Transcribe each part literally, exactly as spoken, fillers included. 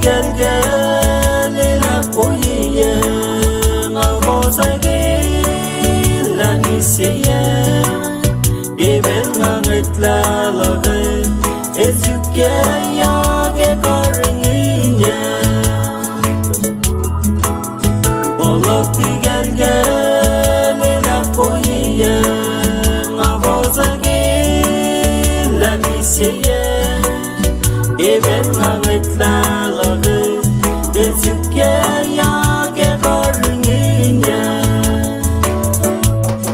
Kalkal elah koiye, nga fohs ke lah mihsenge, ke pacl nga ngwetlah luhk, ac suk ke yac ke karihngihnyuck. Fohlohk kalkal elah koiye, nga fohs ke lah mihsenge, ke pacl nga ngwetlah luhk, ac suk ke yac ke karihngihnyuck.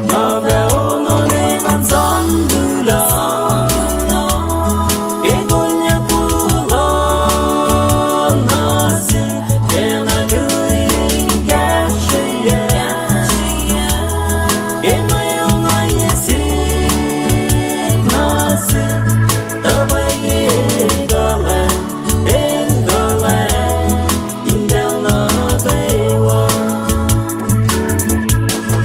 Nga fah ono ne ngan sang kuloh, ke konyuck kuloh na sik, ke na luhn kahsrweyuck, ke mwe ongaiyac sik na sik, tuh pwacye kuhlwacng, in kuhlwacng, in pacl nuh kwewa.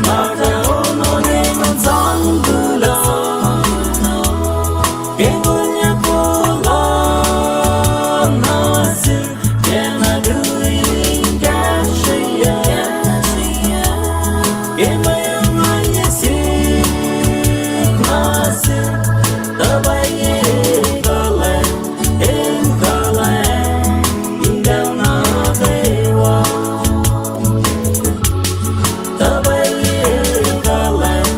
Nga fah ono ne ngan sang kuloh, ke konyuck kuloh na sik, ke na luhn kahsrweyuck, ke mwe ongaiyac sik na sik, tuh pwacye kuhlwacng, in kuhlwacng, in pacl nuh kwewa. Tuh pwacye kuhlwacng,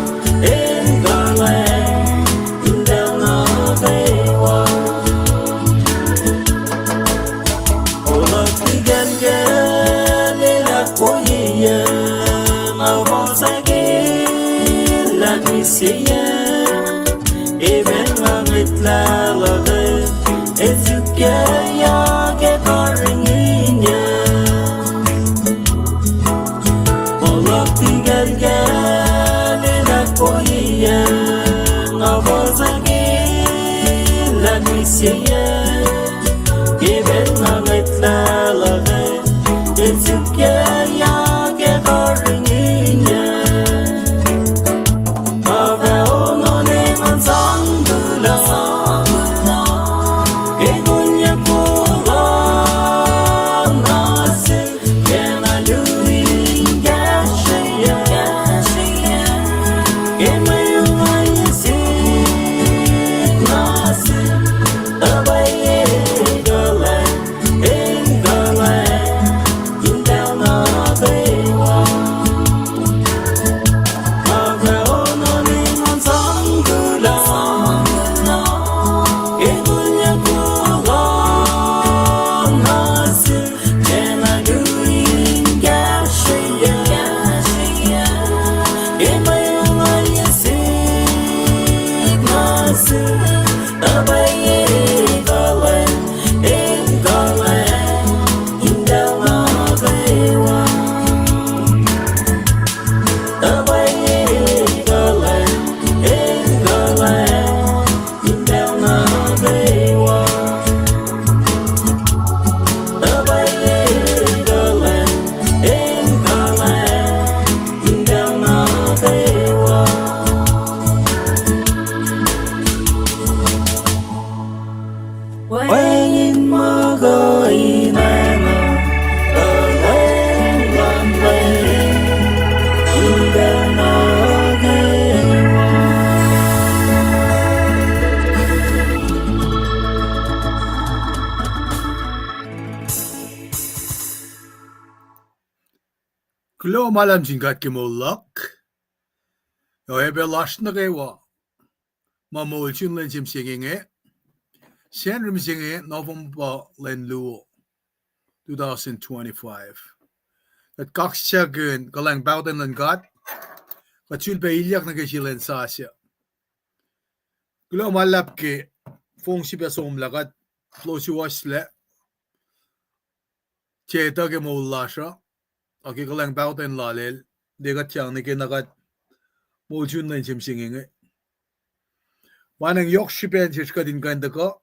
in kuhlwacng, in pacl nuh kwewa. Fohlohk kalkal elah koiye, nga fohs ke lah mihsenge, ke pacl nga ngwetlah luhk, ac suk ke yac ke karihngihnyuck. Fohlohk kalkal elah koiye, nga fohs ke lah mihsenge, ke pacl nga ngwetlah luhk, ac suk ke yac ke karihngihnyuck. Nga fah ono ne ngan sang kuloh, ke konyuck kuloh na sik, ke na luhn kahsrweyuck, ke mwe ongaiyac sik na sik, tuh pwacye kuhlwacng, in kuhlwacng, in pacl nuh kwewa. Nga fah ono ne ngan sang kuloh, ke konyuck kuloh na sik, ke na luhn kahsrweyuck, ke mwe ongaiyac sik na sik, tuh pwacye kuhlwacng, in kuhlwacng, in pacl nuh kwewa. Tuh pwacye kuhlwacng, in kuhlwacng, in pacl nuh kwewa. Tuh pwacye kuhlwacng, in kuhlwacng, in pacl nuh kwewa. Wacngihn ma kuh in oacna, kuhlwacng luhn Leum, in pacl nuh kwewa. Kuloh ma luhlahp sin God ke moul luhk. Oacyacpac lasr nuh kwewa ma moul sun lwen se mihsenge inge, Sacnri mihsenge, November lwen luo, two thousand twenty-five. Kuht kaksakihn kuhlwacng pahkotwen luhn God, kuht sulpac ilyak nuh ke sie lwen sasuc. Kuloh ma luhlahp ke fong srihpac somlah kuht folo suwohslac, tiac etuh ke moul lasr uh, ac ke kuhlwacng pahkotwen lal el, tiac kuht sang nuh ke na kuht moul sun lwen se mihsenge inge. Wacngihn yohk srihpac sesr kuht in kuh in tuhkuh,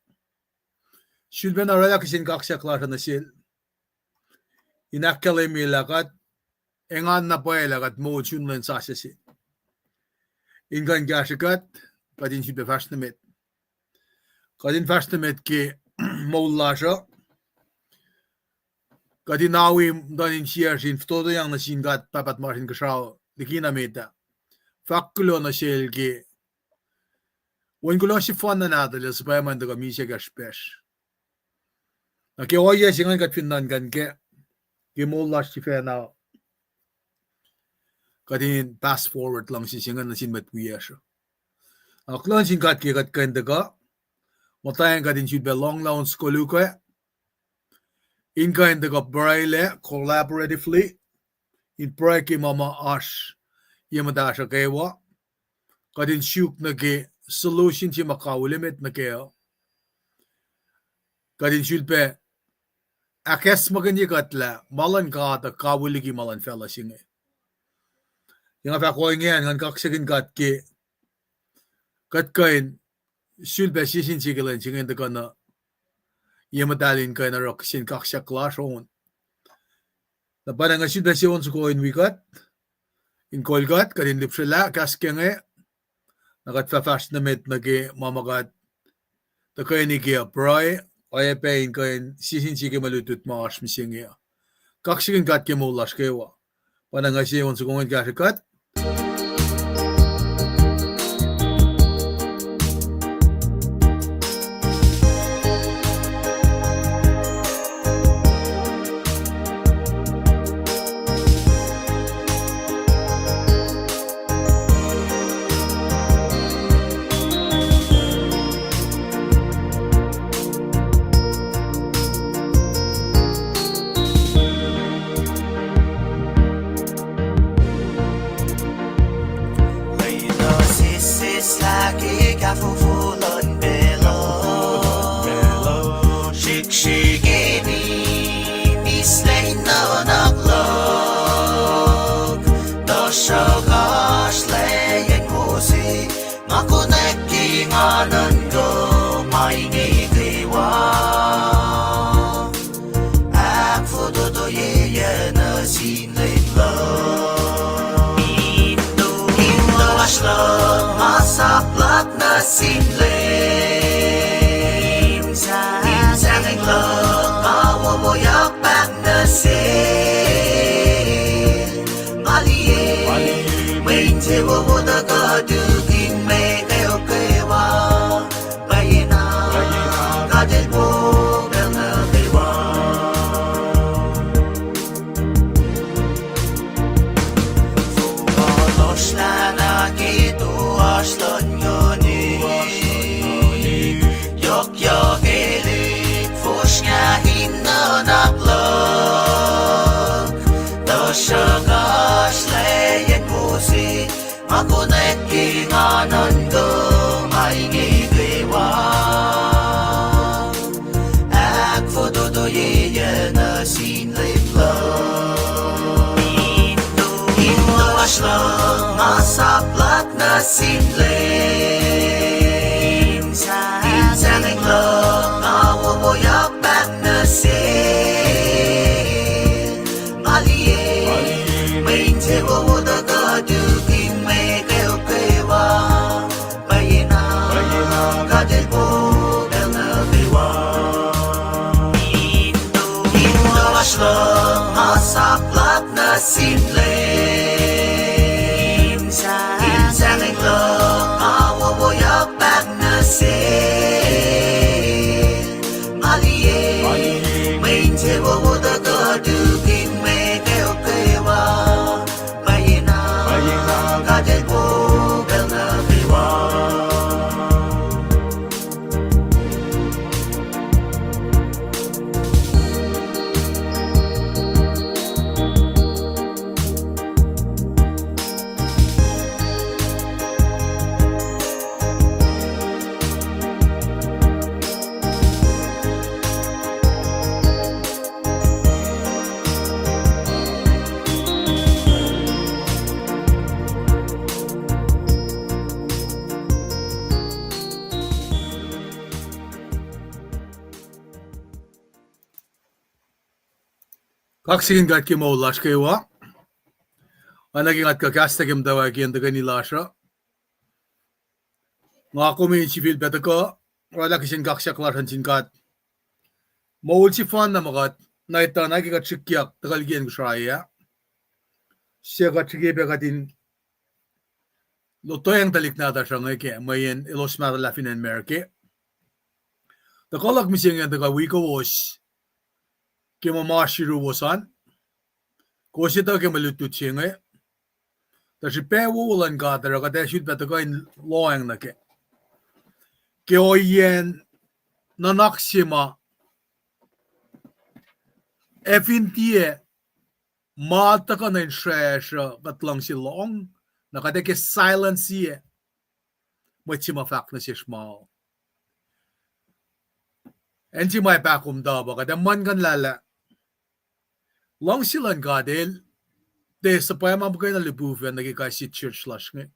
sulpac na oraclah kihsen kaksak lasr uh nuh sel, in ahkkahlwemye lah kuht engan na pwacye lah kuht moul sun lwen sasuc se. In kuh in kahsrwe kuht, kuht in sulpac fahsr nuh met. Kuht in fahsr nuh met ke moul lasr uh, kuht in awi muhtuhn insiyacsr in fototoyang nuh sin God Pahpah tuhmasr Inkuhsrao likina met ah. Fahk kuloh nuh sel ke on kuloh sefanna nahtuhl el suhpwacma in tuhkuh misac kacsr pacsr. Na ke ohiyac se ingacn kuht fin nuhnkuh kac ke moul lasr sifacna, kuht in pass forward luhngse se ingacn nuh sin mwet wiyacsr uh. Kuloh nuh sin God ke kuht kuh in tuhkuh muhtwacn kuht in sulpac lohnglah on skoluk ah, in kuh in tuhkuh pruhe lac collaboratively, in pruhe ke ma ma oasr ye muhtahsr uh kwewa, kuht in suk nuh ke solution se ma kawihl emet nuh kac uh. Kuht in sulpac ahkacsmakihnye kuht lah ma luhn God uh kawihl liki ma luhn facluh se inge. Ke nga fahk ohinge an, ngan kaksakihn God ke kuht kuh in sulpac sie sin sie ke lwen se inge in tuhkuh nuh ye muhtahl in kuh in oruh kihsen kaksak lasr on. Na pa na nga sulpac sie on soko in wi kuht, in kol kuht, kuht in lihpsrelah kahs ke inge, na kuht fah fahsr nuh met nuh ke ma ma kuht tuhkweni ke uh pruhe, oacyacpac in kuh in sie sin sie ke mwe lutlut ma oasr mihsenge uh. Kaksakihn God ke moul lasr kwewa. Pa na nga sie on soko in kahsrwe kuht. Lwelah sesseslah ke kahfofo luhn pacl uh, srihksrihk ac misac nuhnak luhk, tuhsruhk oasr lwacyen wo se ma konwacack ke nga nuhnkuh ma inge kwewa. Ahkfototoyeyuc nuh sin Leum luhk. Indo, indo oasr luhk ma sap luhk nuh sin Leum. Insahngweng luhk ma wowoyak paht nuh sel. Nga liye mwe insewowo tuhkuh tukun mwe kweok kwewa. Pwacyena God El wo pacl nuh kwewa. Fohlohsrlana ke toasr luhn nguhn, yohkyohkelihk fosrngah in nuhnak luhk, tuhsruhk oasr lwacyen wo se ma konwacack ke nga nuhnkuh ma inge kwewa. Ahkfototoyeyuc nuh sin Leum luhk. Indo, indo oasr luhk ma sap luhk nuh sin Leum. Insahngweng luhk ma wowoyak paht nuh sel. Nga liye mwe insewowo tuhkuh tukun mwe kweok kwewa. Pwacyena God El wo pacl nuh kwewa. Indo, indo oasr luhk ma sap luhk nuh sin Leum. Insahngweng luhk ma wowoyak paht nuh sel. Nga liye mwe insewowo tuhkuh tukun mwe kweok kwewa. Pwacyena God El wo pacl nuh kwewa. Kaksakihn God ke moul lasr kwewa. Oacna ke nga tuhkuh kahs tuh ke muhtwacwacack in tuhkweni lasr uh, nga kom in sifilpac tuhkuh oraclah kihsen kaksak lasr uh nuh sin God. Moul sefanna ma kuht Na etuh na ke kuht srihkyak tuhkuh liki acn Kosrae ah, se kuht srihke pac kuht in lotweacng tuhlihk nahtuhsr uh inge ke mweyen elos mahtuhlah fin acn America. Tuhkuh luhk mihsenge tuhkuh wi kowos ke ma ma oasr yuruwos an. Kowos etuh ke mwe lutlut se inge. Tuh srihpac wowo luhn God oruh kuht ac sulpac tuhkuh in lohacng nuh kac ke ohiyacn nuhnak se ma ac fin tiac ma tuhkuh nuh in sracsr uh kuht luhngse lohng, na kuht ac ke silence-i mwet se ma fahk nuh sesr ma. Acn se ma ac pahkomtah pa kuht ac muhlkuhnlah lah luhngse luhn God el tiac suhpwacma muhkwena lihpufacn nuh ke kais sie church lasr inge.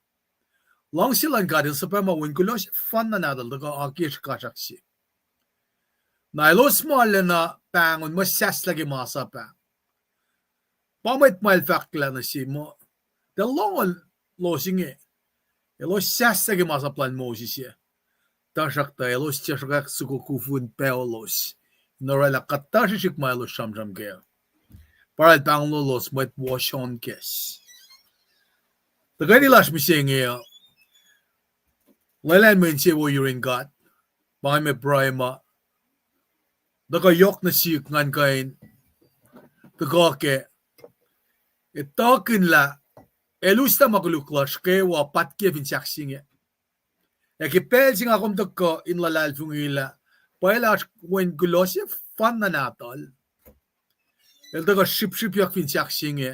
Luhngse luhn God el suhpwacma Wen kuloh sefanna nahtuhl tuhkuh akiyacsr kasrak se. Na elos ma lacna pahngon muh sahslah ke masap ah. Pa mwet ma el fahklah nuh se muh, tuh lohng elos inge, elos sahslah ke masap lal Moses ah. Tuhsruhktuh elos tiac sruhkwack soko kufun pac elos in orwaclah kuhtuh srihsrihk ma elos sramsram kac. Pa el pahngon elos mwet woshonkes. Tuhkweni lasr mihsenge uh, lwelah mwe insewowo yurin God, pa inge ma pruhe ma tuhkuh yohk nuh sihk ngan kuh in tuhkuh kac, etuhkihn lah el uslah ma koluk lasr kwewa pahtkiyac fin sahk se inge. Ac ke pacl se nga kom tuhkuh in luhlahlfongi lah pwacye lah oasr Wen kuloh sefanna nahtuhl el tuhkuh srihpsrihpyak fin sahk se inge.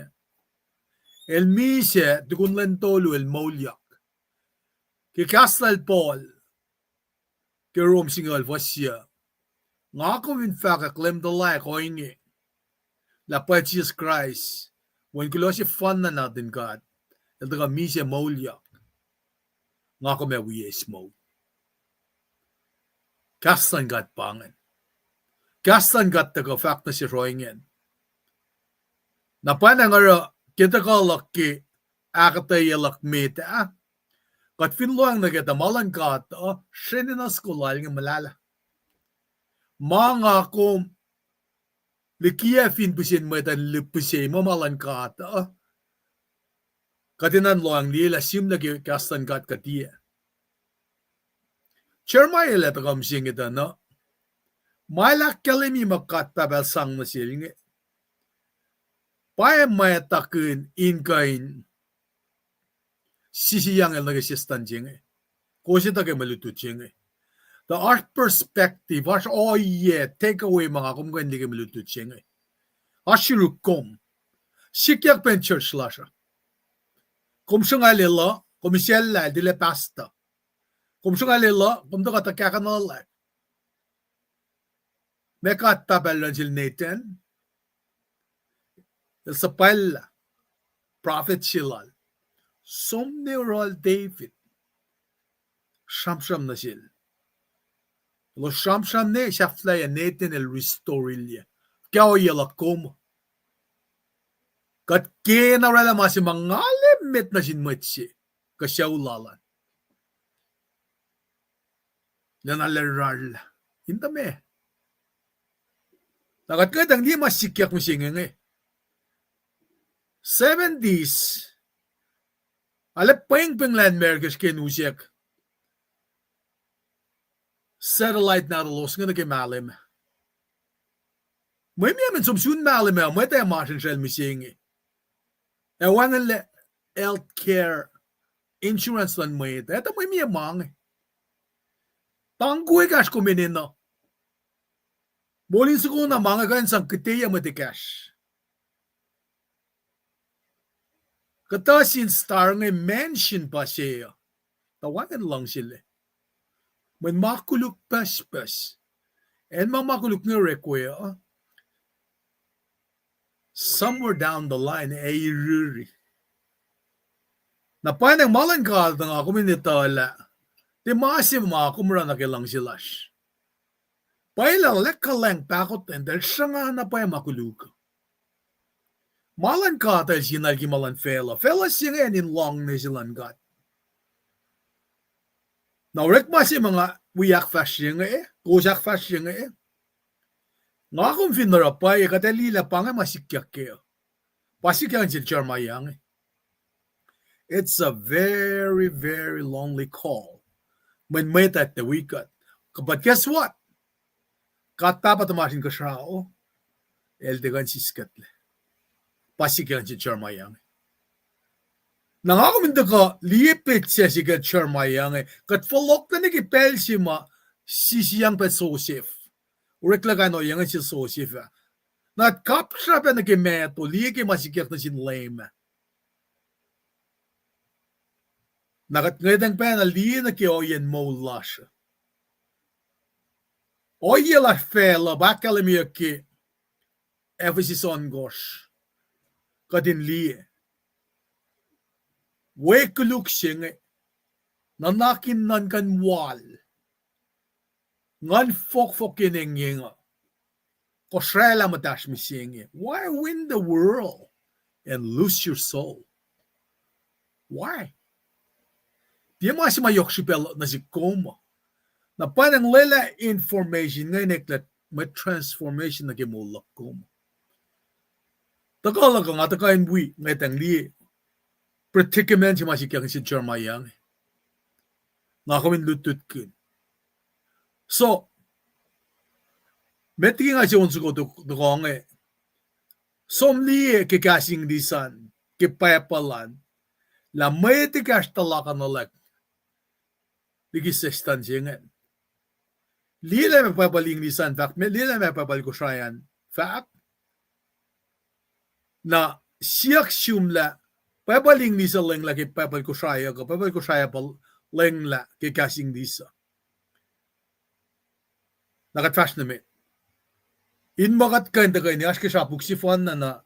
El misac tukun lwen tolu el moulyak. Ke kahs lal Paul ke Rom singucul fuhs yuc, nga kom in fahkwack Leum tuhlac ohinge, lah pwacye Jisus Kraist, Wen kuloh sefanna nahtuhl God, el tuhkuh misac moulyak, nga kom ac wi eis moul. Kahs luhn God pa ingacn. Kahs luhn God tuhkuh fahk nuh sesr ohinge. Na pwacnwacng oruh ke tuhkuh luhk ke ahkuhtweyac luhk met ah, kuht fin lohacng nuh ke tuh ma luhn God uh srenenuh soko lal inge muhlahlah. Ma nga kom likiyac fin pihsen mwet uh lihpihse muh ma luhn God uh, kuht enenuh in lohacng liye lah sihmlac ke kahs luhn God kuh tiac. Jeremiah el ac tuhkuh mihsenge tuh na, ma el ahkkahlwemye ma God Pahpah el sang nuh sel inge, pa ma etakihn in kuh in sisiang el nuh ke sestan se inge. Kowos etuh ke mwe lutlut se inge. Tuh oasr perspective, oasr ohiyac, take away ma nga kom kuh in liye ke mwe lutlut se inge. Oasr yuruk kom. Sikyak pac in church lasr uh. Kom sruhnga lwelah, kom isacllah, el tilac pastor. Kom sruhnga lwelah, kom tuhkuh tuh kahkuhnuhlah. Ma God Pahpah el luhn sel Nathan, el suhpwacllah prophet se lal, som ne oruh David, sramsram nuh sel. Elos sramsram ne sahflahiyac, Nathan el restore-ilyac. Ke ohiyac luhk kom. Kuht kena orwaclah ma se ma ngalem met nuh sin mwet se kuh sucu lal an. Lwelah na lwelah in tuh ma. Na kuht kuhtang liye ma sikyak mihsenge inge. Seventies, arlac pwengpweng lah America srihke in usack satellite nahtuhlos inge nuh ke mahlwem. Mwe mie men som sun mahlwem ah, mwet ac masrinsral mihsenge. Ac wacngihnlac health care insurance luhn mwet ah, etuh mwe mie ma inge. Tangko ekahsr kom enenuh. Moul in soko na ma inge kuh in sang kihte mwet ekahsr. Kuhtuh sin star inge mansion pa se uh. Tuh wacngihn luhngselac. Mweyen ma koluk pucspucs. Acn ma ma koluk inge orekwacl uh, somewhere down the line, ac iriri. Na pwacnwacng ma luhn God uh nga kom in etuh lah tiac ma se ma kom oruh nuh ke luhngse lasr. Pwacye lah el kuhlwacng pahkotwen, tuh el sruhnga na pwacye ma koluk. Ma luhn God el sinal ke ma luhn facluh. Facluh se inge acn in loangne se luhn God. Na orekma se ma nga wi ahkfahsrye inge, kowos ahkfahsrye inge, Nga kom fin oruh pwacye, kuht ac liye lah pa inge ma sikyak kac. Pa sikyak nuh sel Jeremiah inge. It's a very, very lonely call. Mweyen mwet ah tiac wi kuht. But guess what? God Pahpah tuhmasr Inkuhsrao, el tiac kuh in siskuhtlac. Pa sikyak nuh sel Jeremiah inge. Na nga kom in tuhkuh liye petsac se ke Jeremiah inge, kuht fohlohklac nuh ke pacl se ma sisiyang pacl Joseph. Oreklac kain ohiyac inge sel Joseph ah. Na kuht kapsrah pac nuh ke Matthew, liye ke ma sikyak nuh sin Leum ah. Na kuht ngwetacng pacna liye nuh ke ohiyacn moul lasr uh. Ohiyac lasr facluh pa ahkkahlwemyeyuck ke Ephesus ohnkohsr. Kuht in liye, we koluk se inge, nuhnak in nuhnkuh wal, nguhn fohkfohk in engyeng uh, kosraclah muhtahsr mihsenge. Why win the world and lose your soul? Why? Tiac ma se ma yohk srihpac nuh sihk kom uh. Na pa inge lwelah information inge in eklac mwe transformation nuh ke moul luhk kom uh. Tuhkuh luhk uh nga tuhkuh in wi ngwetacng liye predicament se ma sikyak nuh sel Jeremiah inge. Nga kom in lutlutkihn. So, met liki nga se on soko tok-, tohkoh inge, som liye ke kahs English an, ke Bible an, lah mwet ekahsr tuhluhk nuh luhk liki sestan se ingacn. Liye lah ma Bible English an fahk, met liye lah ma Bible Kosrae an fahk. Na siyuck sum lah Bible English uh lenglah ke Bible Kosrae uh, kuh Bible Kosrae uh pa lenglah ke kahs English uh. Na kuht fahsr nuh met. In ma kuht kuh in tuhkweni oasr ke srapuk sefanna na.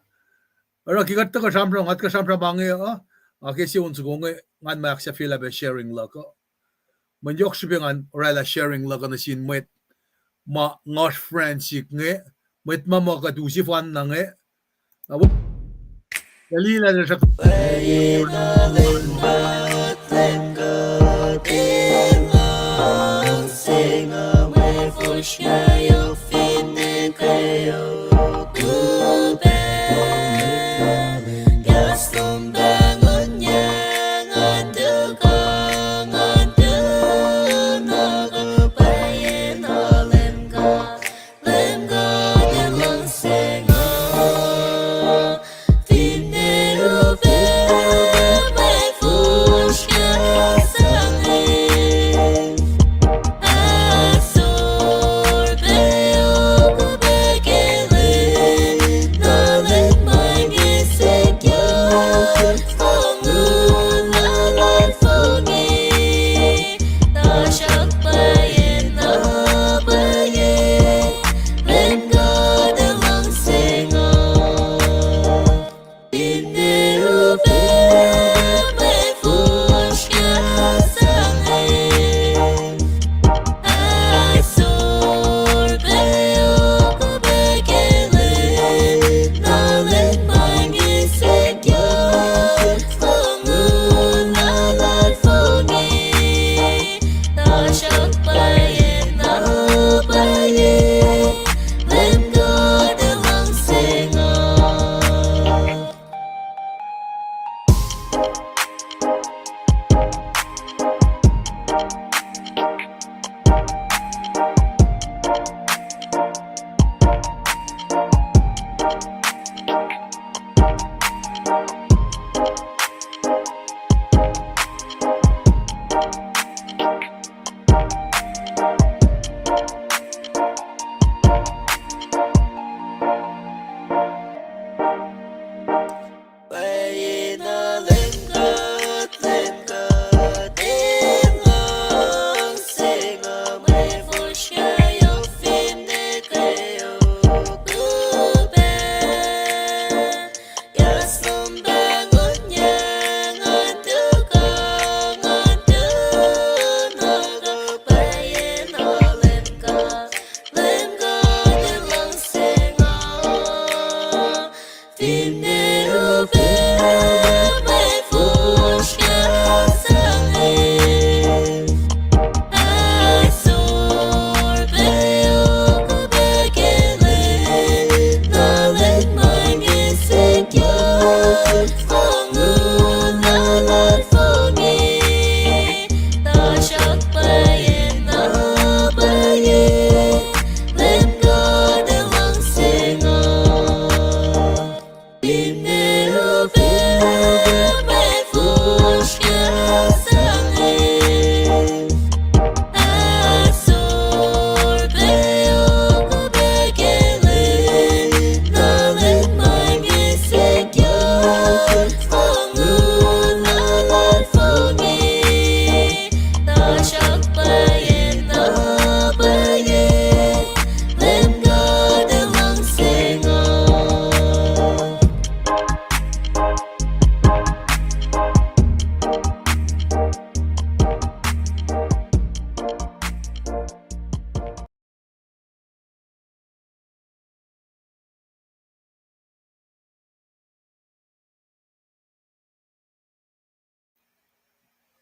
Oruh ke kuht tuhkuh sramsram, kuht kuh sramsram ma inge uh, nga ke se on soko inge, ngan ma ahksahfyelah pac sharing luhk uh. Mweyen yohk srihpac ngan orwaclah sharing luhk uh nuh sin mwet ma ngoasr friendship inge, mwet ma ma kuht u sefanna inge. Na,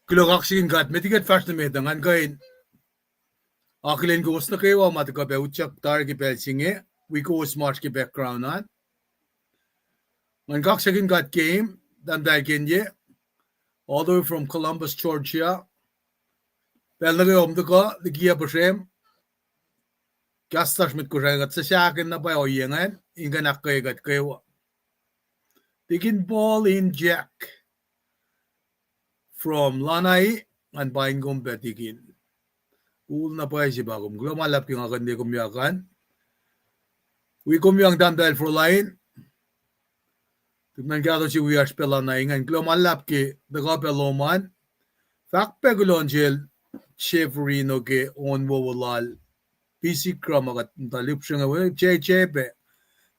Kuloh kaksakihn God met liki kuht fahsr nuh met uh, ngan kuh in akihlen kowos nuh kwewa ma tuhkuh pac utyak tari ke pacl se inge, wi kowos ma oasr ke background an. Ngan kaksakihn God ke tahmtahel Kenye, all the way from Columbus, Georgia. Pacl nuh kwewa kom tuhkuh likiyac puhsrem, kahs lasr mwet Kosrae, kuht suc sahkihn na pwacye ohiyac ingacn in kuh in ahkkweye kuht kwewa. Tikin Paul in Jack from Lanai, ngan paing kom pac Tikin. Ul na pwacye se pa kom. Kuloh ma luhlahp ke nga kuh in liye kom yohk an. Wi kom yohk tahmtahel Fraulein. Tuh nuhnak kahto se wiyacsr pac Lanai ingacn. Kuloh ma luhlahp ke tuhkuh pac lom an. Fahk pac kuloh nuh sel Severino ke on wowo lal P C Kra ma kuht muhta lihpsre inge, J J pac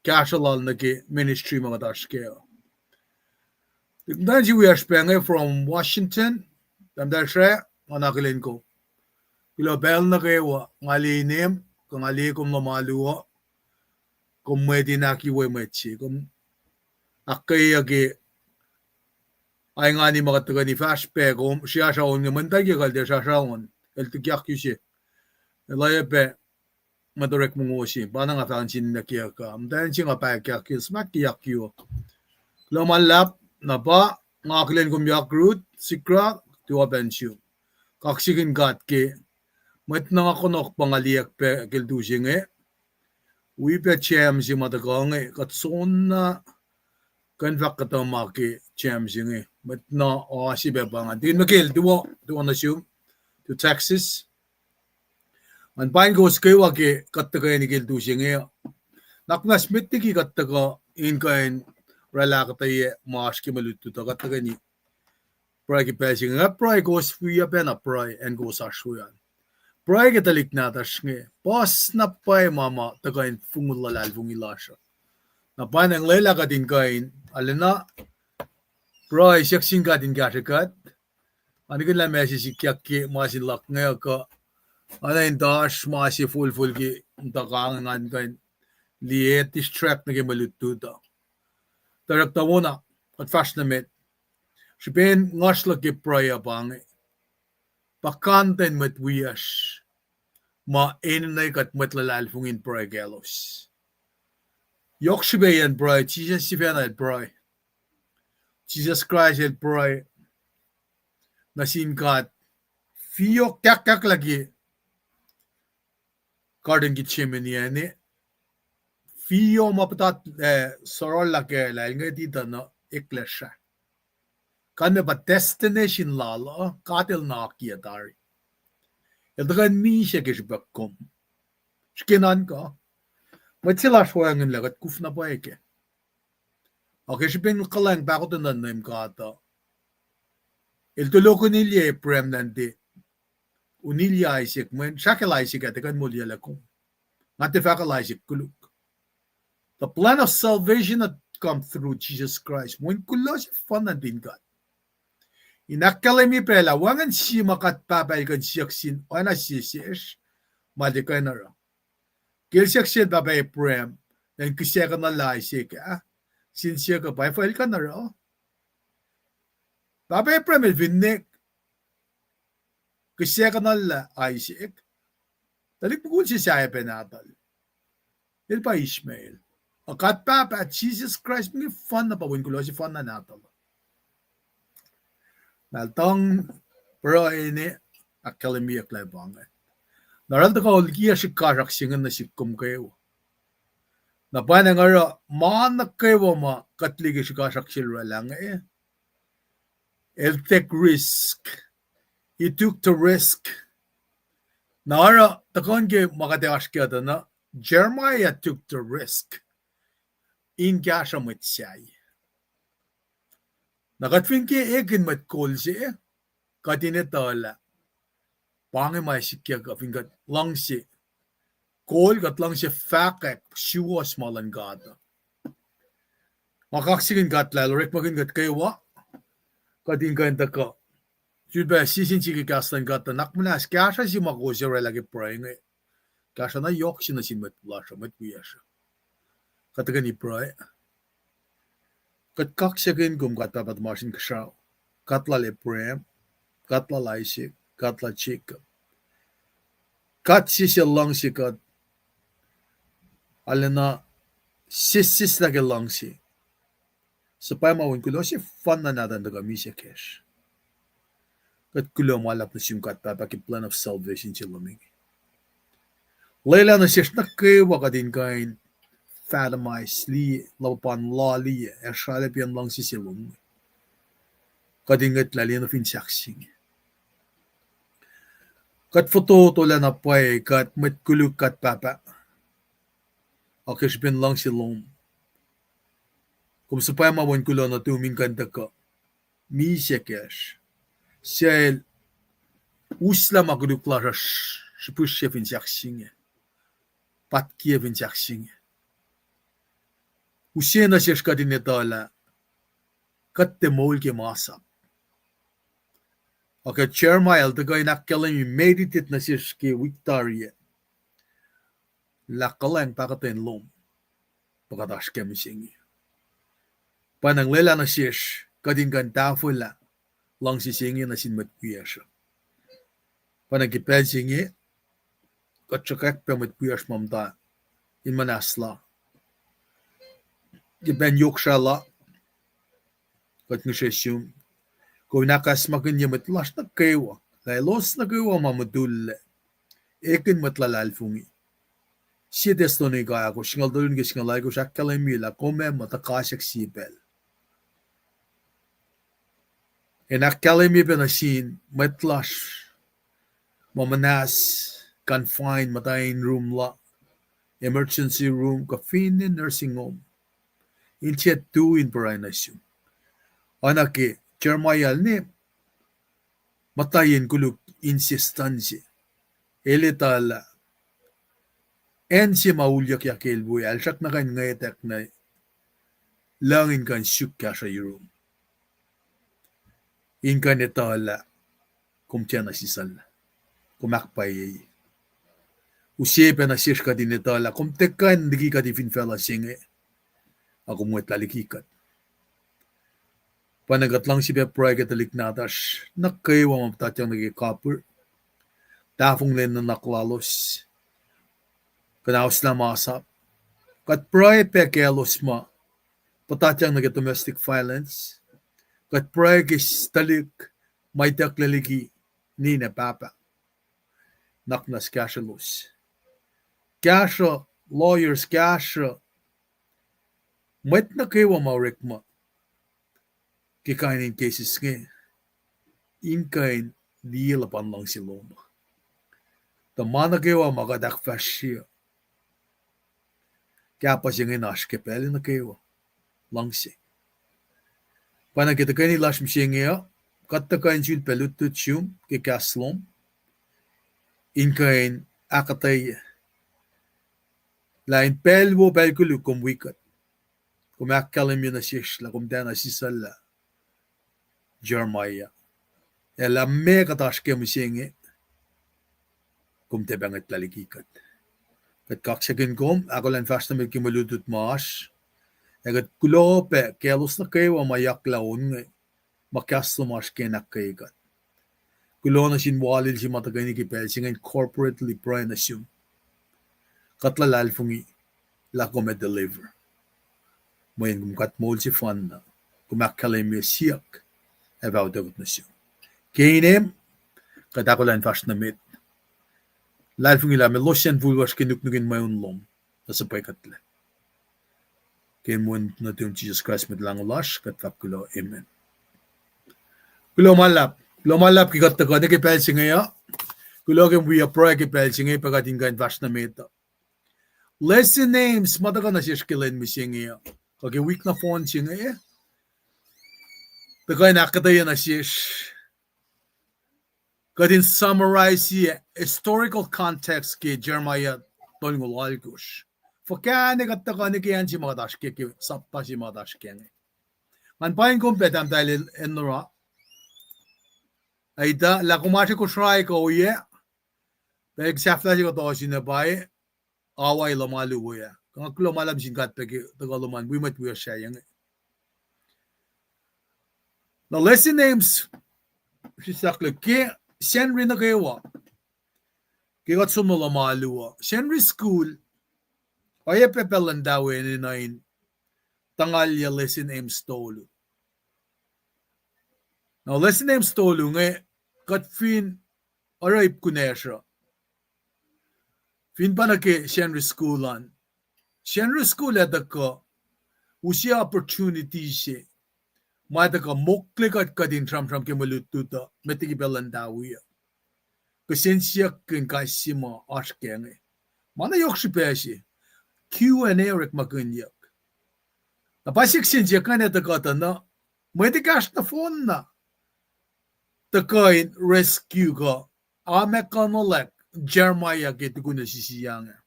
kahsruh lal nuh ke ministry ma kuht oasr kac. Tuh muhtwacn se wiyacsr pac inge from Washington, tahmtahel Sra, nga akihlen kom. Kuloh pacl nuh kwewa, nga liye inem, kuh nga liye kom lohm alu uh, kom mwet in ahkiwe mwet se, kom ahkkweyeyuck ke aingani ma kuht tuhkweni fahsr pac kom, srihsrihk on inge, mwe nuhtin ke kuh el tiac srihsrihk on, el tukyakyu se. El oacyacpac mwet orek mongo se, pa na nga fahk nuh sin nuh kiyuhk uh. Muhtwacn se nga pahyuck ke smack kiyuhk uh. Kuloh ma luhlahp, na pa, nga akihlen kom yohk Ruth, Sikra, tuh open sum. Kaksakihn God ke mwet na nga kunohkohn pa nga liyeyuck pac ke lutu se inge. Wi pac James se ma tuhkuh inge, kuht soenna kuh in fahk kuhtuh ma ke James se inge. Mwet na oasr pac pa ngan. Tikin Mikel, tuh, tuh nuh sum, tuh Texas. Ngan paing kowos kwewa ke kuht tuhkweni ke lutu se inge. Nuhnak muhnahs met liki kuht tuhkuh in kuh in oraclah kuhtuh ma oasr ke mwe lutlut uh, kuht tuhkweni pruhe ke pacl se inge. Nga pruhe kowos wi pacna pruhe acn kowos oasr we an. Pruhe ke tuhlihk nahtuhsr inge. Puhs na pwacye ma ma tuhkuh in fongul luhlahlfongi lasr uh. Na pa ngan lwelah kuht in kuh in arulacna pruhe, siyuck sin God in kahsrwe kuht. Nga nihkihn lah ma se sikyak ke ma sin luhk inge uh kuh, arulacna in tuh oasr ma se folfol ke muhta kang ngan kuh in liye, distract nuh ke mwe lutlut uh. Tuh orekma wona, kuht fahsr nuh met. Srihpen nguhsr luhk ke pruhe uh pa inge. Puhkantwen mwet wiyacsr ma enenuh kuht mwet luhlahlfongi in pruhe kaclos. Yohk srihpacyacn pruhe, Jisus sifacna el pruhe. Jisus Kraist el pruhe nuh sin God. Fiyohk kahkkahklah ke Garden Gethsemane an, fiyohk ma puhtat, eh, sorol lah ke lah el ngwetituh nuh eklac srah. Kalmac pa destination lal uh, God el na akiyac tari. El tuhkuh in misac ke srihpac kom. Srihke nuhnkuh. Mwet se lasr wacngihnlac kuht kuf na pwacye kac. Ac ke srihpen kuhlwacng pahkotwen luhn Leum God uh, el tulohkihn ilyac Abraham nahn te, unilyac Isaac, mweyen srahkel Isaac ah tiac kuh in moliyuclac kom. Nga tiac fahkwack lah Isaac koluk. The plan of salvation had come through Jesus Christ. Mweyen kuloh sefanna nuhtin God in ahkkahlwemye pacl ah, wacngihn sie ma God Pahpah el kuh in siyuck sin oacna sie sesr ma tiac kuh in oruh. Ke el siyuck sel pahpah Abraham, in kihsackuhnuhl lah Isaac ah, sin siyuck uh pa efuh el kuh in oruh. Pahpah Abraham el finne kihsackuhnuhl lah Isaac, tuhlihk mukul se sahyac pac nahtuhl. El pa Ishmael. Ac God Pahpah, Jisus Kraist, mweyen fanna pa wen kuloh sefanna nahtuhl. Na el tuhng pruhe inge, ahkkahlwemyeyucklac pa inge. Na oruh el tuhkuh ol kiyac srihkasrak se inge nuh sihk kom kwewa. Na pa inge oruh ma nuh kwewa ma kuht liye ke srihkasrak sel oraclah inge, el take risk. He took the risk. Na oruh tuhkuh ke ma kuht ac oasr kac tuh na, Jeremiah took the risk in kahsruh mwet sahyac. Na kuht fin ke ekihn mwet kol se, kuht in etuh lah pa inge ma sikyak uh fin kuht luhngse kol, kuht luhngse fahkwack suwohs ma luhn God uh. Nga kaksakihn God lah el orekmakihn kuht kwewa, kuht in kuh in tuhkuh sulpac sie sin sie ke kahs luhn God uh. Nuhnak muhnahs kahsruh se ma kowos oraclah ke pruhe inge, kahsruh na yohk se nuh sin mwet lasr uh, mwet wiyacsr uh. Kuht tuhkweni pruhe. Kuht kaksakihn kom God Pahpah tuhmasr Inkuhsrao, God lal Abraham, God lal Isaac, God lal Jacob. God se suc luhngse kuht, arulacna sesseslah ke luhngse. Suhpwacma wen kuloh sefanna nahtuhn tuhkuh misac kacsr. Kuht kuloh ma luhlahp nuh sum God Pahpah ke plan of salvation se lom inge. Lwelah nuh sesr nuh kwewa kuht in kuh in fathom, liye, luhpan laliye, ac sralapiyacn luhngse se lom. Kuht in ngwetlah liye nuh fin sahk se inge. Kuht fototo lah na pwacye kuht mwet koluk God Pahpah, ac ke srihpen luhngse lom, kom suhpwacma wen kuloh nuhtum in kuh in tuhkuh misac kacsr, suc el uslah ma koluk lasr uh srihpihsrye fin sahk se inge, patkiyac fin sahk se inge. Use nuh sesr kuht in etuh lah kuht tiac moul ke masap. Ac ke Jeremiah el tuhkuh in ahkkahlwemye, meditate nuh sesr ke wik tari ah, lah kuhlwacng pahkotwen lom pa kuht oasr kac mihsenge. Pwacnwacng lwelah nuh sesr kuht in kuh in tahfwelah luhngse se inge nuh sin mwet wiyacsr uh. Pwacnwacng ke pacl se inge kuht sruhkwack pac mwet wiyacsr ma muhta in muhnahslah ke pacl yohk srah la, kuht ngihsre sum, kom in ahkacsmakihnye mwet lasr nuh kwewa lah elos nuh kwewa ma mutullac, ekihn mwet luhlahlfongi. Sie Thessalonica ahkosr, singucul tolu nuh ke singucul alkosr ahkkahlwemye lah kom ac muh tuhkahsrak sie pacl. In ahkkahlwemye pac nuh sin mwet lasr ma muhnahs, confined, muhta in room la, emergency room, kuh finne nursing home, in tiac tu in pruhe nuh sum. Oacna ke Jeremiah el ne muhta yen koluk in sie stuhn se, el etuh lah acn se ma ulyuckyak el we, el srackna kuh in ngwetack nuh lucng in kuh in suk kahsruh yurum, in kuh in etuh lah kom tiacna sisacl, kom ahkpwacye. Use pac nuh sesr kuht in etuh lah kom tiac kuh in liki kuht fin facluh se inge, ac kom ngwetlah liki kuht. Pwacnwacng kuht luhngse pac pruhe ke tuhlihk nahtuhsr nuh kwewa ma puhtatyang nuh ke kapihr, tahfonglac nuhnak lalos, kuhnahoslah masap. Kuht pruhe pac kaclos ma puhtatyang nuh ke domestic violence. Kuht pruhe ke tuhlihk ma itucklac liki ninac pahpah, nuhnak muhnahs kahsrwelos. Kahsruh lawyers, kahsruh mwet nuh kwewa ma orekma ke kain in cases inge, in kuh in liye luhpan luhngse lom. Tuh ma nuh kwewa ma kuht ahkfahsrye, kahpah se inge oasr ke pacl nuh kwewa, luhngse. Pwacnwacng ke tuhkweni lasr mihsenge uh, kuht tuhkuh in sulpac lutlut sum ke kahs lom, in kuh in ahkuhtweyac lah in pacl wo pacl koluk kom wi kuht. Kom ahkkahlwemye nuh sesr lah kom tiacna sisacllah, Jeremiah. Ac lah meac kuht oasr kac mihsenge, kom tiac pahngon liki kuht. Kuht kaksakihn kom, ahkolah in fahsr nuh met ke mwe lutlut ma oasr. Ac kuht kuloh pac kaclos nuh kwewa ma yaklah on inge, ma kahs lom oasr ke in ahkkweye kuht. Kuloh nuh sin walil se ma tuhkweni ke pacl se inge in corporately pruhe nuh sum. Kuht luhlahlfongi lah kom ac deliver. Mweyen kom God moul sefanna, kom ahkkahlwemye siyuck, ac fah utuckuh nuh sum. Ke inem, kuht ahkolah in fahsr nuh met, luhlahlfongi lah melosyacn fulwasr ke nuknuk in mweun lom nuh suhpwekuhtlac. Ke inen nuhtum Jisus Kraist Mwet Lahngo lasr, kuht fahk kuloh, amen. Kuloh ma luhlahp, kuloh ma luhlahp ke kuht tuhkuh nuh ke pacl se inge uh. Kuloh ke wi pruhe ke pacl se inge pa kuht in kuh in fahsr nuh met uh. Lesson names ma tuhkuh nuh sesr ke lwen mihsenge uh, kuh ke wik nohfohn se inge, tuhkuh in ahkuhtweyac nuh sesr, kuht in summarize historical context ke Jeremiah tolngoul alkosr. Fuhkah ne kuht tuhkuh nuh ke acn se ma kuht oasr ke, ke sapta se ma kuht oasr ke inge. Ngan paing kom pac tahmtahel Enora, ac etuh lah kom oasr ke Kosrae kuh oyac, pacl sahflah se kuht ohsun uh pwacye, Hawaii lom alu we ah. Kuh nga kuloh ma luhlahp sin God pac ke tuhkuh lom an wi mwet wiyacsr sahyac inge. Na lesson names sislah ke Sacnri nuh kwewa, ke kuht som nuh lohm alu uh, Sacnri School, oacyacpac pacl luhn tawi enenuh in tuhngalye lesin ems tolu. Na lesin ems tolu inge, kuht fin oruh ip kunacsr uh, fin pa nuh ke Sacnri School an, Sacnri School ac tuhkuh use opportunity se ma tuhkuh mokle kuht kuht in sramsram ke mwe lutlut uh met liki pacl luhn tawi uh. Kihsen siyuck in kais sie ma oasr kac inge. Ma na yohk srihpac se, Q and A orekmakihnyuck. Na pa siksin se kuh in etuh kuhtuh na, mwet ekahsr nohfohn na tuhkuh in rescue kuh amackunuhlak Jeremiah ke tukun sisiyac inge.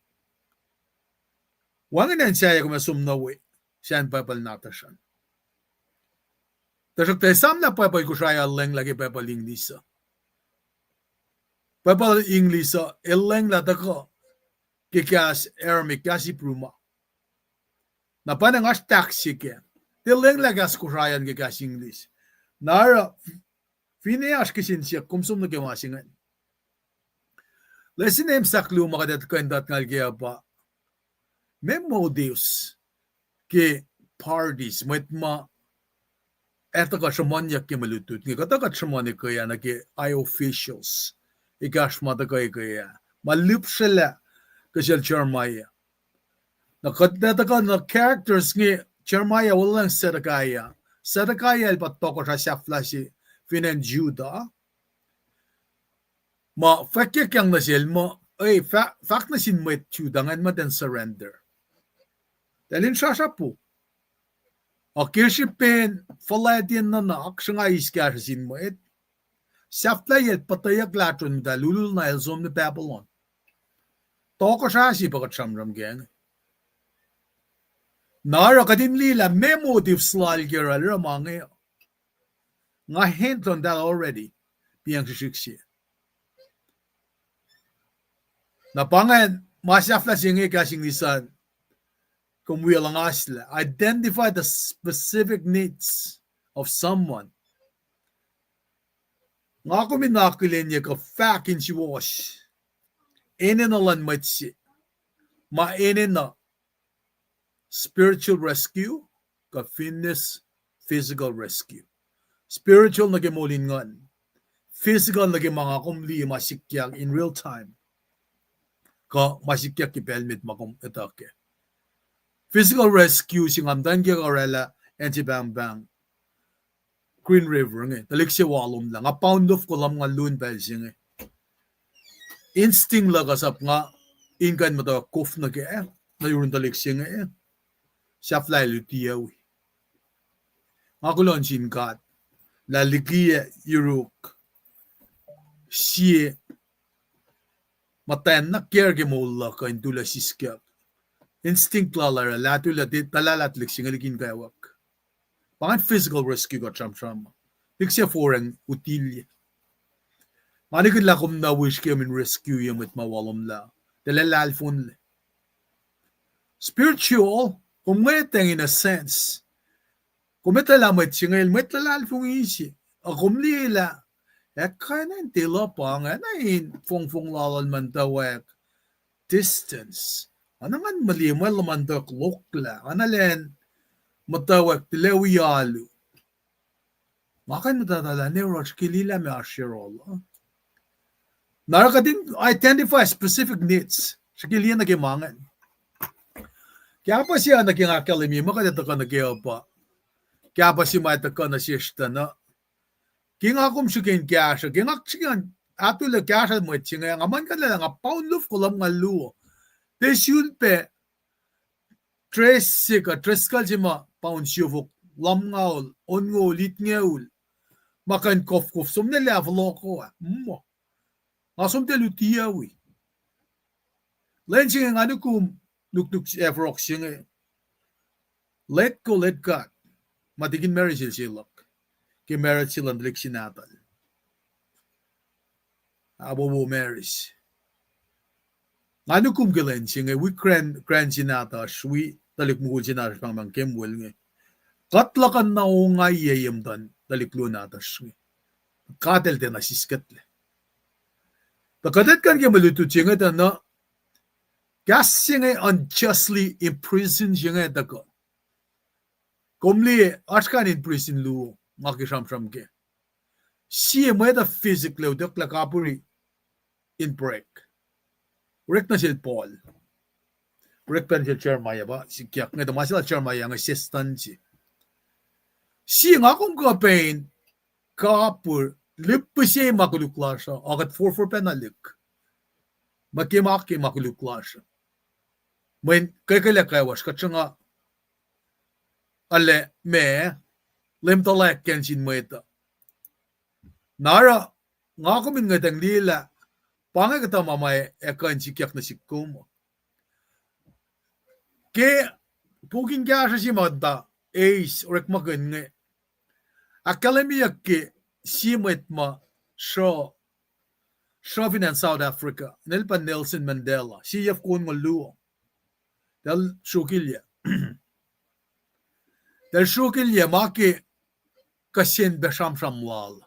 Wacngihn acn sahyac kom ac som nuh we, sacn Bible nahtuhsr an. Tuhsruhktuh esamlah Bible Kosrae uh lenglah ke Bible English uh. Bible English uh el lenglah tuhkuh ke kahs Aramaic, kahs Hebrew ma. Na pa nga oasr tahk se kac, tiac lenglah kahs Kosrae an ke kahs English. Na oruh, finne oasr kihsen siyuck, kom som nuh ke ma se ingacn. Lesin ems ahkluo ma kuht ac kuh in tuhtngal kac uh pa, meac motives ke parties, mwet ma ac tuhkuh sruhmuhnyuck ke mwe lutlut inge. Kuhtuh kuht sruhmuhn ekuh ah nuh ke high officials, ekahsr ma tuhkuh ekuh ah, ma lihpsrwelah ke sel Jeremiah. Na kuht ac tuhkuh nuh characters inge, Jeremiah, wolacna Zedekiah. Zedekiah el pa tohkohsrah sahflah se fin acn Judah. Ma fwackyuckyang nuh sel muh, e, fah-, fahk nuh sin mwet Judah ingacn muh tiac surrender. Eltahl in srasrapu. Ac ke srihpen fuhlwactiyacn nuhnak sruhnga eis kahsruh sin mwet, sahflahiyacl puhtweyuck lahlmwetmwet ah, lulul na el som nuh Babylon. Tohkohsrah se pa kuht sramsram kac inge. Na oruh kuht in liye lah meac motives lal ke oruh el oruh ma inge. Nga hint on that already, piyacng srihsrihk se. Na pa ingacn ma sahflah se inge kahs English an, kom wi luhngaslah, identify the specific needs of someone. Nga kom in akihlenyac kuh fahk in suwohs enenuh luhn mwet se, ma enenuh spiritual rescue, kuh finne physical rescue. Spiritual nuh ke moul in nguhn, physical nuh ke ma nga kom liye ma sikyak in real time, kuh ma sikyak ke pacl met ma kom etuh kac. Physical rescue se nga muhtwacn kiyuhk oraclah acn se pahngpahng Green River inge, tuhlihk se walomlah, nga pound luf kolom nga lun pacl se inge. Instinct luhk uh sahp nga in kuh in muhta kof nuh kac, nuh yurin tuhlihk se inge, sahflah lutiyuc wi. Nga kuloh nuh sin God lah likiyac yuruk sie muhtwacn na kiacr ke moul luhk uh in tulah siskyak. Instinct lal uh oraclah, tulah tuhlalah tuhlihk se inge liki in kawuck. Pa ingacn physical rescue kuht sramsram. Tuhlihk se foracng utilye. Nga nikihn lah kom na wisr ke in rescue ye mwet ma walomlah, tuhlalah luhlahlfonlac. Spiritual, kom ngwetacng in a sense. Kom etuh lah mwet se inge el mwet luhlahlfongi se. Ac kom liye lah ac kain in tiac luhpan, ac na in fongfong lal uh muhtuhwack distance. Ac na ngan liye mwet luhman tuhk loklah, ac na lwen muhtuhwack tilac wi alu. Nga kuh in muhtahtalah ne rohsr ke liye lah meac oasr yohrohl uh. Na oruh kuht in identify specific needs, srihke liye nuh ke ma ingacn. Kahpah se nuh ke nga ahkkahlwemye muh kuht ac tuhkuh nuh kac uh pa, kahpah se ma ac tuhkuh nuh sesr tuh na, ke nga kom srihke in kahsruh, ke nga srihke in atulah kahsruh mwet se inge, nga muh kuht lwelah nga pound luf kolom nga luo. Tiac sulpac dress se kuh dress kuhl se ma pound siofok lumngaul, onngoul, itngoul, ma kuh in kofkof som nuh lah fohlohko ah. Muh nga som tiac lutiyuc wi. Lwen se inge nga nukum nuknuk ac fohlohk se inge, let go, let God. Ma tikin marriage el se luhk, ke marriage se luhn tuhlihk se nahtuhl, awowo marriage. Nga nukum ke lwen se inge wi grand, grand se nahtuhsr, wi tuhlihk mukul se nahtuhsr pahngpahng Kemuel inge. Kuht luhkuhn na ongaiyac ye muhtuhn tuhlihk luo nahtuhsr inge. God El tiacna siskuhtlac. Tuh kuht etuh ke mwe lutlut se inge tuh na, kahs se inge unjustly imprison se inge tuhkuh. Kom liye, oasr kain in prison luo, nga ke sramsram kac. Sie mwet uh physically utucklah kapihr in Breck. Orek nuh sel Paul. Orek pacl nuh sel Jeremiah pa, sikyak inge tuh ma se lal Jeremiah inge sestan se. Sie nga kom kuh pac in kapihr, lihpihsye ma koluk lasr uh, a kuht forfor pacna lihk. Ma ke ma ke ma koluk lasr uh. Mweyen kwekwelah kwewa srihk kuht sruhnga arlac ma, Leum tuhlac kacn sin mwet uh. Na oruh, nga kom in ngwetacng liyelah, pa inge kuhtuh ma ma ac kuh in sikyak nuh sihk kom. Ke puk in kahsruh se ma tuh eis orekmakihn inge, ahkkahlwemyeyuck ke sie mwet ma sruh, sruh fin acn South Africa, inel pa Nelson Mandela, sie euf konngucul luo. Eltahl sruokilyac. Eltahl sruokilyac ma ke kihsen pac sramsram lal.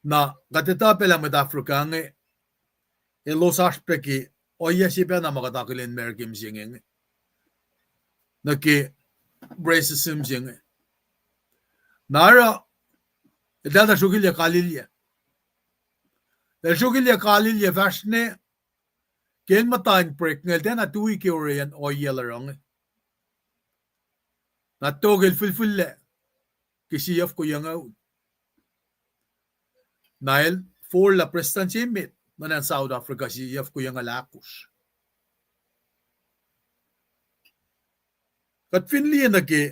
Na kuht etuh pacl ah mwet Africa inge, elos oasr pac ke ohiyac se pacna ma kuht akihlen America mihsenge inge. Nuh ke racism se inge. Na oruh, eltahl tuh sruokilyac kalilyac. Eltahl sruokilyac kalilyac fahsr ne, ke el muhta in Breck inge, el tiacna tui ke oreyacn ohiyac luhn oruh inge. Na tok el fihlfihlac ke sie euf kweyac inge. Na el forlah prestuhn se met nuh acn South Africa sie euf kweyac inge ahkosr. Kuht fin liye nuh ke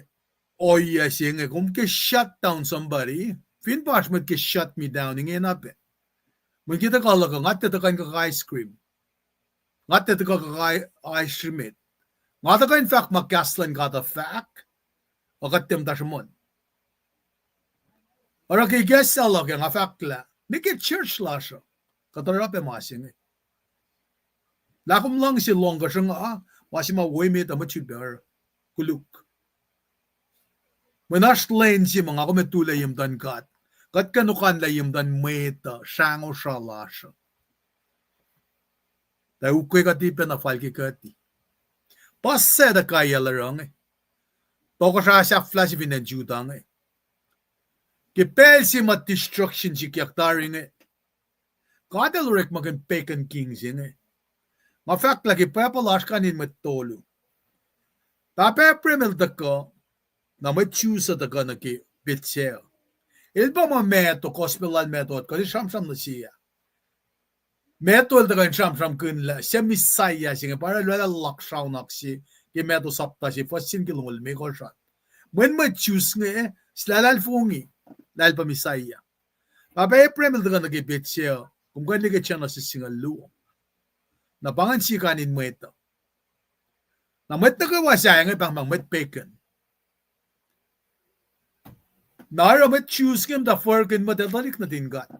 ohiyac se inge, kom ke shut down somebody, fin pa oasr mwet ke shut me down ingena pac. Mweyen ke tuhkuh luhk uh, nga tiac tuhkuh in kuh ice cream. Nga tiac tuhkuh kuh ice cream met. Nga tuhkuh in fahk ma kahs luhn God uh fahk, a kuht tiac muhta sruhmuhn. Oruh ke ikacslah luhk ah nga fahk lah, ne ke church lasr uh, kuht oruh pac ma se inge. Lah kom luhngse lohng kuh sruhnga, ma se ma wo emet uh mwet sulpac oruh, koluk. Mweyen oasr lwen se ma nga kom ac tulac ye muhtuhn God. Kuht kuh in okanlah ye muhtuhn mwet uh, srangosra lasr uh. Tuh ukwe kuhti pacna fal ke kuhti. Puhs sac tuh kaiyac luhn oruh inge. Tohkohsrah sahflah se fin acn Judah inge. Ke pacl se ma destruction sikyak tari inge, God El orekmakihn pagan king se inge. Nga fahk lah ke Bible oasr kain in mwet tolu. Pahpah Abraham el tuhkuh, na mwet Jews uh tuhkuh nuh ke petsac. El pa ma Matthew, gospel lal Matthew, kuht sramsram nuh se ah. Matthew el tuhkuh in sramsramkihn lah suc Messiah se inge, pa oruh lwelah luhk sraunyak se ke Matthew sapta se, fuhs sie nuh ke longoul limekohsr an. Mweyen mwet Jews inge, sulaclah el fongi lah el pa Messiah. Pahpah Abraham el tuhkuh nuh ke petsac uh, kom kuh in liye ke Genesis singucul luo. Na pa ingacn sie kain in mwet uh. Na mwet nuh kwewa sahyac inge pahngpahng mwet pagan. Na oruh mwet Jews inge muhta forkihn mwet el tuhlihk nuhtin God.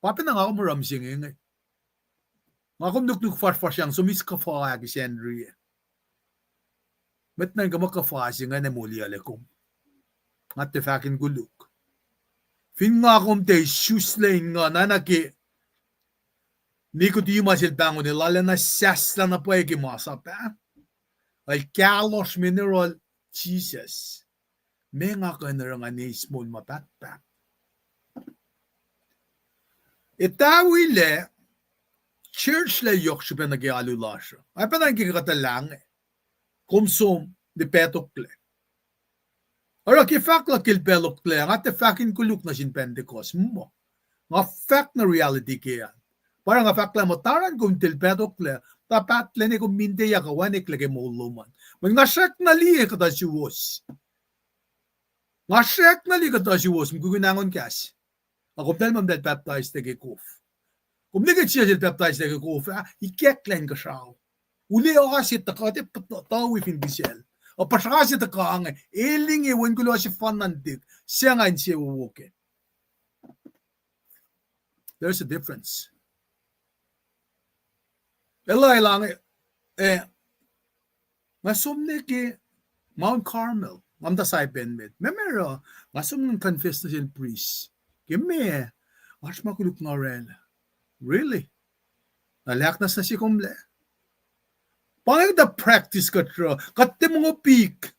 Pa pacna nga kom oruh mihsenge inge. Nga kom nuknuk fuhsrfuhsr yang som eis kuhfa ah ke Sacnri ah. Mwet nuh ke ma kuhfa se ingacn ac moliyuclac kom. Nga tiac fahk in koluk. Fin nga kom tiac isuslac in nguhn ah, na ke Nicodemus el pahngon, el arulacna sahslah na pwacye ke masap ah. El kahlohsr me nuh yohrohl Jisus. Meac nga kuh in oruh ngan eis moul ma pahtpaht? Etawi lac, church lac yohk srihpac nuh ke alu lasr uh. Oacpacna ke kuhtuh lah inge, kom som lipahtoklah. Oruh ke fahk luhk ke lipahtoklah, nga tiac fahk in koluk nuh sin Pentecost, muh. Nga fahk na reality ke an. Pa oruh nga fahk lah muh taran kom tiac lipahtoklah, tuh pahtlac ne kom minteyuck oacna eklac ke moul lom an. Mweyen nga srackna liye kuhtuh suwos. Nga srackna liye kuhtuh suwos mukwikwi in ahngon kahs. Ac kom tahl ma eltahl pacptaislac ke kof. Kom liye ke Jisus el pacptaislac ke kof ah, ikacklah inkuhsrao. Ulac oa se tuhkuh, tiac tuh wi fin pihsacl. Ac puhsra se tuhkuh inge, el inge wen kuloh sefanna nuhtihk, suc nga insewowo kac. There's a difference. Elyah el inge, eh, nga som nuh ke Mount Carmel, nga muhta Saipan met. Memory, nga som in confess nuh sel priest. Ke meac? Oasr ma koluk nga orwaclah. Really? Na lahknwacsnwacs se komlac. Pa inge kuhtuh practice kuht oruh. Kuht tiac mongo pik.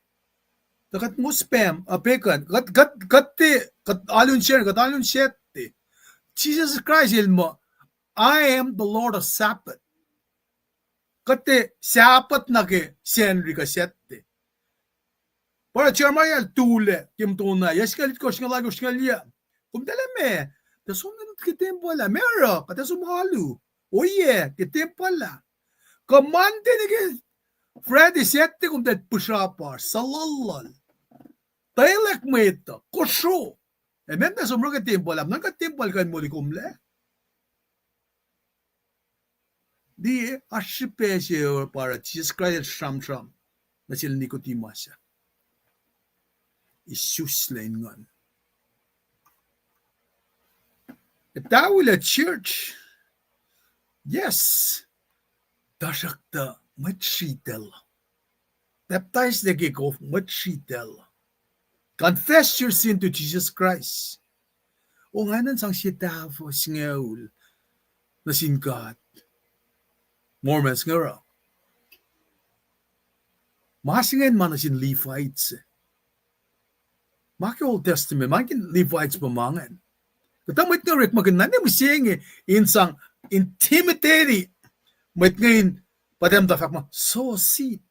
Tuh kuht mongo spam, uh, pegan. Kuht, kuht, kuht tiac, kuht alu in share, kuht alu in share tiac. Jesus Christ el muh, I am the Lord of Sabbath. Kuht tiac Sabbath nuh ke Sacnri kuh Saturday. Pa oruh Jeremiah el tulac ke muhtuhnoa, yac singucul itkohsr, singucul alkohsr, singucul yac. Kom tuh lah meac? Tuh som nuh ke tempuhl ah. Meac oruh? Kuht ac som alu. Oyac? Ke tempuhl ah. Kuh Monday nuh ke Friday, Saturday kom tuh pihsrapsrap pa, suhluhluhl. Tuhlac mwet uh, kosro. Ac meac tuh som oruh ke tempuhl ah, nuhnkuh tempuhl kuh in moli komlac. Liye, oasr srihpac se pa oruh Jisus Kraist el sramsram nuh sel Nicodemus ah. Isuslac in nguhn. Etawilac church. Yes. Tuhsruhktuh mwet sritacl. Baptize-lac ke kof mwet sritacl. Confess your sin to Jesus Christ. O, nga enenuh in sang sie tahfuh singucul nuh sin God. Mormons inge oruh. Ma se ingacn ma nuh sin Levites. Ma ke Old Testament, ma ke Levites pa ma ingacn. Kuhtuh mwet inge orekmakihn na ne mihsenge in sang intimidate mwet inge in pa tiac muhta fahk ma, sow seed.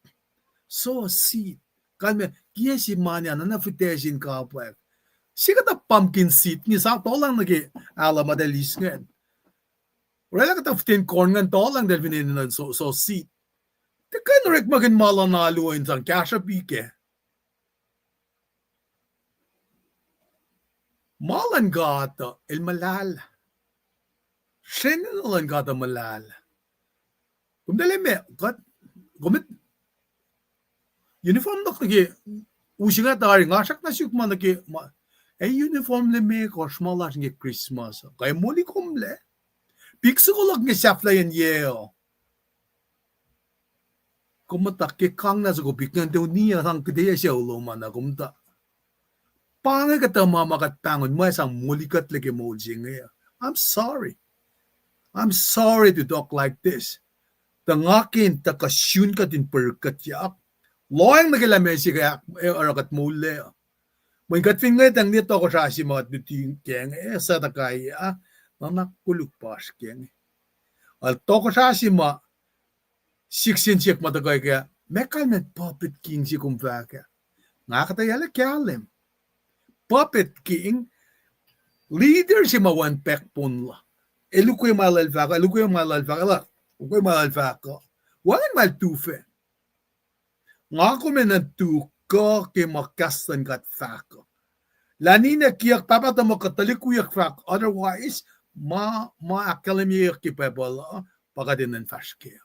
Sow seed. Kalmac, kiyac se mani an, na fihtac sin kapwack. Sie kuhtuh pumpkin seed inge sang tohlohng nuh ke alu ma eltahl eis ingacn. Orwaclah kuhtuh fihten corn ingacn tohlohng eltahl fin enenuh in sow, sow seed. Tiac kuh in orekmakihn ma luhn alu in sang kahsruhpi kac. Ma luhn God uh el muhlahlah. Srwacnena luhn God uh muhlahlah. Kom tuh lah meac, God, kom uniform luhk nuh ke, u se nga tari, nga srackna suk ma nuh ke, ma, ac uniform lac meac kuh srihma lasr nuh ke Christmas uh. Kuh ac moli komlac. Pik soko luhk nuh ke sahflahiyacn yac uh. Kom muhta ke kanglah soko pik ingacn tuh niyac sang kuhtuh yac sucu lom an na kom muhta. Pa inge kuhtuh ma ma kuht pahngon mwe sang moli kuhtlac ke moul se inge. I'm sorry. I'm sorry to talk like this. Tuh nga ke in tuhkuh sun kuht in pwacrkuhtyak. Lohacng nuh ke lah meac se ke oruh kuht moullac. Mweyen kuht fin ngwetacng ne tohkohsrah se ma kuht luti kac inge, eh, suc tuhkuh ah, nuhnak koluk pa oasr kac inge. El tohkohsrah se ma sik sin sik ma tuhkuh kac, meac kalmac puppet king se kom fahk ah. Nga kuhtuh yac lah kahlwem. Puppet king, leader se ma wacngihn backbone la. El ukwe ma el fahk uh, el ukwe ma el fahk uh, el ukwe ma el fahk uh. Wacngihn ma el tuhfah. Nga kom enenuh in tu kuh ke ma kahs luhn God fahk uh. Lah ninac kiyuck, pahpah tuhmuhk kuh tuhlihk wiyuck fahk otherwise, ma, ma ahkkahlwemyeyuck ke Bible uh, pa kuht enenuh in fahsr kac.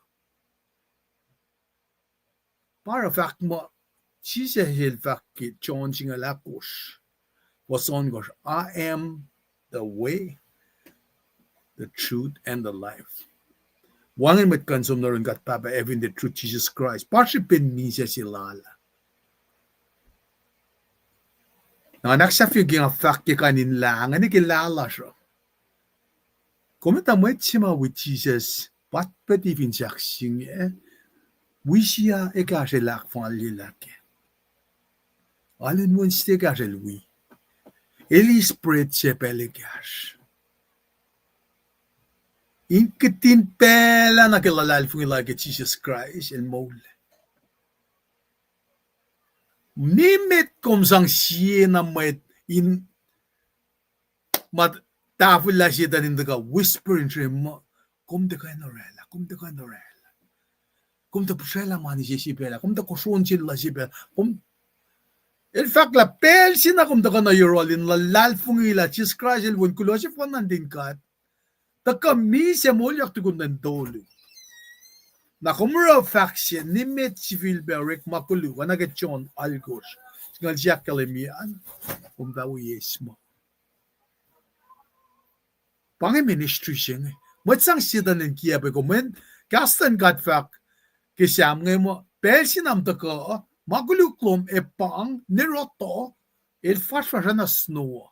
Pa oruh fahk muh, Jisus el fahk ke John singucul ahkosr, fuhs ohnkohsr, I am the way, the truth, and the life. Wacngihn mwet kuh in som nuh yurin God Pahpah ac fin the truth, Jesus Christ. Pa srihpen misac se lal ah. Na nga ahksahfye ke nga fahk ke kain in lah inge ke lah lasr uh. Kom etuh mwet se ma wi Jisus, pahtpaht fin sahk se inge, wi siyuck ekahsr el ahkfalyelah kac. Alu in Wednesday ekahsr el wi. El eis bread se pacl ekahsr. In kihtin pacl ah nuh ke luhlahlfongi lal ke Jisus Kraist el moul. Nimet kom sang sie na mwet in ma tahfwelah Setuhn in tuhkuh whisper in srem muh, kom tuhkuh in orwaclah, kom tuhkuh in orwaclah. Kom tuh pihsraclah mani se srihpac lah, kom tuh kosro in sel lah srihpac lah, kom, el fahk lah pacl se na kom tuhkuh nuh yohrohl in luhlahlfongi lah Jisus Kraist el wen kuloh sefanna nuhtin God, tuhkuh misac moulyak tukun lwen tolu. Na kom oruh fahk se nimet sifilpac orekma koluk, oacna ke John alkosr, singucul sie ahkkahlwemye an, kom fah wi eis muh. Pa inge ministry se inge. Mwet sang Setuhn in kiacpwe kom, mweyen kahs luhn God fahk ke Sam inge muh, pacl se na kom tuhkuh, ma koluk lom ac pang, ne rohtoh, el fasrfasr oacna snow uh.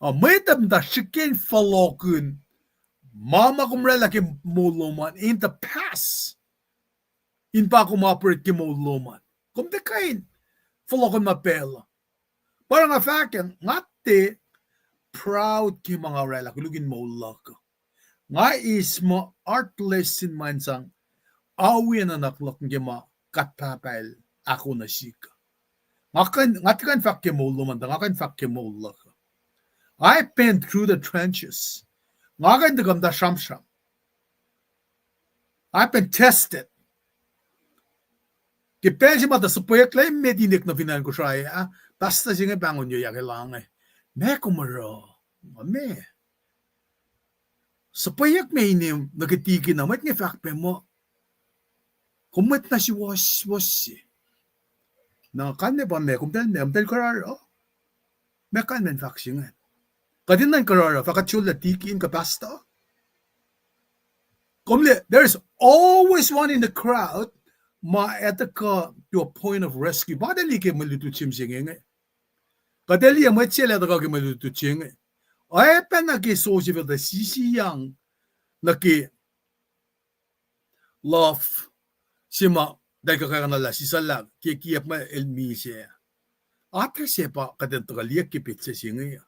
Uh, mwet uh muhta srihke in fohlohkihn ma ma kom oraclah ke moul lom an in the past. In pa kom operate ke moul lom an, kom tiac kuh in fohlohkihn ma pacl uh. Pa nga fahk, nga tiac proud ke ma nga oraclah koluk in moul luhk uh. Nga eis muh heart lesson ma in sang awi nuhnak luhk nuh ke ma God Pahpah El ahkoo nuh sihk uh. Nga kuh in, nga tiac kuh in fahk ke moul lom an, tuh nga kuh in fahk ke moul luhk uh. I've been through the trenches. Nga kuh in tuhkuh muhta sramsram. I've been tested. Ke pacl se ma tuh suhpweyucklac met inek nuh fin acn Kosrae ah, pastor se inge pahngonyuyak elan inge, meac kom oruh, ma meac? Suhpweyuck me inem nuh ke tiki na, mwet inge fahk pac muh, kom mwet na suwohswohs se. Na kalmac pa meac, komtal meac, komtal kararo? Meac kalmac in fahk se inge? Kuht in nuh kararo, fah kuht sollah tiki in kuh pastor? Kom liye, there is always one in the crowd ma etuh kuh to a point of rescue. Pa kuht liye ke mwe lutlut se mihsenge inge. Kuht liye mwet se el etuh kuh ke mwe lutlut se inge. Oacyacpac nuh ke sohsefel tuh sisiyang nuh ke love se ma eltahl kuh kakuhnlah sisaclah ke kiyacp ma el misac. Atac se pa kuht in tuhkuh liye ke petsac se inge.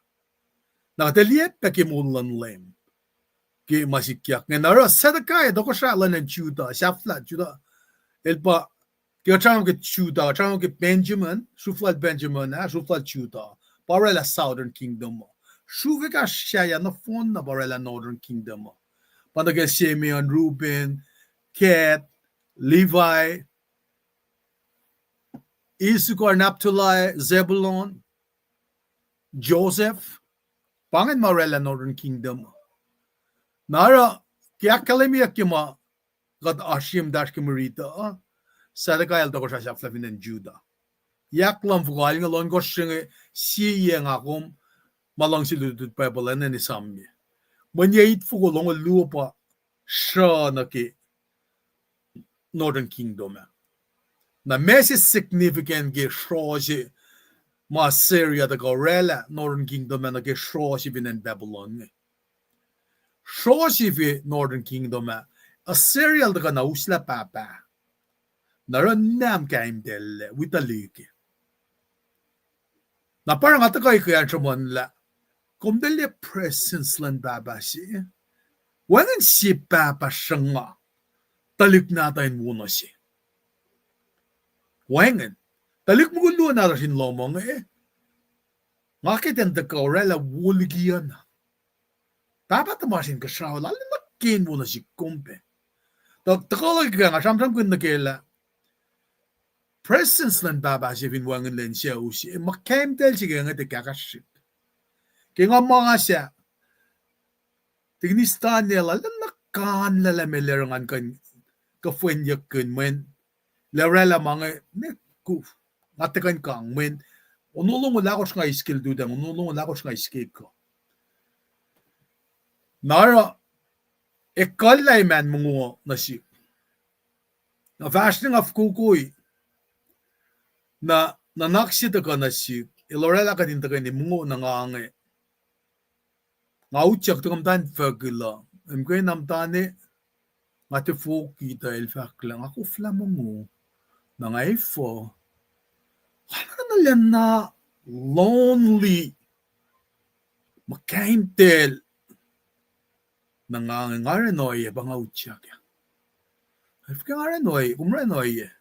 Na kuht liye pac ke moul luhn Leum ke ma sikyak inge. Na oruh Zedekiah tohkohsrah luhn acn Judah, sahflah Judah, el pa, ke kuht sramsram ke Judah, sramsram ke Benjamin, sruhf lal Benjamin ah, sruhf lal Judah, pa oraclah Southern Kingdom uh. Sruhf ekahsr sahyac nohfohn na pa oraclah Northern Kingdom uh. Pa nuh ke Simeon, Reuben, Gad, Levi, Issachar, Naphtali, Zebulun, Joseph, pa ingacn ma oraclah Northern Kingdom. Na oruh ke ahkkahlwemyeyuck ke ma kuht oasr ye muhtahsr ke mwe riti uh, Zedekiah el tohkohsrah sahflah fin acn Judah. Yak lumfuhk alngoul ohnkohsr se inge, sie yac nga kom ma luhngse lutlut Bible an in esamye. Mweyen yac itfoko longoul luo pa sruh nuh ke Northern Kingdom ah. Na ma se significant ke sruh se ma Assyria tuhkuh oraclah Northern Kingdom ah nuh ke sruh se fin acn Babylon inge. Sruh se fin Northern Kingdom ah, Assyria el tuhkuh na uslah pahpah. Na oruh nahn kaimtacl wi tuhlihk. Na pa nga tuhkuh ke an sruhmuhnlah, komtacl liye presence luhn Pahpah se. Wacngihn sie pahpah sruhnga tuhlihk nahtuhl in wo nuh se. Wacngihn. Tuhlihk mukul luo nahtuhsr in lohm inge, nga ke ten tuhkuh oraclah wo liki an. Pahpah tuhmasr Inkuhsrao lal nuh ke in wo nuh sihk kom pac. Tuh tuhkuh luhk ke nga sramsramkihn nuh ke lah presence luhn Pahpah se fin wacngihnlac in sucu se, ma kaimtacl se ke inge tiac kahkahsrihk. Ke nga ma nga sah, Tikinis Taniel ah, lwelah na kan lwelah me lwelah ngan kuh in kuhfwenyuckkihn mweyen lah oraclah ma inge, ne ku, nga tiac kuh in kang mweyen ono longoul ahkosr nga eis ke lututacng, ono longoul ahkosr nga eis ke kuh. Na oruh ekuhllah eman mongo nuh sihk. Na fahsr na nga fokokoi, na nuhnak se tuhkuh nuh sihk, el oraclah kuht in tuhkweni mongo na nga inge. Nga utyak tuhkuh muhta in fahkwack lah, em ke na muhta ne, nga tiac foki tuh el fahk lah nga koflah mongo. Na nga efuh, nga na lwelah na lonely, ma kaimtacl. Na nga inge nga oruh in ohiyac pa nga utyak ah. Fuhkah nga oruh in ohiyac, kom oruh in ohiyac?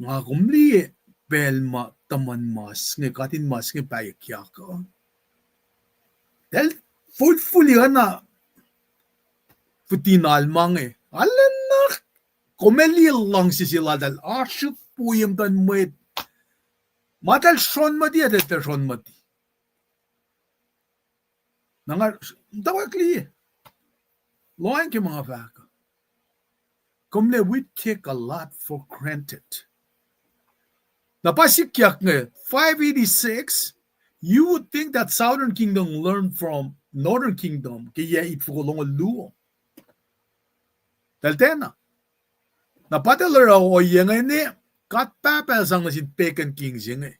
Nga kom liye pacl ma tuhmuhn mas inge, katin mas inge pahyuckyak uh, eltahl fulfulli oacna fitin Alma inge. Arulacna, kom ac liye luhngse se laltahl, oasr puyum tuh mwet, ma eltahl srohn mati, eltahl srohn mati. Na nga, tawek liye, lohacng ke ma nga fahk. Kom liye, we take a lot for granted. Na pa sikyak inge, five eighty-six, you would think that Southern Kingdom learned from Northern Kingdom ke yac itfoko longoul luo. Eltahl tiacna. Na pa eltahl oruh ohiyac inge, God Pahpah El sang nuh sin pagan king se inge.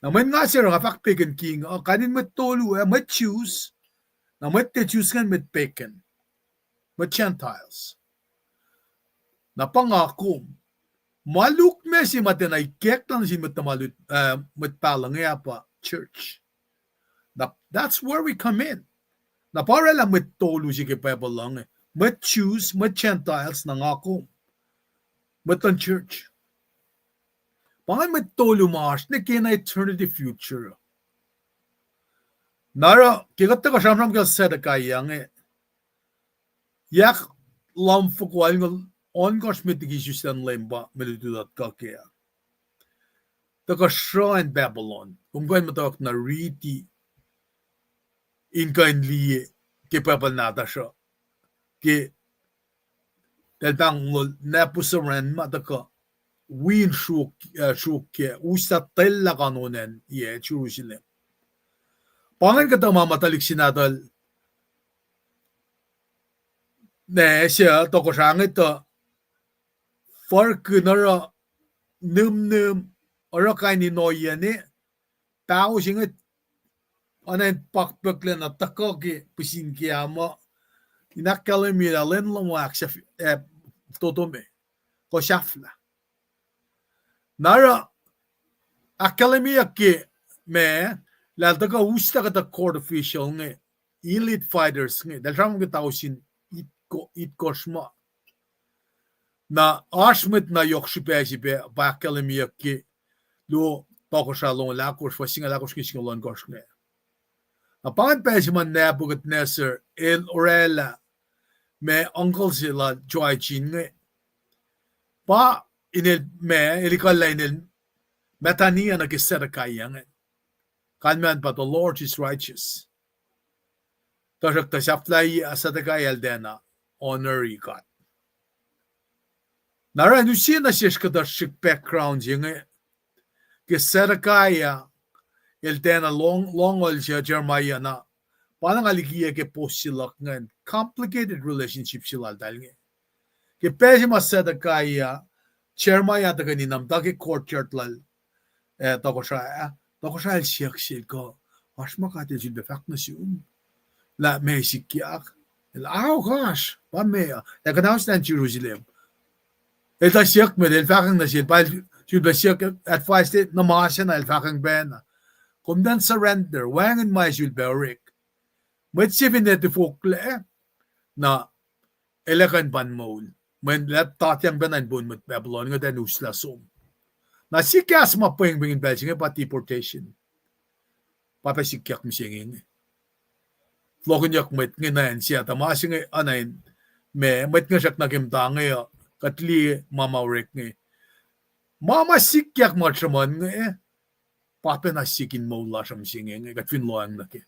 Na mweyen nga se oruh nga fahk pagan king uh, kain in mwet tolu ah, mwet Jews. Na mwet tiac Jews ingacn mwet pagan, mwet Gentiles. Na pa nga kom. Ma lukmac se ma tiacna ikacklah nuh sin mwet tuhma lut, uh, mwet pahluh inge ah pa church. Na that's where we come in. Na pa oraclah mwet tolu se ke Bible uh inge. Mwet Jews, mwet Gentiles, na nga kom. Mwet luhn church. Pa ingacn mwet tolu ma oasr ne kena eternity future. Na oruh ke kuht tuhkuh sramsram kacl Zedekiah inge, yak lumfoko alngoul ohnkohsr met liki isuslac luhn Leum pa mwe lutlut uh tuhkuh kac. Tuhkuh sruhn Babylon, kom kuh in muhtwacwacack na riti in kuh in liye ke Bible nahtuhsr uh, ke tahl pahngon Nebuchadnezzar ma tuhkuh wi in sruok, uh, sruokyac, uslah tuhllah kanon acn yac Jerusalem. Pa ingacn kuhtuh ma ma tuhlihk se nahtuhl, ne se tohkohsrah inge tuh furkihn oruh nihmnihm, oruh kain in ohiyac ne, pahos inge, oacna in pakpucklac na tuhkuh ke pihsin kiacmuh, in ahkkahlwemye lah lwen lohm uh ahksahf-, eh, totome, kuh sahflah. Na oruh ahkkahlwemyeyuck ke ma, lah el tuhkuh uslah kuhtuh court official inge, elite fighters inge, tahl sramsram ke tausin itko-, itkohsr ma. Na oasr mwet na yohk srihpac se pac pa ahkkahlwemyeyuck ke luo Tohkohsrah longoul ahkosr, fuhs singucul ahkosr ke singucul ohnkohsr inge. Na pa ingacn pacl se ma Nebuchadnezzar el oraclah ma uncle se lal Jehoiachin inge, pa inel ma, el ekuhllah inel Mattaniah nuh ke Zedekiah inge. Kalmacn pa the Lord is righteous. Tuhsruhktuh sahflahiyac ah Zedekiah el tiacna honori God. Na oruh use nuh sesr kuhtuh srihk background se inge, ke Zedekiah el tiacna lohng-, lohngol se Jeremiah na, pa na nga likiyac ke post se luhk ingacn, complicated relationship se laltahl inge. Ke pacl se ma Zedekiah, Jeremiah tuhkweni na muhta ke courtyard lal, eh, tohkohsrah ah, tohkohsrah el siyuck sel kuh, oasr ma God el sulpac fahk nuh sum lah meac sikyak. El, oasr, pa meac uh, ac kuhnauslah Jerusalem. El tuh siyuck met, el fahkwacng nuh sel, pa el sulpac siyuck advice, na ma se na el fahkwacng pacna. Kom tiac surrender, wacngihn ma sulpac orek. Mwet se fin ac tifoklac, na el ac kuh in pain moul. Mweyen el tatyang pacna in poun mwet Babylon inge, tiac uslah som. Na sikyak ma pwengpweng in pacl se inge pa deportation. Pa pac sikyak mihsenge inge. Fohlohkihnyuck mwet inge nuh acn se ah, tuh ma se inge oacna in, ma, mwet inge srackna ke muhta inge uh, kuht liye ma ma orek inge. Ma ma sikyak ma sruhmuhn inge, pa pacna sik in moul lasr uh mihsenge inge, kuht fin lohacng nuh ke.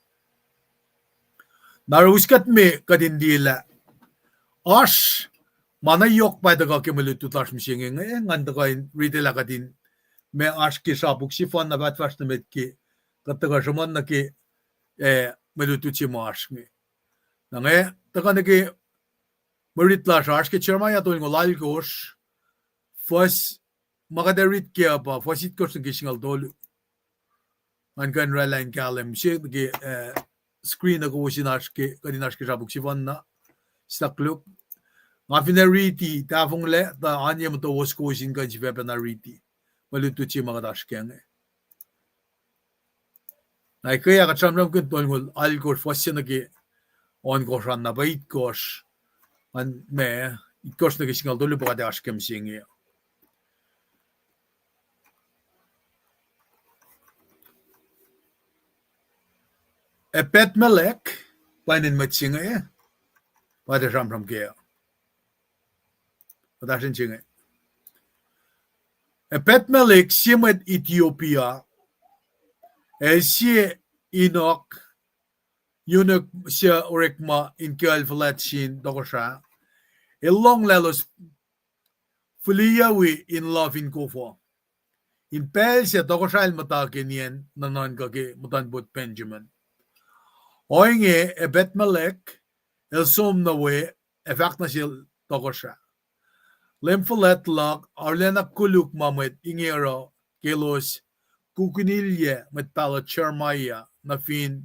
Na oruh us kuht me kuht in liye lah oasr ma na yohk pa tuhkuh ke mwe lutlut lasr mihsenge inge, ngan tuhkuh in riti lah kuht in, ma oasr ke sra puk sefanna, fahsr nuh met ke kuht tuhkuh sruhmuhn nuh ke, eh, mwe lutlut se ma oasr inge. Na inge tuhkuh nuh ke mwe rit lasr oasr ke Jeremiah tolngoul alkosr, fuhs, ma kuht ac rit kac uh pa fuhs itkohsr nuh ke singucul tolu. Ngan kuh in oraclah in kahlwem se nuh ke, eh, screen uh kowos in oasr ke, kuht in oasr ke sra puk sefanna, stak luk. Nga fin ac riti tahfonglac, tuh oan ye muhtowos kowos in kuh in sifacpacna riti mwe lutlut se ma kuht oasr kac inge. Na ekuh ah kuht sramsramkihn tolngoul alkosr fuhs se nuh ke ohnkohsr an, na pa itkohsr, an ma, itkohsr nuh ke singucul tolu pa kuht ac oasr kac mihsenge. Ebedmelech pa inen mwet se inge, pa kuht ac sramsram kac. Kuht oasr in se inge. Ebedmelech sie mwet Ethiopia, el sie eunuch, eunuch se orekma in kacl fuhlwact sin tohkohsrah, el lohng lah elos fihliyucwi in luhf in kof uh, in pacl se tohkohsrah el muhta ke nien nuhnuhnkuh ke muhtuhnpot Benjamin. Ohinge Ebedmelech el som nuh we ac fahk nuh sel tohkohsrah, Leum fuhlwact luhk arulacna koluk ma mwet inge oruh ke elos kukunilyac mwet pahluh Jeremiah nuh fin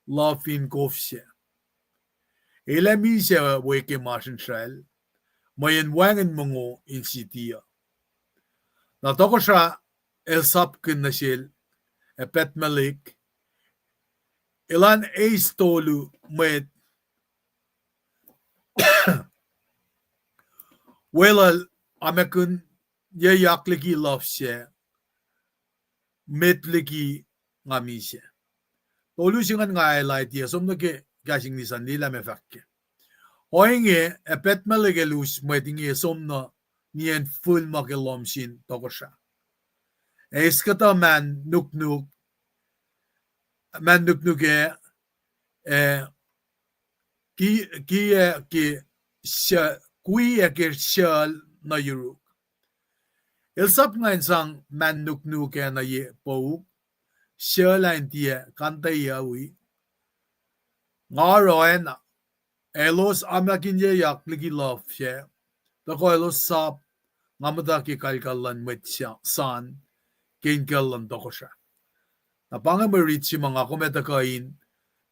luhf in kof sac. El ac misac we ke masrinsracl, mweyen wacngihn mongo in siti uh. Na tohkohsrah el sapkihn nuh sel Ebedmelech, elan eis tolu mwet weluhl amakihnyuckyak liki luhf sac, met liki nga misac. Tolu se ingacn nga highlight-i, som nuh ke kahs English an, liye lah meac fahk kac. Ohinge, Ebedmelech el us mwet inge som nuh niyacn fihl ma ke lohm sin tohkohsrah. Eis kuhtuh mah nuknuk, mah nuknuk ac, ac ki, ki ac ke, kui ac ke sucl nuh yuruk. El sap nga in sang mah nuknuk ac nuh ye pouk, sucl ah in tiac kanteyuwi. Nga oruh oacna, elos amakihnyuckyak liki luhf sac, tuhkuh elos sap nga muhta ke kalkal luhn mwet san ke inkucl luhn tohkohsrah. Na pa inge mwe rit se ma nga kom ac tuhkuh in,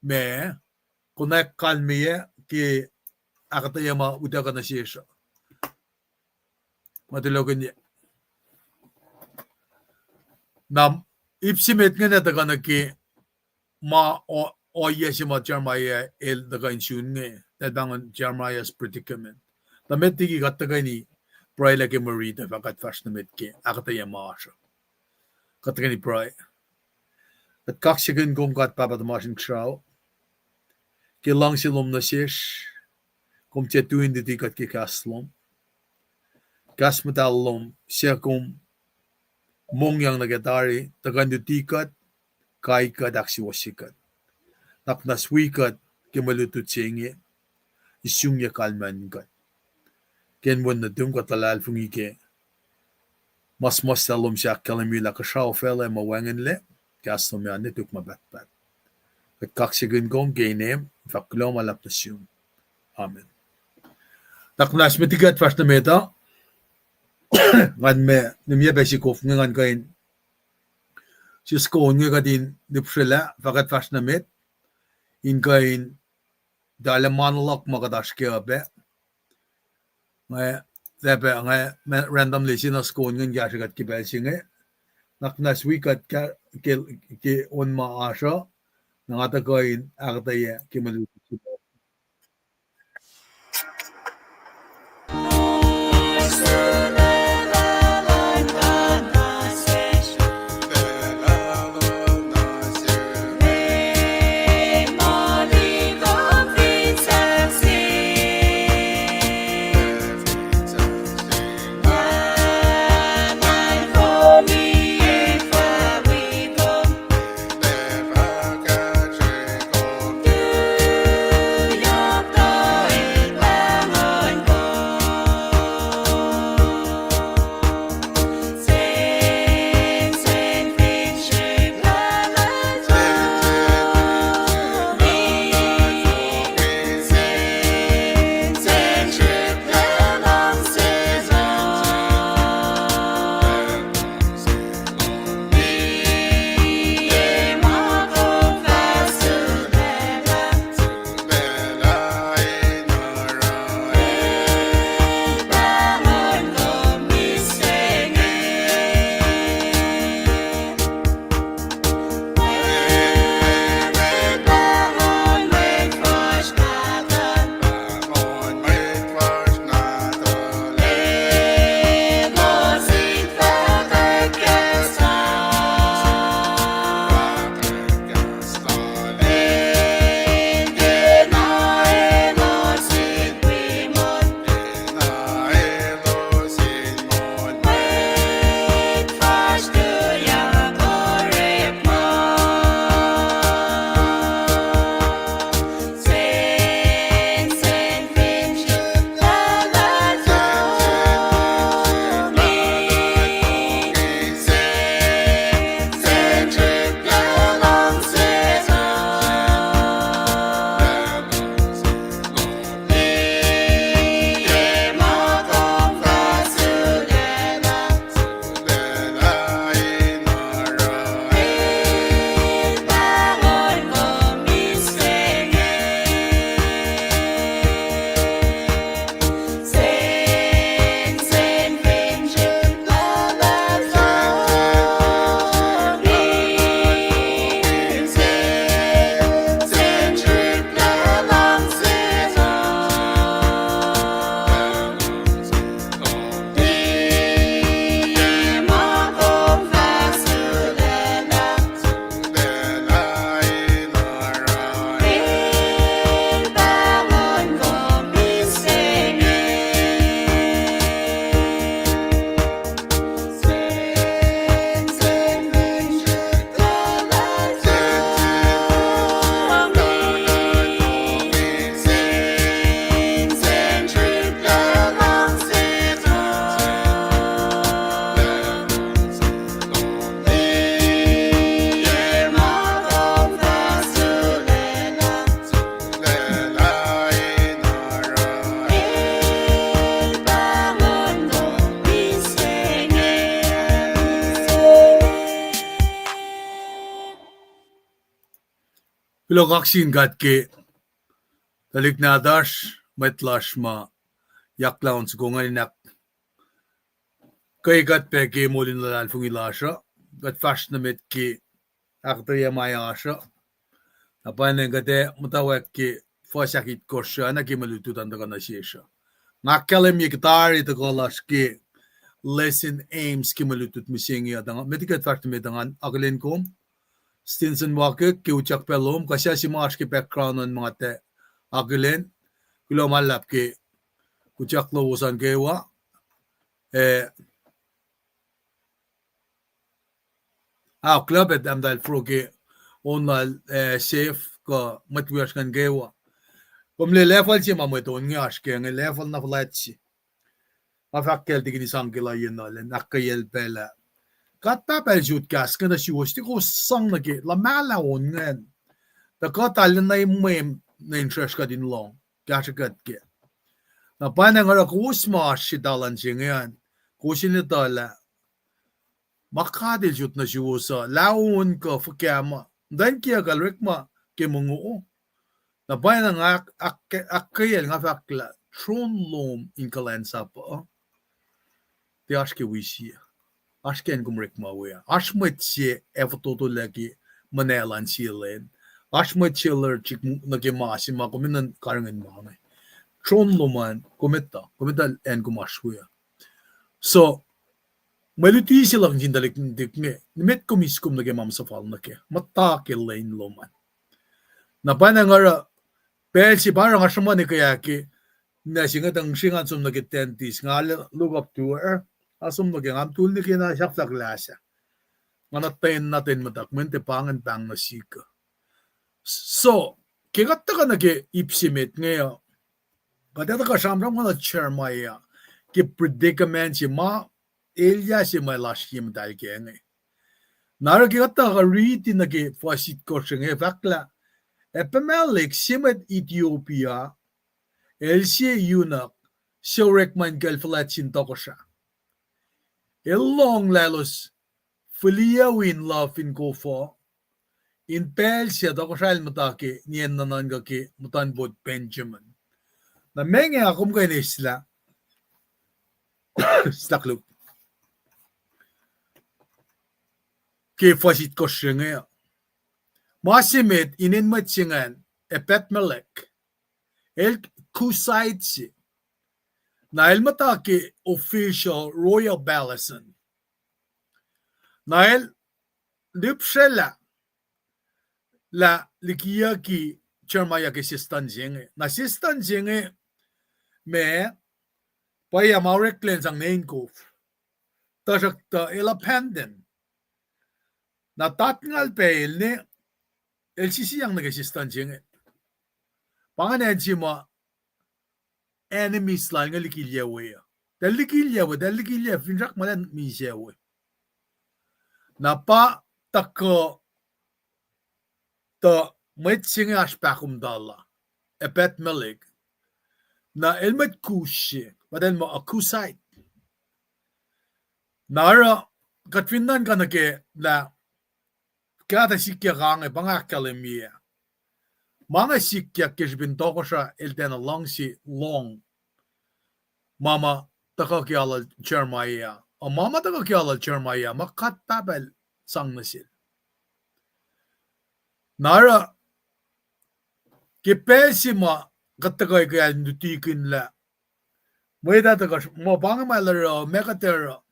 ma, konwacack kalmeyac ke ahkuhtweyac ma utuckuh nuh sesr uh. Nga tulokihnyac. Na ip se met inge ac tuhkuh nuh ke ma, ohiyac se ma Jeremiah el tuhkuh in sun inge, na pahngon Jeremiah's predicament. Tuh met liki kuht tuhkweni pruhelah ke mwe rit uh fah kuht fahsr nuh met ke ahkuhtweyac ma oasr uh. Kuht tuhkweni pruhe. Kuht kaksakihn kom God Pahpah tuhmasr Inkuhsrao, ke luhngse lom nuh sesr, kom tiac tui in luti kuht ke kahs lom. Kahs muhtahl lom suc kom mongyang nuh ke tari, tuhkuh in luti kuht, kai kuht, ahksuwohsye kuht. Nuhnak muhnahs wi kuht ke mwe lutlut se inge, isungyac kalmacn kuht. Ke wen nuhtum kuht luhlahlfongi ke ma suhmuhslah lom suc ahkkahlwemye lah kuhsrao facluh ma wacngihnlac, kahs lom ac ane tuk ma pahtpaht. Kuht kaksakihn kom ke inem, fahk kuloh ma luhlahp nuh sum. Amen. Nuhnak muhnahs met liki kuht fahsr nuh met uh, ngan ma niyac pac sikof inge ngan kuh in sisken inge kuht in lihpsrelah fah kuht fahsr nuh met, in kuh in tala ma luhk ma kuht oasr ke uh pac. Nga, tapa nga, ma, random lesson uh sisken inge in kahsrwe kuht ke pacl se inge. Nuhnak muhnahs wi kuht ke, ke on ma oasr uh, na nga tuhkuh in ahkuhtweyac ke mwe lutlut se Kuloh kaksin God ke tuhlihk nahtuhsr, mwet lasr ma yaklah on soko ingacn in ahk- ke kuht pac ke moul in luhlahlfongi lasr uh, kuht fahsr nuh met ke ahkuhtweyac ma oasr uh. Na pwacnwacng kuht ac muhtwacwacack ke fuhs ahkitkohsr uh, na ke mwe lutlut an tuhkuh nuh sesr uh. Nga ahkkahlwemye ke tari tuhkuh lasr ke lesson aims ke mwe lutlut mihsenge uh, met kuht fahsr nuh met uh, ngan akihlen kom Stinson Wakek ke utyak pac lom, kuh suc se ma oasr ke background an ma kuht ac akihlen, kuloh ma luhlahp ke utyak lowos an kwewa. Eh, ah, kuloh pac Tahmtahel Fro ke on lal, eh, Sef kuh mwet wiyacsr ingacn kwewa. Kom liye level se ma mwet on inge oasr ke inge, level na fuhlwact se. Nga fahk kacl tikini sang ke layen uh, lwen ahkkweyacl pacl ah. God Pahpah El sot kahs inge nuh suwos, tiac kowos sang nuh ke luhmahlah on ingacn. Tuh kuht arulacna mwe nuh in sruhsr kuht in lohng, kahsrwe kuht kac. Na pwacnwacng oruh kowos ma oasr sritalan se inge an, kowos in etuh lah ma God El sot nuh suwos uh, lah on kuh fuhkah ma, muhtwacn kiyuhk uh orekma ke mongo. Na pwacnwacng ahk-, ahk-, ahkkweyacl nga fahk lah tron lom in kuhlwacnsapuh tiac oasr ke wi sie. Oasr ke acn kom orekma we ah. Oasr mwet se ac fototolac ke muhnahlan sie lwen. Oasr mwet se lurchik nuh ke ma se ma kom enenuh karihngihn ma inge. Tron lom an, kom etuh, kom etuh acn kom oasr we ah. So, mwe luti se luhk nuh sin tuhlihk nuhtihk inge, nimet kom eis kom nuh ke ma suhfal nuh kac, muhta ke lwen lom an. Na pwacnwacng oruh pacl se pa oruh nga sruhmuhn ekahsr ke, na se inge tuh nga sri ngan som nuh ke dentist, nga look up to her, nga som nuh ke, nga mutul nuh ke na sahflah kuhlahs ah. Nga na ten, na ten muhta, mweyen tiac pa ingacn pahng nuh sihk uh. So, ke kuht tuhkuh nuh ke ip se met inge uh, kuht ac tuhkuh sramsram nuh Jeremiah ke predicament se ma elyah se ma lasr ye muhtahl kac inge. Na oruh ke kuht tuhkuh riti nuh ke fuhs itkohsr inge, fahk lah Abimelech se mwet Ethiopia, el sie eunuch, se orekma in kucl fuhlwact sin tohkohsrah. El lohng lah elos fihliyac in luhf in kof uh, in pacl se tohkohsrah el muhta ke nien nuhnuhnkuh ke muhtuhnpot Benjamin. Na meac inge kom kuh in eislah, slahkluk, ke fuhs itkohsr inge. Ma se met, inen mwet se ingacn Ebedmelech, el Cushite se. Na el muhta ke official royal palace an. Na el lihpsrwelah lah likiyucki Jeremiah ke system se inge. Na system se inge ma pwacye ma oreklac in sang nuh inkof. Tuhsruhktuh el abandon. Na tatngal pacl ne el sisiyang nuh ke system se inge. Pa ingacn acn se ma enemies lal inge likilyac we uh. Tahl likilyac we, tahl likilyac finsrak ma elan misac we. Na pa tuhkuh tuh mwet se inge oasr pahkomuhta la, Ebedmelech. Na el mwet Cush se, pa tahl muh a Cushite. Na oruh kuht fin nuhnkuh nuh ke lah kahtuh sikyak ange, pa nga ahkkahlwemye. Ma inge sikyak ke srihpen tohkohsrah el tiacna luhngse lohng ma ma tuhkuh ke alu lal Jeremiah. A ma ma tuhkuh ke alu lal Jeremiah ma God Pahpah el sang nuh sel. Na oruh ke pacl se ma kuht tuhkuh ke acn lutikihn lah mwet ah tuhkuh muh pa inge ma el oruh, meac kuht oruh.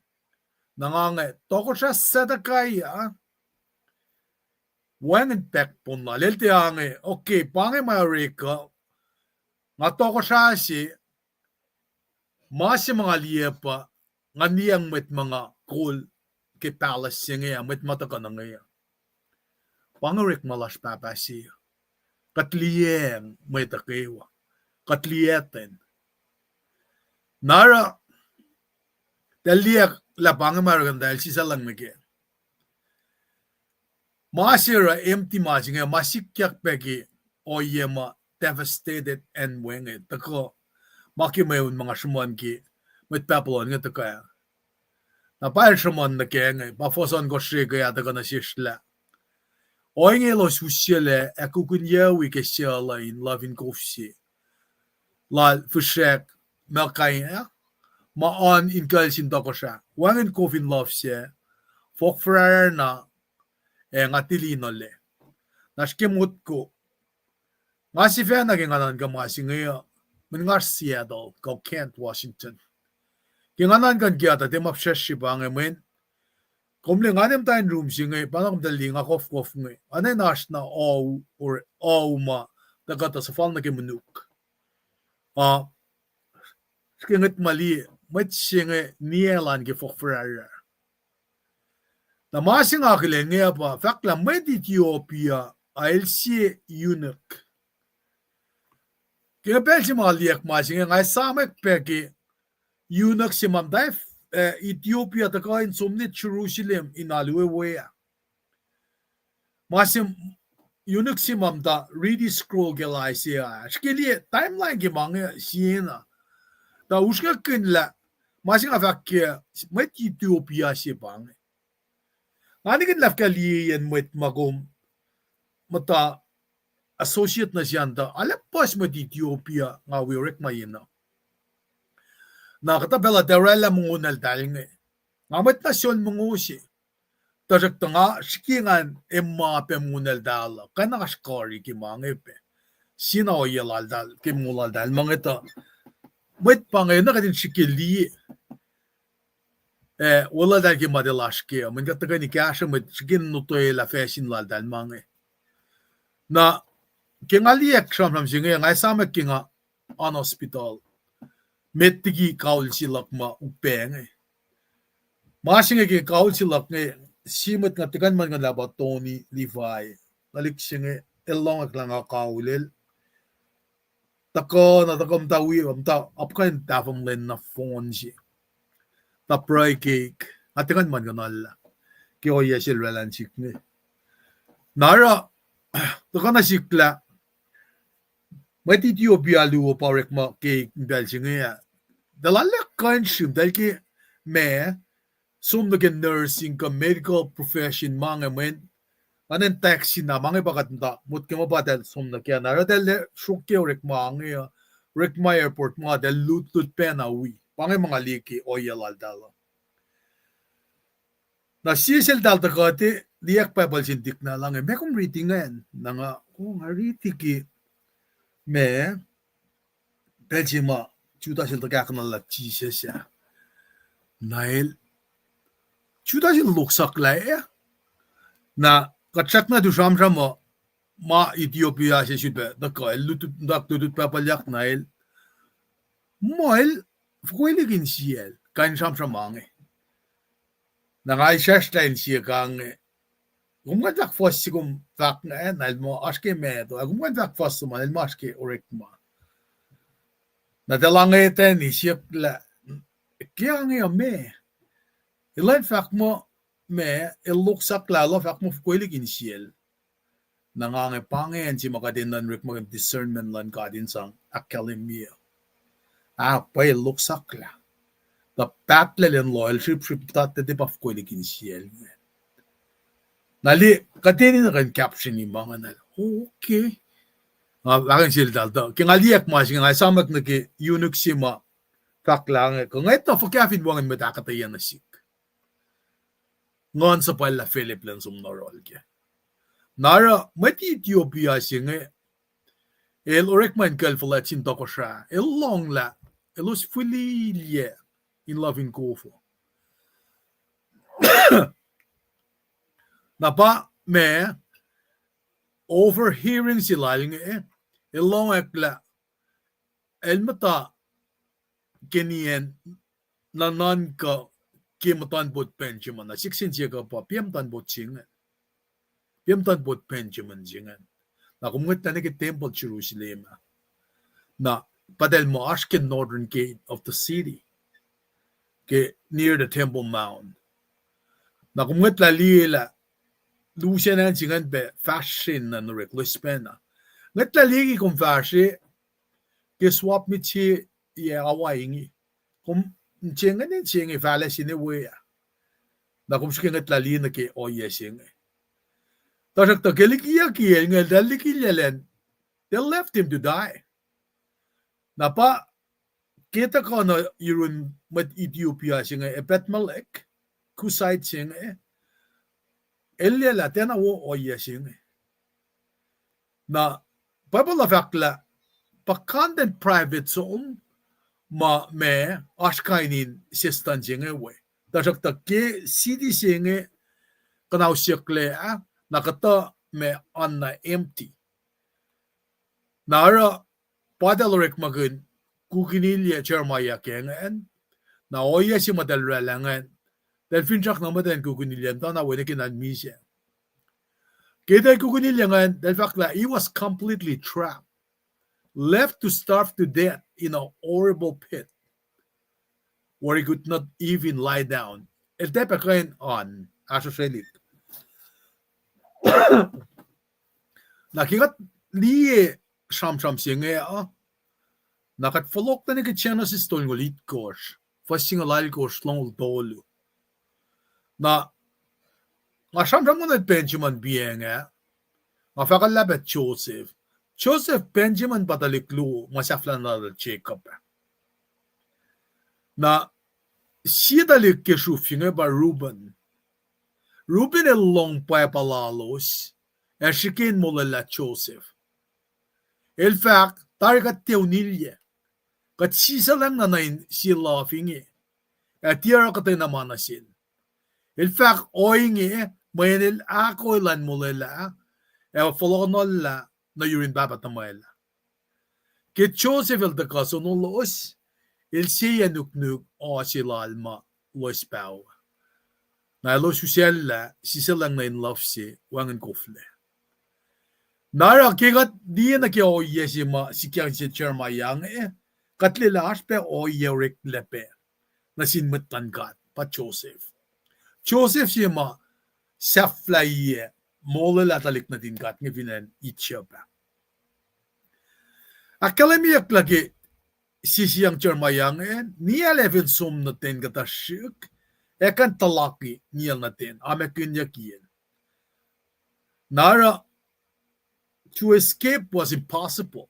Na nga inge tohkohsrah Zedekiah, wacngihn backbone lal, el tiac inge, okay, pa inge ma orek uh, nga tohkohsrah se, ma se ma nga liye pa, ngan liyacacng mwet ma nga kol ke palace se inge ah, mwet ma tuhkuh nuh inge ah. Pa inge orekma lasr pahpah se. Kuht liyacacng mwet uh kwewa. Kuht liyacacng. Na oruh, tahl liye lah pa inge ma oruh kuh, tahl sisaclacng nuh ke ma se oruh empty ma se inge, ma sikyak pac ke ohiyac ma devastated acn we inge, tuhkuh ma ke mweun ma nga sruhmuhn ke mwet Babylon inge tuhkuh. Na pa el sruhmuhn nuh ke inge, pa fuhs ohnkohsr se ke ah tuhkuh nuh sesr lah Ohinge elos usyuclac ac kukinyucwi ke sucu in luhf in kof se lal fihsrack Melchijah, ma oan in kucl sin tohkohsrah. Wacngihn kof in luhf sac, fohk fuhrahrrahr na, ac nga tili nuh lac. Na srihke motko, nga sifacna ke nga nuhnkuh ma se inge uh, mweyen nga Seattle, kuh Kent, Washington. Ke nga nuhnkuh in kiyuhta, tiac ma fihsracsr se pa inge mweyen, kom liye nga ne muhta in room se inge, pa na kom tuh liye nga kofkof inge. Oacna in oasr na ohu, or ohu ma, tuh kuhtuh suhfal nuh ke monuk. Ah, srihke ngwet ma liye, mwet se inge niyac lal ke fohk fuhrahrrahr. Na ma se nga akihlen inge pa, fahk lah mwet Ethiopia, ah, el sie eunuch. Ke pacl se ma liyeyuck ma se inge, nga esamwack pac ke eunuch se ma muhta, eh, Ethiopia tuhkuh in som nuh Jerusalem in alu we ah. Ma se eunuch se ma muhta riti scroll ke Isaiah ah. Srihke liye timeline ke ma inge siena. Tuh usrnguckihn lah, ma se nga fahk ke mwet Ethiopia se pa inge. Nga nikihn lah fuhkah liyeyacn mwet ma kom muhta associate nuh siyacn tuh, arlac puhs mwet Ethiopia nga wi orekma yen uh. Na kuhtuh pacl uh tiac orwaclah mongo eltahl inge. Nga mwet na sol mongo se. Tuhsruhktuh nga srihke ngan emma pac mongo eltahl uh. Kuh na oasr kari ke ma inge pac. Siena ohiyac laltahl, ke mongo laltahl ma inge tuh. Mwet pa inge na kuht in srihke liye. Eh, weluhltahl ke ma tiac lasr ke uh, mweyen kuht tuhkweni kahsruh mwet srihke in nuhtwelah facsin laltahl ma inge. Na, ke nga liye sramsram se inge, nga esamwack ke nga on hospital. Met liki kaul se luhk ma upac inge. Ma se inge ke kaul se luhk inge, sie mwet nga tuhkuh in muhlkuhnlah pa Tony Levi. Tuhlihk se inge, el lohngak lah nga kaul el. Tuhkuh na tuhkuh muhta wi, muhta apkuhran in tahfonglac na phone se. Tuh pruhe keik, nga tuhkuh in muhlkuhnlah ke ohiyac sel oraclah in sihk inge. Na oruh, tuhkuh na sihk lah, mwet Ethiopia luo pa orekma keik in pacl se inge ah. Eltahl arlac kuh in srihm, eltahl ke ma, som nuh ke nursing kuh medical profession ma inge mweyen, nga nuh in taxi na ma inge pa kuht muhta, motko ma pa eltahl som nuh ke, na oruh eltahl sruok ke orekma inge uh, orekma airport ma eltahl lutlut pacna wi. Pa inge ma nga liye ke ohiyac laltahl uh. Na sie seltahl tuhkuh te, liyeyuck Bible se in tikna lah inge, meac kom riti ingacn? Na nga, oh, nga riti ke ma, pacl se ma Judas el tuhkahkuhnlah Jisus ah. Na el, Judas el loksaklah ah. Na kuht srackna tu sramsram uh, ma Ethiopia se sifilpac tuhkuh, el lutlut, lutlut pahpalyak na el, muh el fokwe liki insiyacl, kain sramsram inge. Na nga isrwacsrlah insiyuck inge, kom kuh in fahk fuhs se kom fahk inge, na el muh oasr ke met uh, kom kuh in fahk fuhs se ma el muh oasr ke orekma. Na eltahl ngwetacni siyuck lah, ke inge uh meac? Elan fahk muh, ma, el loksaklah, el fahk muh fokwe liki insiyacl. Na nga inge pa inge acn se ma kuht enenuh in orekmakihn discernment luhn God in sang ahkkahlwemye. Ah, pwacye, el loksaklah. Tuh pahtlac lwen loh el srihpsrihp tuh tiac pa fokwe liki insiyacl inge. Na liye, kuht enenuh kuh in caption-i ma inge na, okay. Nga fahk in seltahl tuh, ke nga liyacack ma se inge, nga esamwack nuh ke eunuch se ma fahk lah inge, kuh ngwet uh fuhkah fin wacngihn mwet ahkuhtweyac nuh sihk. Nguhn suhpwaclah Philip elan som in oruhl kac. Na oruh mwet Ethiopia se inge, el orekma in kucl fuhlwact sin tohkohsrah, el lohng lah elos fihliyac in luhf in kof uh. Na pa ma, overhearing se lal inge, el lohngwack lah el muhta ke niyacn nuhnuhnkuh ke muhtuhnpot Benjamin, na siksin se kuh pa, pa muhtuhnpot se inge. Pa muhtuhnpot Benjamin se inge. Na kom ngwetlah nuh ke tempuhl Jerusalem ah, na pa eltahl muh oasr ke northern gate of the city, ke near the Temple Mount. Na kom ngwetlah liye lah lusen acn se ingacn pac fahsr se in orek loes pacna. Ngwetlah liye ke kom fahsr ke swap meet se yac awa inge. Kom se inge, se inge fahlac se inge we ah. Na kom srihke ngwetlah liye nuh ke ohiyac se inge. Tuhsruhktuh ke likiyucki el inge, eltahl likilyac elan, they left him to die. Na pa ke tuhkuh nuh yurun mwet Ethiopia se inge, Ebed-melech, Cushite se inge, el liye lah tiacna wo ohiyac se inge. Na Bible uh fahk lah puhkantwen private som ma, ma oasr kain in sestan se inge we. Tuhsruhktuh ke city se inge kuhnausyucklac ah, na kuhtuh ma oan na empty. Na oruh pa eltahl orekmakihn kukinilyac Jeremiah ke ingacn, na ohiyac se ma eltahl oraclah ingacn, eltahl finsrak na muhtwacn kukinilyac muhtana we nuh ke na el misac. Ke eltahl kukinilyac ingacn, eltahl fahk lah he was completely trapped, left to starve to death in a horrible pit where he could not even lie down. El tiac pac kuh in oan, ahsrohsrelihk. Na ke kuht liye sramsram se inge uh, na kuht fohlohk nuh ke Genesis tolngoul itkohsr, fuhs singucul alkohsr, longoul tolu. Na nga sramsramkihn Benjamin piacng ah, nga fahkwaclah pac Joseph. Joseph, Benjamin pa tuhlihk luo ma sahflah na lal Jacob ah. Na sie tuhlihk ke sruhf se inge pa Reuben. Reuben el lohng pwapa lalos ac srihke in molwelah Joseph. El fahk, tari kuht tiac unilyac, kuht sisaclacng na nuh in sie luhf inge, ac tiac oruh kuhtwena ma nuh sel. El fahk ohinge mweyen el ahkolah in molwelah ac fohlohkohnlah nuh yurin pahpah tuhmwacl ah. Ke Joseph el tuhkuh sonolos, el seyac nuknuk oa se lal ma loes paho. Na elos usacllah sisaclacng nuh in luhf se wacngihn koflah. Na oruh ke kuht liye nuh ke ohiyac se ma sikyak se Jeremiah inge, kuht liye lah oasr pac ohiyac oreklac pac nuh sin mwet luhn God pa Joseph. Joseph se ma sahflahiyac molwelah tuhlihk nuhtin God inge fin acn Egypt ah. Ahkkahlwemyeyuck lah ke sisiyang Jeremiah inge, niyacl ac fin som nuh ten kuhtuh srihk, ac kuh in tuhlaki niyacl nuh ten, amakihnyuckiyacl. Na oruh to escape was impossible.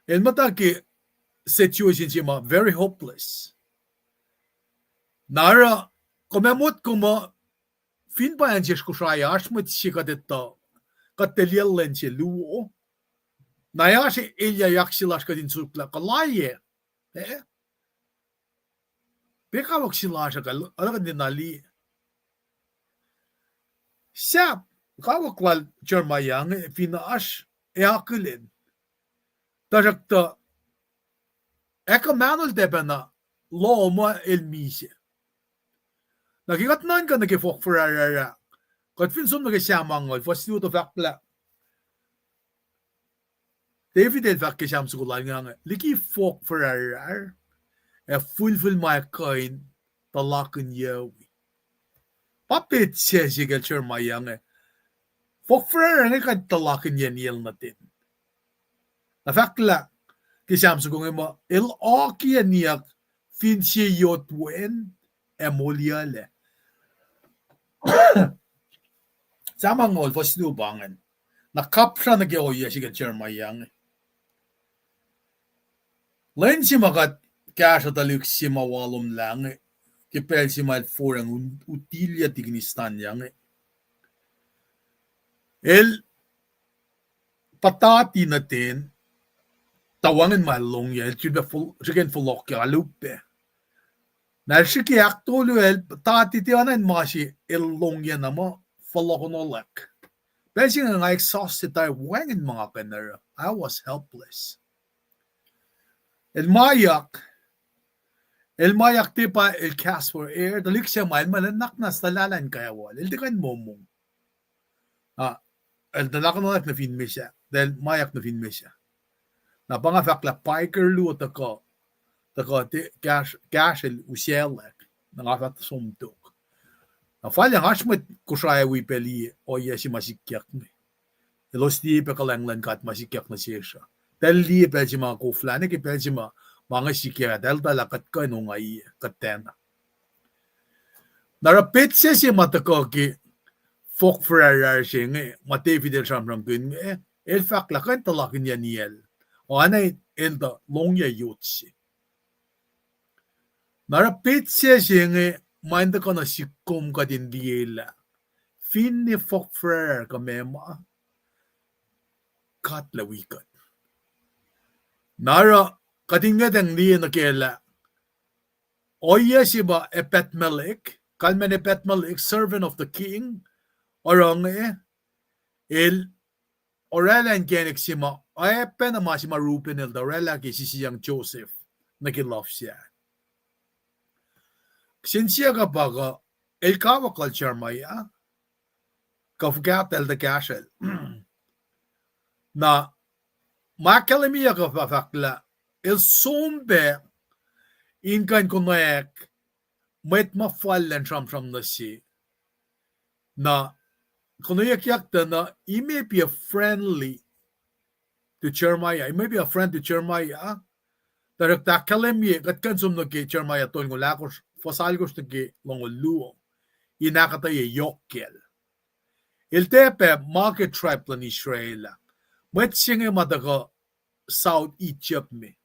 El muhta ke situation se ma very hopeless. Na oruh kom ac motko muh fin pa acn sesr Kosrae oasr mwet se kuht etuh, kuht tiac liyacl lwen se luo, na oasr elyah yak se lasr kuht in suk lah kuh layac, eh? Pac kawuck se lasr uh kuh, oruh kuht in na liye. Sahp kawuck lal Jeremiah inge fin oasr, ac akihlen. Tuhsruhktuh ac kuh mahnol tiac pacna lohm uh el misac. Na ke kuht nuhnkuh nuh ke fohk fuhrahrrahr ah, kuht fin som nuh ke Sam angngaul, fuhs luo, tuh fahk lah David el fahk ke Sam soko lal inge, liki fohk fuhrahrrahr ac fihlfihl ma kuh in tuhlakihnyucwi. Pa petsac se kacl Jeremiah inge. Fohk fuhrahrrahr inge kuh in tuhlakihnyuc niyacl nuh ten. Na fahk lah ke Sam soko inge muh el akiyac niyuck fin sie yot wen ac moliyuclac. Sam angngaul, fuhs luo pa ingacn. Na kapsra nuh ke ohiyac se kacl Jeremiah inge. Lwen se ma kuht kahsruh tuhlihk se ma walomlah inge, ke pacl se ma el foracng un-, utilyac tikinistan inge, el puhtati nuh ten, tuh wacngihn ma el longyac, el srihke in fohlohkyak, alu pac. Na el srihke ahktolu, el puhtati tiac oacna in ma se el longyac na muh fohlohkohnolack. Pacl se inge nga exhausted, tari wacngihn ma nga kuh in oruh. I was helpless. El mayak, el mayak tiac pa el gasp for air, tuhlihk se ma el ma el nuhnak na stuhlahlah in kacwal, el tiac kuh in momong. Ah, el tuhlahkohnolack nuh fin misac, el mayak nuh fin misac. Na pa nga fahk lah biker luo tuhkuh, tuhkuh tiac kahsr, kahsrwel usaclack, na nga fahk som tok. Na fal yang oasr mwet Kosrae wi pacl liye ohiyac se ma sikyak inge. Elos liye pac kuhlwacng luhn God ma sikyak nuh sesr uh. Eltahl liye pacl se ma koflah nuh ke pacl se ma, ma inge sikyak, eltahl lah kuht kuh in ongaiyac, kuht tiacna. Na oruh petsac se ma tuhkuh ke fohk forfor se inge, ma David el sramsramkihn inge, el fahk lah kuh in tuhluhkihnyac niyacl. Oacna el tuh longyac yot se. Na oruh petsac se inge, ma in tuhkuh nuh sihk kom kuht in liyelah. Finne fohk forfor kuh meac ma, God El wi kuht. Na oruh kuht in ngwetacng liye nuh kac lah ohiyac se ma Ebedmelech, kalmacn Ebedmelech, servant of the king, oruh inge, el oraclah inkacnek se ma, oacpacna ma se ma Reuben el tuh oraclah ke sisiyacng Joseph nuh ke luhf sac. Kihsen siyuck uh pa kuh el kawuck lal Jeremiah, kuh fuhkah el tuh kahsrwel. Na ma ahkkahlwemyeyuck uh pa fahk lah el som pac in kuh in konwacack mwet ma fal elan sramsram nuh se. Na konweyuckyak tuh na, he may be a friendly to Jeremiah, he may be a friend to Jeremiah, tuhsruhktuh ahkkahlwemye, kuht kuh in som nuh ke Jeremiah tolngoul ahkosr, fuhs alkosr nuh ke longoul luo, in ahkuhtweyac yohk kacl. El tiac pac ma ke tribe luhn Israel ah. Mwet se inge ma tuhkuh South Egypt me.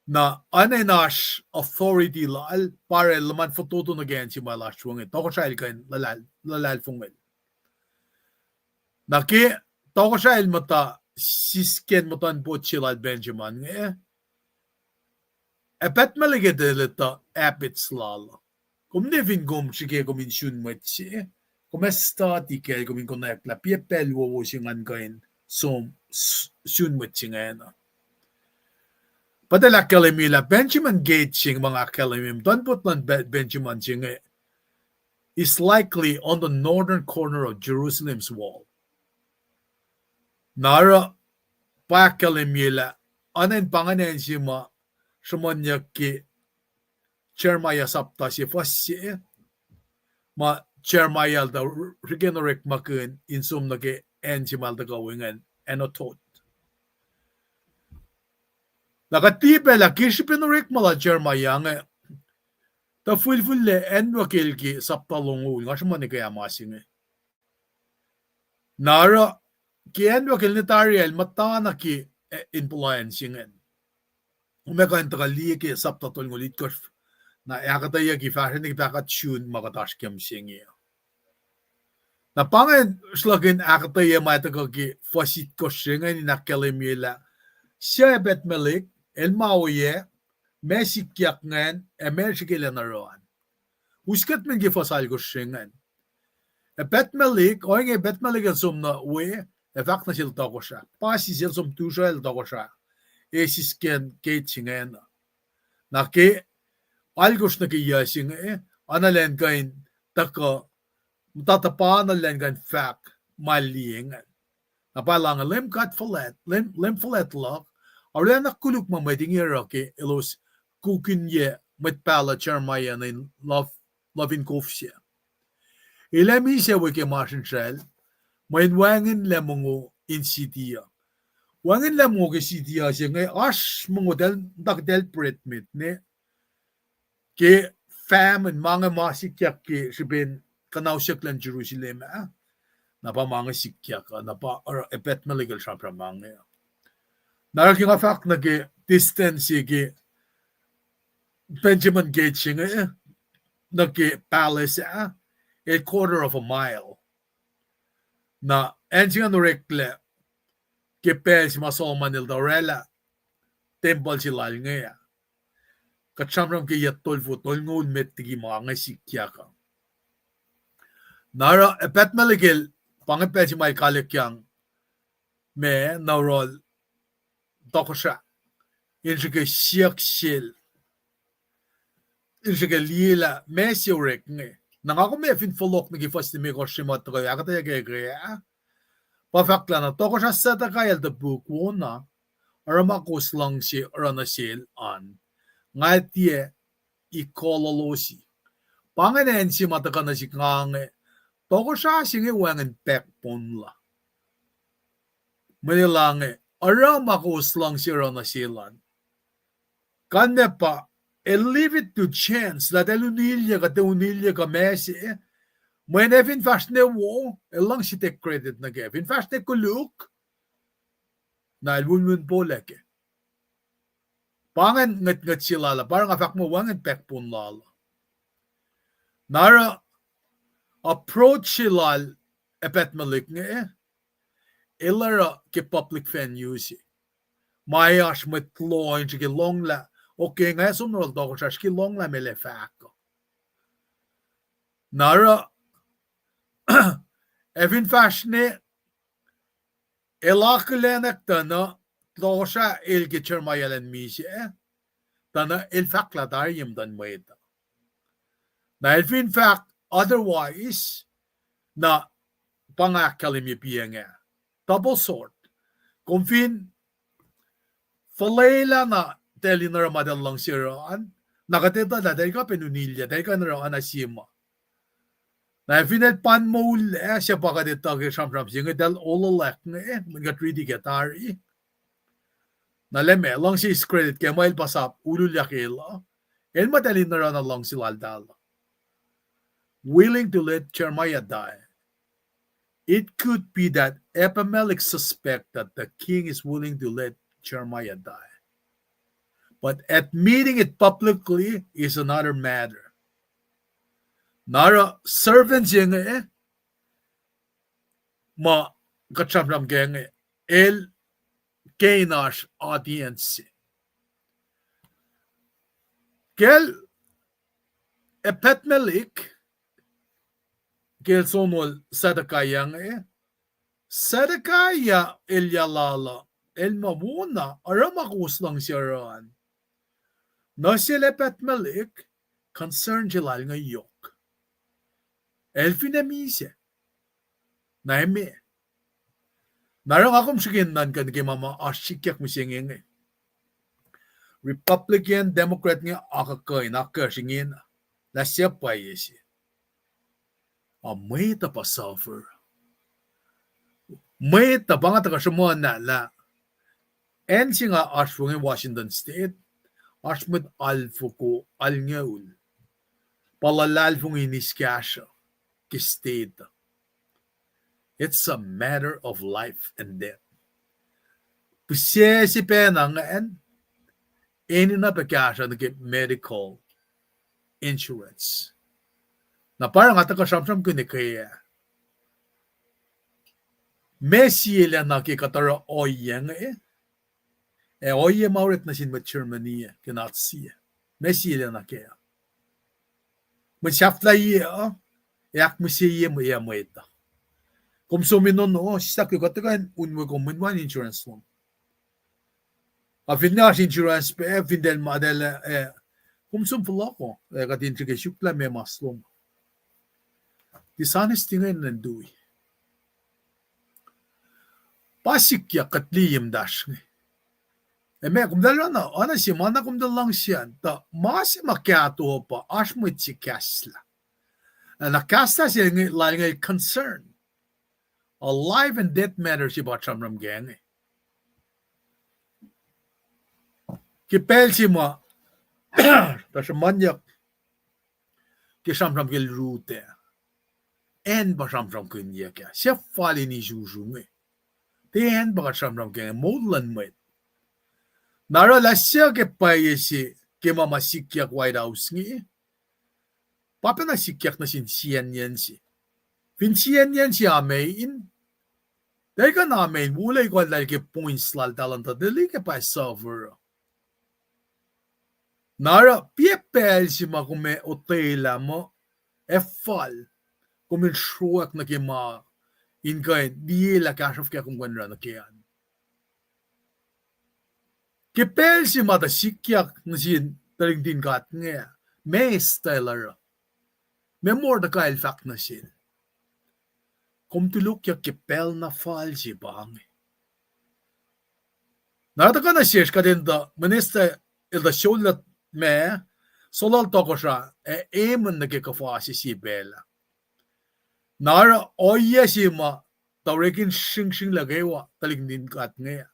Na oacna in oasr authority lal, pa el luhman fototo nuh ke acn se ma el oasr we inge, tohkohsrahi el kuh in luhlahl-, luhlahlfongel. Na ke tohkohsrahi el muhta sisken muhtuhnpot se lal Benjamin inge, Ebedmelech el etuh habits lal. Kom ne fin kom srihke kom in sun mwet se, kom ac study kacl kom in konwacack lah piac pacl wowo se ngan kuh in som s-, sun mwet se ingena. But el ahkkahlwemye lah Benjamin Gate se inge ma nga ahkkahlwemye, muhtuhnpot luhn Be-, Benjamin se inge is likely on the northern corner of Jerusalem's wall. Na oruh pa ahkkahlwemye lah oacna in pa ingacn acn se ma sruhmuhnyuck ke Jeremiah sapta se fuhs se, ma Jeremiah el tuh srihke in orekmakihn in som nuh ke acn se ma el tuhkuh we ingacn, Anathoth. Na kuht tiac pacl ah ke srihpen orekma lal Jeremiah inge, tuh fihlfihllac acnwuckel ke sapta longoul, nga sruhmuhn ke ma se inge. Na oruh ke acnwuckel ne tari el muhta nuh ke, eh, in puhla acn se ingacn. Kom ac kuh in tuhkuh liye ke sapta tolngoul itkohsr, na ahkuhtweyac ke fahsrweni ke pahkot sun ma kuht oasr ke mihsenge. Na pa ingacn sruhlahkihn ahkuhtweyac ma tuhkuh ke fuhs itkohsr se ingacn in ahkkahlwemye lah sie Ebedmelech el ma oyac, meac sikyak ingacn, ac meac srihke elan oruh an. Us kuht men ke fuhs alkosr se ingacn. Ebedmelech, ohinge Ebedmelech el som nuh we, ac fahk nuh sel tohkohsrah. Pa sisel som tusracl tohkohsrah, ac sisken gate se ingacn. Na ke alkosr nuh ke yac se inge, oacna elan kuh in tuhkuh, muhta tuhpan elan kuh in fahk ma liye ingacn. Na pa el ange, Leum God fuhlwact, Leum, Leum fuhlwact luhk, arulacna koluk ma mwet inge oruh ke elos kukihnyac mwet pahluh Jeremiah nuh in luhf, luhf in kof se. Elah misac we ke masrinsral, mweyen wacngihnlac mongo in siti uh. Wacngihnlac mongo ke siti uh se inge oasr mongo tahl, taktahl bret met ne ke famine ma inge ma sikyak ke srihpen kuhnausyuck luhn Jerusalem ah. Na pa ma inge sikyak uh, na pa oruh Ebedmelech el sramsram ma inge. Na oruh ke nga fahk nuh ke distance ke Benjamin Gate se inge nuh ke palace ah, a quarter of a mile. Na acn se ingacn oreklac ke pacl se ma Solomon el tuh oraclah tempuhl se lal inge ah. Kuht sramsram ke yac tolfo tolngoul met liki ma inge sikyak uh. Na oruh Ebedmelech el, pa inge pacl se ma el kalikyang ma na oruh tohkohsrah in srihke siyuck sel, in srihke liye lah meac se orek inge. Na nga kom ac fin fohlohk nuh ke fuhs limekohsr se ma tuhkuh ahkuhtweyac ke ah, pa fahk lah na tohkohsrah Zedekiah el topuk, wona, oruh ma kowos luhngse oruh nuh sel an, nga tiac ikolohlosi. Pa ingacn acn se ma tuhkuh nuh sihk nga inge, tohkohsrah se inge wacngihn backbone la. Mweyen el ange, oruh ma kowos luhngse oruh nuh sel an. Kalmac pa, el leave it to chance, lah tahl unilyac kuh tiac unilyac kuh meac se, Mweyen ac fin fahsr ne wo, el luhngse take credit nuh kac. Fin fahsr ne koluk, na el wihn wihn pohlac kac. Pa ingacn ngwetngwet se lal uh, pa oruh nga fahk muh wacngihn backbone lal uh. Na oruh approach se lal Ebedmelech inge, el oruh ke public venue se. Ma oasr mwet loh in srihke lohnglah, okay, nga som nuh yohrohl tohkohsrah, srihke lohnglah meac el ac fahk uh. Na oruh, ac fin fahsr ne, el akihlen tuh na tohkohsrah el ke Jeremiah elan misac, tuh na el fahk lah tari ye muhtuhn mwet uh. Na el fin fahk otherwise, na pa nga ahkkahlwemye piac inge. Double sword. Kom fin fuhlwelah na tahl in oruh ma tahl luhngse oruh an, na kuht etuh lah tahl kuh pac in unilyac, tahl kuh in oruh oacna sie ma. Na fin el pan moul ah, suc pa kuht etuh ke sramsram se inge tahl oluhlwack inge, mweyen kuht riti ke tari. Na lah meac, luhngse eis credit ke ma el pa sap ululyak el uh. El muh tahl in oruh na luhngse laltahl. Willing to let Jeremiah die. It could be that Abimelech suspect that the king is willing to let Jeremiah die. But admitting it publicly is another matter. Na oruh servant se inge, ma kuht sramsram ke inge, el ke in oasr audience se. Kacl Ebedmelech, ke el sonol Zedekiah inge, Zedekiah elyah lal uh, el muh wona, oruh ma kowos luhngse oruh an. Nuh sel Ebedmelech, concern se lal inge yohk. El finne misac, na emeac. Na oruh nga kom srihke in nuhnkuh nuh ke ma ma oasr sikyak mihsenge inge. Republican, Democrat inge akuhkuhin, akuhkuhin ingena. Lah sie pwacye se. A mwet uh pa suffer. Mwet uh pa nga tuhkuh sruhmuhn lah, lah acn se nga oasr fong inge Washington State, oasr mwet alfoko alngoul pa luhlahlfongi in eis kahsruh ke state uh. It's a matter of life and death. Pihsac se pacna ingacn, enenuh pac kahsruh nuh ke medical insurance. Na pa oruh nga tuhkuh sramsramkihn ke ah, ma sie lacna ke kuht oruh ohiyac inge, ac ohiyac ma orek nuh sin mwet Germany ah ke Nazi ah. Ma sie lacna ke ah, mwet sahflahiyac uh, ac ahkmihsye mwet uh. Kom som in ono, sislah ke kuht tuhkuh in unwe kom mweyen wacngihn insurance lom. A finne oasr insurance pac, fin tahl ma tahl, eh, kom som fohlohko, eh, kuht in srihke suklah ma mas lom. Dishonesty ingacn in tui. Pa sikyak kuht liye muhtahsr inge. Ac meac, komtal oruh na, oacna sie ma na komtal luhngse an, tuh ma se ma kahto pa oasr mwet se kahslah. Na kahslah se inge lal inge concern. A life and death matter se pa sramsram ke inge. Ke pacl se ma, tuh sruhmuhnyuck ke sramsram ke Ruth ah, acn pa sramsramkihnyuck ah, sie fal in isusu inge. Tiac acn pa kuht sramsram ke inge, moul luhn mwet. Na oruh lah sie ke pwacye se ke ma ma sikyak White House inge, pa pacna sikyak nuh sin CNN se. Fin CNN se amein, tahl kuh na amein, wolac kuh lal ke points laltahl an tuh tuhlihk ah pa suffer. Na oruh piac pacl se ma kom ac otwelah muh ac fal kom in sruok nuh ke ma in kuh in liyelah kahsruh fuhkah kom kuh in oruh nuh ke an. Ke pacl se ma tuh sikyak nuh sin tuhlihk nuhtin God inge, meac Esther el oruh, meac Mordecai el fahk nuh sel. Kom tulokyak ke pacl na fal se pa inge. Na tuhkuh nuh sesr kuht in tuh minister el tuh sollah ma, solal tohkohsrah ac Haman nuh ke kuhfa se sie pacl ah. Na oruh ohiyac se ma tuh orek in sringsringlah kwewa tuhlihk nuhtin God inge.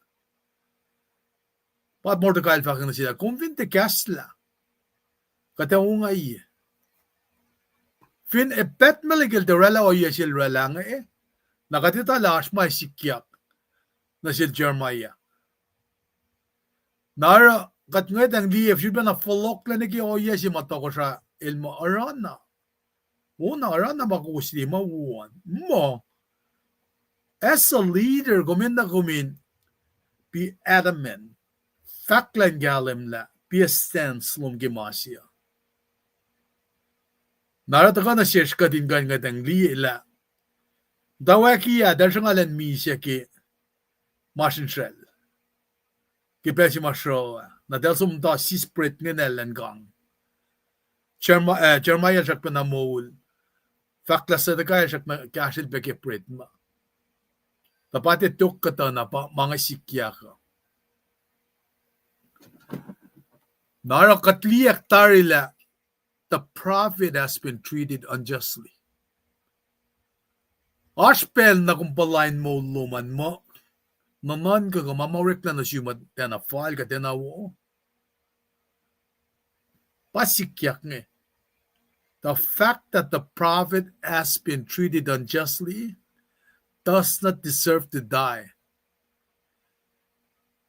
Pa Mordecai el fahk nuh sel, kom fin tiac kahslah, kuht ac ongaiyac. Fin Ebedmelech el tiac oraclah ohiyac se el oraclah inge, na kuht etuh lah oasr ma sikyak nuh sel Jeremiah. Na oruh kuht ngwetacng liye, sifilpacna fohlohklac nuh ke ohiyac se ma tohkohsrah el muh oruh na. Wo na oruh na ma kowos liye ma wo an. Muh, as a leader, kom enenuh kom in be adamant, fahk lah in kahlwem lah, be a stance lom ke ma se uh. Na oruh tuhkuh nuh sesr kuht in kuh in ngwetacng liye lah, muhtwacwacack ah, eltahl sruhnga elan misac ke masrinsral ke pacl se ma sruoh ah. Na eltahl som muhta sis bread ingena elan kang. Jerem-, eh, Jeremiah el srackpacna moul. Fahk lah Zedekiah el srackna kahsrwel pac ke bread ma. Tuh pa tiac tok kuhtuh na pa ma inge sikyak uh. Na oruh kuht liye tari lah the prophet has been treated unjustly. Oasr pacl na kom puhla in moul lom an muh, nuhnuhnkuh kuh ma ma oreklah nuh sum uh tiacna fal kuh tiacna wo. Pa sikyak inge. The fact that the prophet has been treated unjustly does not deserve to die.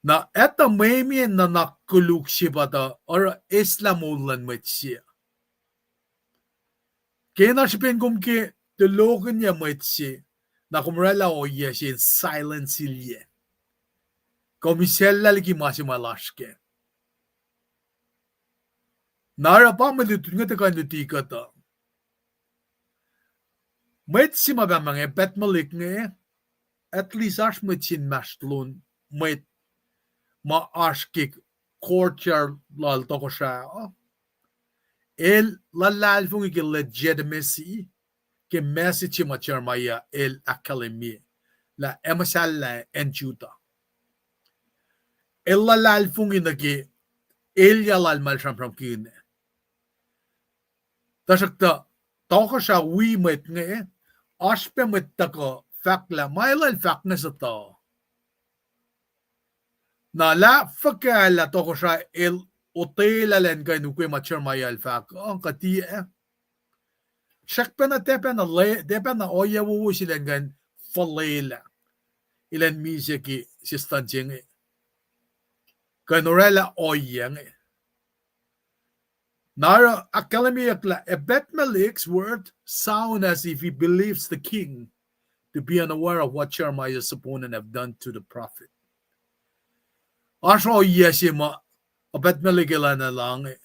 Na etuh mwe mwe nuhnak koluk se pa tuh oruh eslah moul luhn mwet se. Kena srihpen kom ke tulokihnyac mwet se, na kom oraclah ohiyac se in silence-ilyac. Kom isacllah liki ma se ma lasr kac. Na oruh pa mwe lutlut inge tuhkuh in luti kuhtuh. Mwet se ma pahngon Ebedmelech inge, at least oasr mwet se inmahsrlon mwet ma oasr ke courtyard lal tohkohsrah uh. El luhlahlfongi ke legitimacy, ke message se ma Jeremiah el ahkkahlwemye, lah ac muhsahllah acn Judah. El luhlahlfongi nuh ke elyah lal ma el sramsramkihn. Tuhsruhktuh, tohkohsrah wi mwet inge, oasr pac mwet tuhkuh fahk lah ma el ac fahk inge suhtuh. Na lah fuhkah lah tohkohsrah el otwelah elan kuh in ukwe ma Jeremiah el fahk uh kuh tiac. Srackpacna tiacpacna le-, tiacpacna ohiyac wowo se elan kuh in fuhlwelah, elan misac ke sestan se inge, kuh in oraclah ohiyac inge. Na oruh ahkkahlwemyeyuck lah Ebedmelech's word sound as if he believes the king to be unaware of what Jeremiah's opponent have done to the prophet. Oasr ohiyac se ma Ebedmelech el enenuh inge.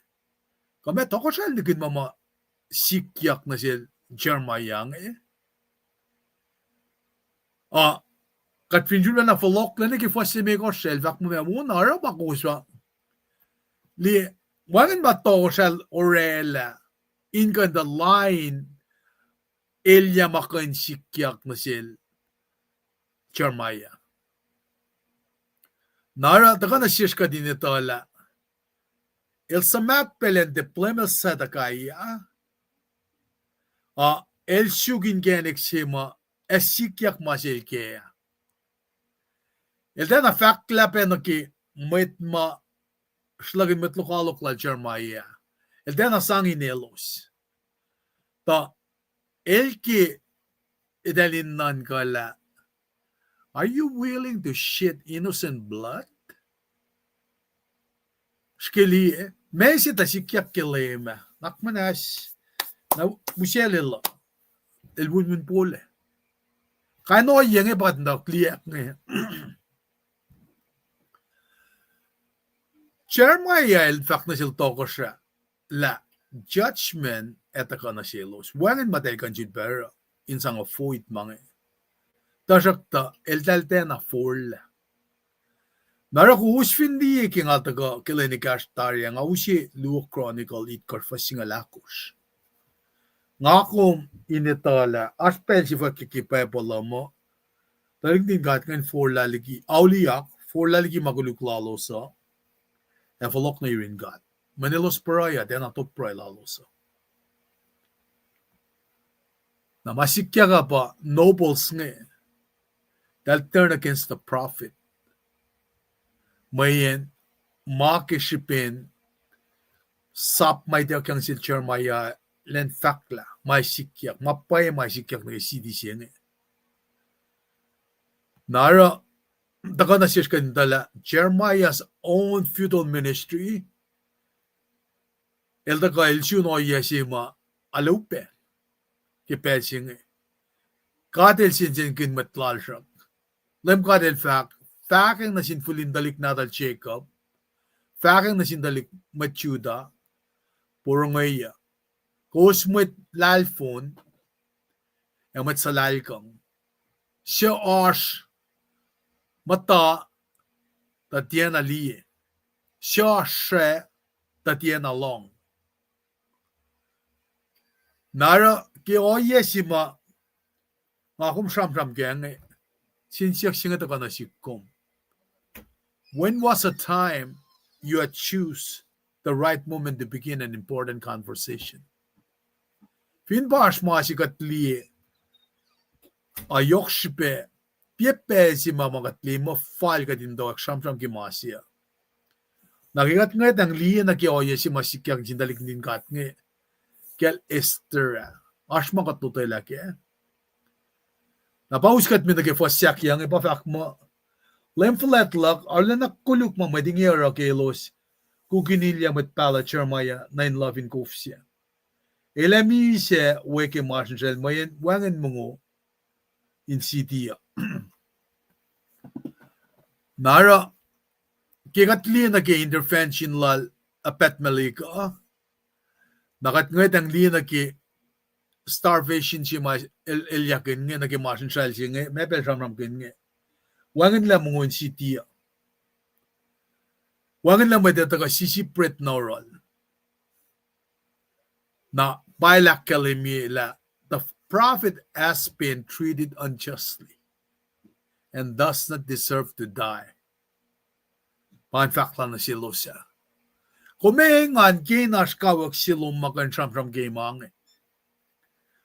Kuh ma tohkohsrah el nihkihn ma ma sikyak nuh sel Jeremiah inge. Ah, kuht fin sulacna fohlohklac nuh ke fuhs limekohsr el fahk muh ma wo na oruh ma kowos uh liye, wacngihn ma tohkohsrah el oraclah in kuh in tuh lain elyah ma kuh in sikyak nuh sel Jeremiah. Na oruh tuhkuh nuh sesr kuht in etuh lah el suhmaht pacl in tiac plwemel Zedekiah, ah, el suk inkacnek se ma ac sikyak ma sel kac. El tiacna fahk lah pac nuh ke mwet ma sruhlahkihn mwet lokoalok lal Jeremiah. El tiacna sang in elos. Tuh el ke eltahl in nuhnkuh lah, are you willing to shed innocent blood? Srihke liye, ma se tuh sikyak ke Leum ah, nuhnak muhnahs, na usaclel uh, el winwin pole. Kain ohiyac inge pa tuh liye inge. Jeremiah el fahk nuh sel tohkohsrah lah judgment ac tuhkuh nuh selos. Wacngihn ma eltahl kuh in sifilpac oruh in sang avoid ma inge. Tuhsruhktuh eltahl tiacna forlah. Na oruh kowos fin liye ke nga tuhkuh ke lwen ekahsr tari ah, nga use Luo Chronicle itkohsr fuhs singucul ahkosr. Nga kom in etuh lah oasr pacl se fahk ke Bible uh muh tuhlihk nuhtin God ingacn forlah liki auliyak, forlah liki ma koluk lalos uh, ac fohlohk nuh yurin God. Mweyen elos pruhe uh tiacna top pruhe lalos uh. Na ma sikyak uh pa nobles inge, eltahl turn against the prophet. Mweyen ma ke srihpen sap ma ituckyang sel Jeremiah elan fahklah ma sikyak, ma pwacye ma sikyak nuh ke city se inge. Na oruh, tuhkuh nuh sesr kuht in etuh lah Jeremiah's own futile ministry, el tuhkuh el sun ohiyac se ma arlac upac ke pacl se inge. God el sensenkihn mwet lalsruhk. Leum God el fahk, fahkwacng nuh sin fihl in tuhlihk nahtuhl Jacob, fahkwacng nuh sin tuhlihk mwet Judah, porongeyuc. Kowos mwet lahlfon ac mwet suhlahlkihn, suc oasr muhta tuh tiacna liye, suc oasr srwac tuh tiacna lohng. Na oruh ke ohiyac se ma nga kom sramsram kac inge, sin siyuck se inge tuhkuh nuh sihk kom. When was a time you had choose the right moment to begin an important conversation? Fin pa oasr ma se kuht liye, ac yohk srihpac, tiac pacl se ma ma kuht liye muh fal kuht in tohk sramsram ke ma se uh. Na ke kuht ngwetacng liye nuh ke ohiyac se ma sikyak sin tuhlihk nuhtin God inge, kacl Esther ah, oasr ma kuht lotwelah kac. Na pa us kuht me nuh ke fuhs sahk inge pa fahk muh, Leum fuhlwact luhk arulacna koluk ma mwet inge oruh ke elos kukihn ilyac mwet pahluh Jeremiah nuh in luf in kof se. El ac misac we ke masrinsral mweyen wacngihn mongo in city uh. Na oruh, ke kuht liye nuh ke intervention lal Ebedmelech uh, na kuht ngwetacng liye nuh ke starvation se ma el, elyahkihn inge nuh ke masrinsral se inge, ma pacl sramsramkihn inge. Wacngihnlah mongo in city uh. Wacngihnlah mwet ac tuhkuh sisi bread na oruhl. Na pa el ahkkahlwemye lah the prophet has been treated unjustly and does not deserve to die. Pa in fahk lah nuh selos ah. Kom engan ke in oasr kawuck se lom ma kuh in sramsram ke ma inge.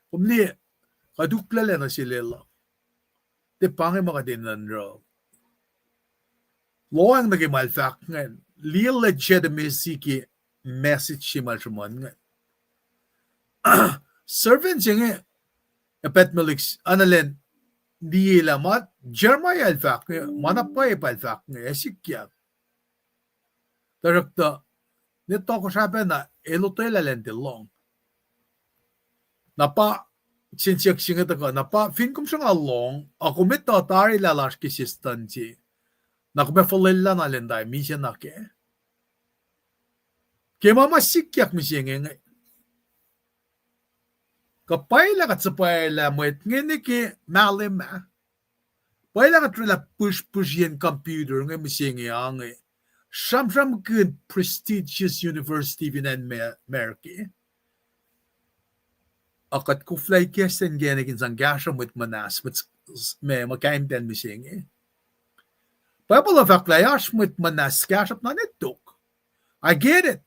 Kom liye, kuht uklac lac nuh sel uh. Tiac pa inge ma kuht enenuh in oruh. Lohacng nuh ke ma el fahk ingacn, liye legitimacy ke message se ma el sruhmuhn ingacn. Servant se inge, Ebedmelech, analen, liye lah ma Jeremiah el fahk inge, ma na pwacye pa el fahk inge, ac sikyak. Tuhsruhktuh, ne tohkohsrah pacna, el otwelah elan tiac lohng. Na pa, sin siyuck se inge tuhkuh, na pa fin kom sruhnga lohng, a kom etuh tari lah lasr ke sesr tuhn se, na kom ac fuhlwacllah na lwen tari misac na kac. Ke ma ma sikyak mihsenge inge, kuh pwacye lah kuht suhpwaclah mwet inge nuh ke mahlwem ah. Pwacye lah kuht orwaclah pihsrpihsriyacn computer inge mihsenge ange. Sramsramkihn prestigious university fin acn America. A kuht koflah ikacslah inkacnek in sang kahsruh mwet muhnahs, mwet ma, ma kaimtacn mihsenge. Bible uh fahk lah oasr mwet muhnahs kahsruhp na ne tok. I get it.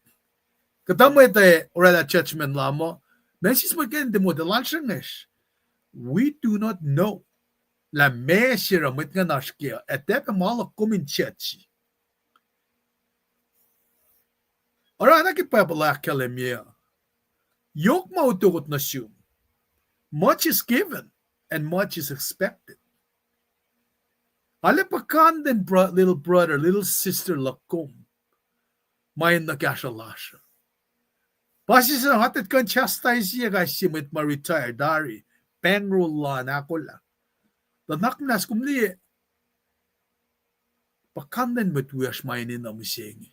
Kuhtuh mwet ac orwaclah judgment la muh, ma sis mwet kacn tiac mot, elan srihngwacsr. We do not know lah ma se oruh mwet ingacn oasr kac, ac tiac pac ma luhk kom in judge. Oruh na ke Bible ahkkahlwemye uh, yohk ma utuckoht nuh sum. Much is given and much is expected. Arlac puhkantwen bro-, little brother, little sister luhk kom ma enenuh kahsruh lasr uh. Pa sisacna nga tuh kuh in chastise-ye kais sie mwet ma retire tari, pacl lal an ahkolah. Tuh nuhnak muhnahs kom liye, puhkantwen mwet wiyacsr ma enenuh mihsenge.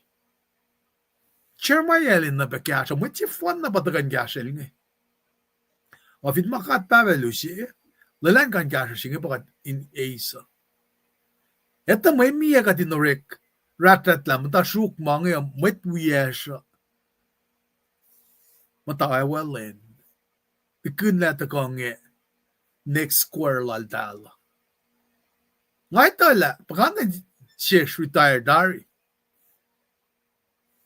Jeremiah el enenuh pac kahsruh, mwet sefanna pa tuhkuh in kahsrwel inge. Ac fin ma God Pahpah el use, lwelah in kuh in kahsruh se inge pa kuht in eis uh. Etuh mwe miac kuht in orek, rahtrat lah muhta sruok ma inge, mwet wiyacsr uh muhta awelah, tikinlah tuhkuh inge next square lal tahl. Nga etuh lah puhkantwen sesr retire tari.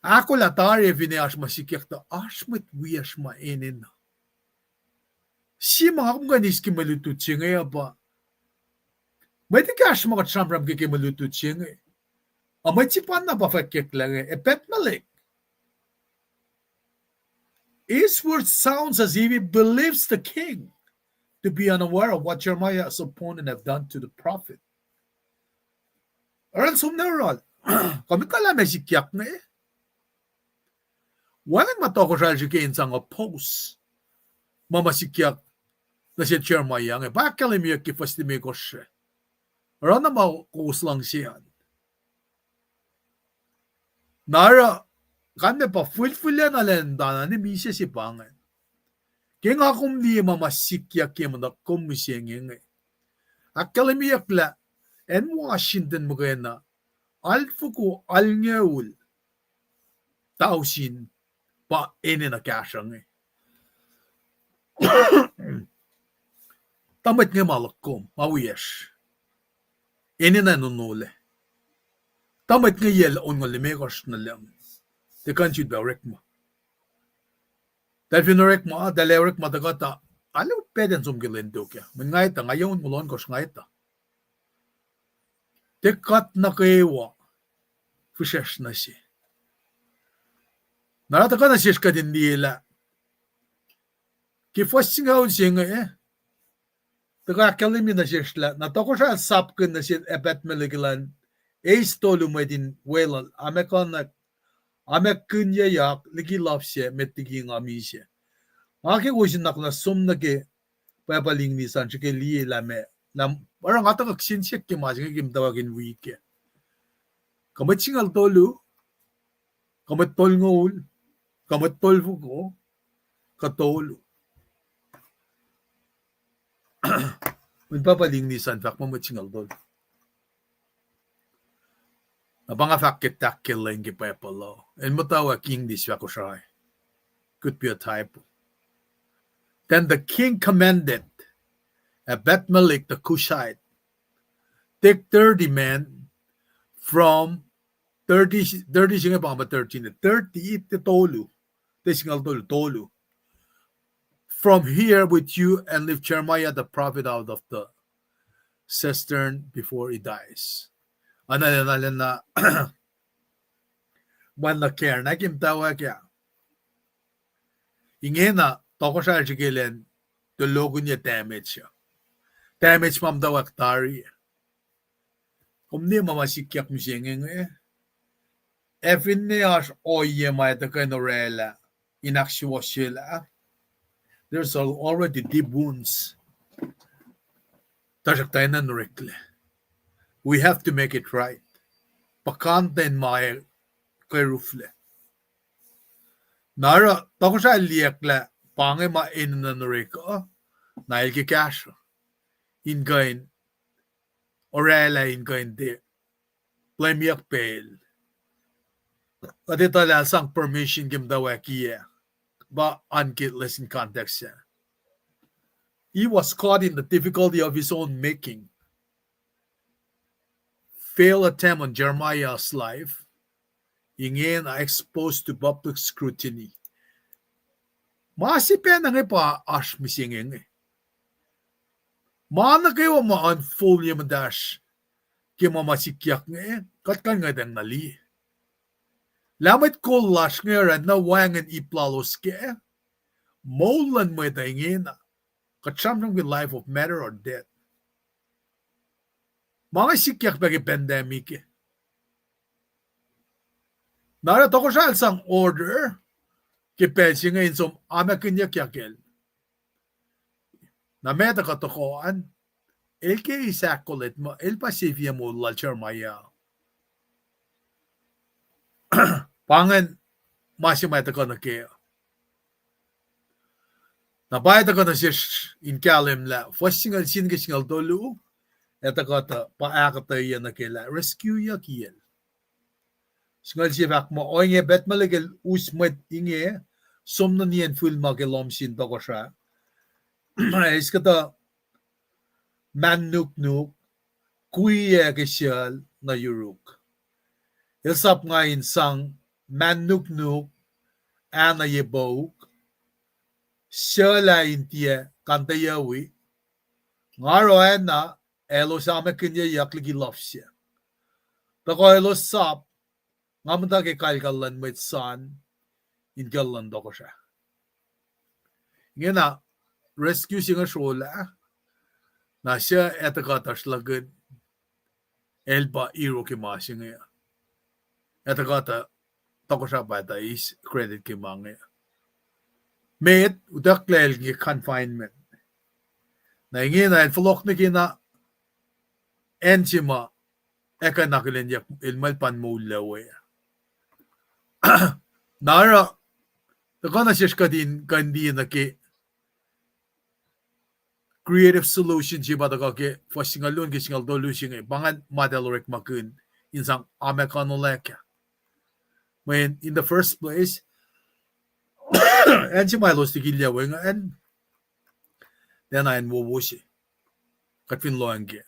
Ahkolah tari, finne oasr ma sikyak tuh oasr mwet wiyacsr ma enenuh. Sie ma nga kom kuh in eis ke mwe lutlut se inge uh pa, mwet ekahsr ma kuht sramsram ke ke mwe lutlut se inge, a mwet sefanna pa fwackyucklah inge, Ebedmelech. His word sounds as if he believes the king to be unaware of what Jeremiah's opponent have done to the prophet. Oruh som na oruh, kom kuh lah ma sikyak inge. Wacngihn ma tohkohsrah el srihke in sang oppose ma ma sikyak nuh sel Jeremiah inge. Pa ahkkahlwemyeyuck ke fuhs limekohsr. Oruh na ma kowos luhngse an. Na oruh, kalmac pa fihlfihllac na lwen tana ne misac se pa inge. Ke nga kom liye ma ma sikyak ke muhta kom mihsenge inge. Ahkkahlwemyeyuck lah acn Washington muhkwena, alfoko alngoul tausin pa enenuh kahsruh inge. Tuh mwet inge ma luhk kom, ma wiyacsr. Enenuh nonolac. Tuh mwet inge yac onngoul limekohsr nuh lucng. Tiac kuh in sut pac orekma. Tahl fin orekma, tahl ac orekma tuh kuhtuh, arlac pactuhn som ke lwen tok ah. Mweyen nga etuh, nga yac onngoul ohnkohsr nga etuh. Tiac kuht nuh kwewa fihsracsr nuh se. Na oruh tuhkuh nuh sesr kuht in liye lah ke fuhs singucul se inge, tuhkuh ahkkahlwemye nuh sesr lah na tohkohsrah el sapkihn nuh sel Ebed-melek elan eis tolu mwet in weluhl, amekinyuck, amekinyuck liki luhf se met liki nga misac. Nga ke kowos in nuhnak som nuh ke Bible English an srihke liye lah meac, lah oruh nga tuhkuh kihsen siyuck ke ma se inge ke muhtwacwacack in wi ke. Kuh mwet singucul tolu, kuh mwet tolngoul, kuh mwet tolfoko, kuh tolu. Mweyen Bible English an fahk muh mwet singucul tolu. Na pa nga fahk ke tahk ke lwen ke Bible uh. El muhtwacwacack English fahk Kosrae. Could be a typo. Then the king commanded Ebed-melek the Cushite, take thirty men from thirty, thirty se inge pa ma thirteen, thirty, tiac tolu, tiac singucul tolu, tolu, from here with you and lift Jeremiah the prophet out of the cistern before he dies. Anal, anal, anal. Mweyen nuh ke, na ke muhtwacwacack ah. Ingena, tohkohsrah el srihke elan tulokihnyac damage. Damage ma muhtwacwacack tari. Kom liye ma ma sikyak mihsenge inge. Ac finne oasr ohiyac ma etuh kuh in orwaclah in ahksuwohsyelah, there's al-, already deep wounds. Tuhsruhktuh enenuh oreklac. We have to make it right. Puhkantwen ma ac kweruflac. Na oruh tohkohsrah el liyacacng lah pa inge ma enenuh in orek uh, na el ke kahsruh in kuh in orwaclah in kuh in tiac lemyuck pacl. Kuht etuh lah el sang permission ke muhtwacwacack ah. Pa an ke lesson context ah. He was caught in the difficulty of his own making. Failed attempt on Jeremiah's life. Ingena exposed to public scrutiny. Ma se pacna inge pa oasr mihsenge inge. Ma nuh kwewa ma unfold ye muhtahsr ke ma ma sikyak inge, kuht kuh in ngwetacng na liye lah mwet kol lasr inge oruh na wacngihn ip lalos kac, moul luhn mwet uh ingena, kuht sramsramkihn life of matter or death. Ma inge sikyak pac ke pandemic. Na oruh tohkohsrah el sang order ke pacl se inge in som amakihnyuckyak el. Na met uh kuh tohkoh an, el ke eis ahkkahlwemye muh el pa sifil moul lal Jeremiah. Pa ingacn ma se ma tuhkuh nuh kac. Na pa tuhkuh nuh sesr in kahlwem lah fuhs singucul sie ke singucul tolu, ac tuhkuh tuh pa ahkuhtweyac nuh ke lah rescue-yuck kiyacl. Singucul sie fahk muh ohinge Ebed-melek el us mwet inge, som nuh nien fihl ma ke lohm sin tohkohsrah. Eis kuhtuh mah nuknuk, kwiyac ke sucl nuh yuruk. El sap nga in sang mah nuknuk, ah nuh ye pouk, sucl ah in tiac kanteyuwi, nga oruh oacna, elos amakihnyeyuck liki luhf se. Tuhkuh elos sap, nga muhta ke kalkal luhn mwet san in kucl luhn tohkohsrah. Ingena rescue se inge srolah, na suc etuh kuhtuh sruhlahkihn el pa hero ke ma se inge. Etuh kuhtuh tohkohsrah pa etuh eis credit ke ma inge. Met utucklac el ke confinement. Na ingena el fohlohk nuh ke na acn se ma ac kuh in akihlenyuck el muh el pa in moul we. Na oruh, tuhkuh nuh sesr kuht in kuh in liye nuh ke creative solution se pa tuhkuh ke fuhs singucul luo ke singucul tolu se inge, pa ingacn ma eltahl orekmakihn in sang amekuhnuhlacng. Mweyen in the first place, acn se ma elos likilyac we ingacn, tiacna acn wowo se. Kuht fin lohacng ke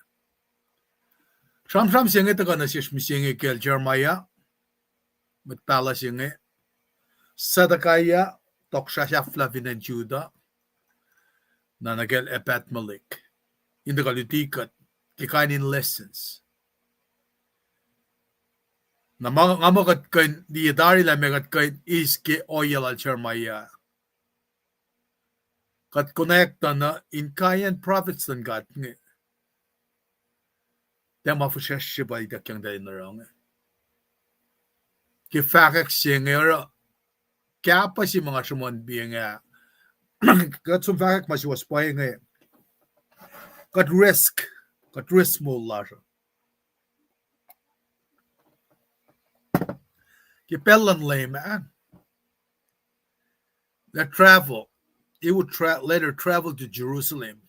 sramsram se inge tuhkuh nuh sesr mihsenge kacl Jeremiah, mwet pahluh se inge, Zedekiah, tohkohsrah sahflah fin acn Judah, na nuh kacl Ebed-melech, in tuhkuh luti kuht ke kain in lessons. Na ma nga muh kuht kuh in liye tari lah meac kuht kuh in eis ke ohiyac lal Jeremiah. Kuht konwacack tuh nuh inkaiyacn prophets luhn God inge, tiac ma fihsracsr se pa ituckyang tuh in oruh inge. Ke fahkwack se inge oruh, kahpah se ma nga sruhmuhn pa inge, kuht som fahkwack ma suwohs pa inge, kuht risk, kuht risk moul lasr uh. Ke pacl luhn Leum ah, let travel, he would tra- later travel to Jerusalem.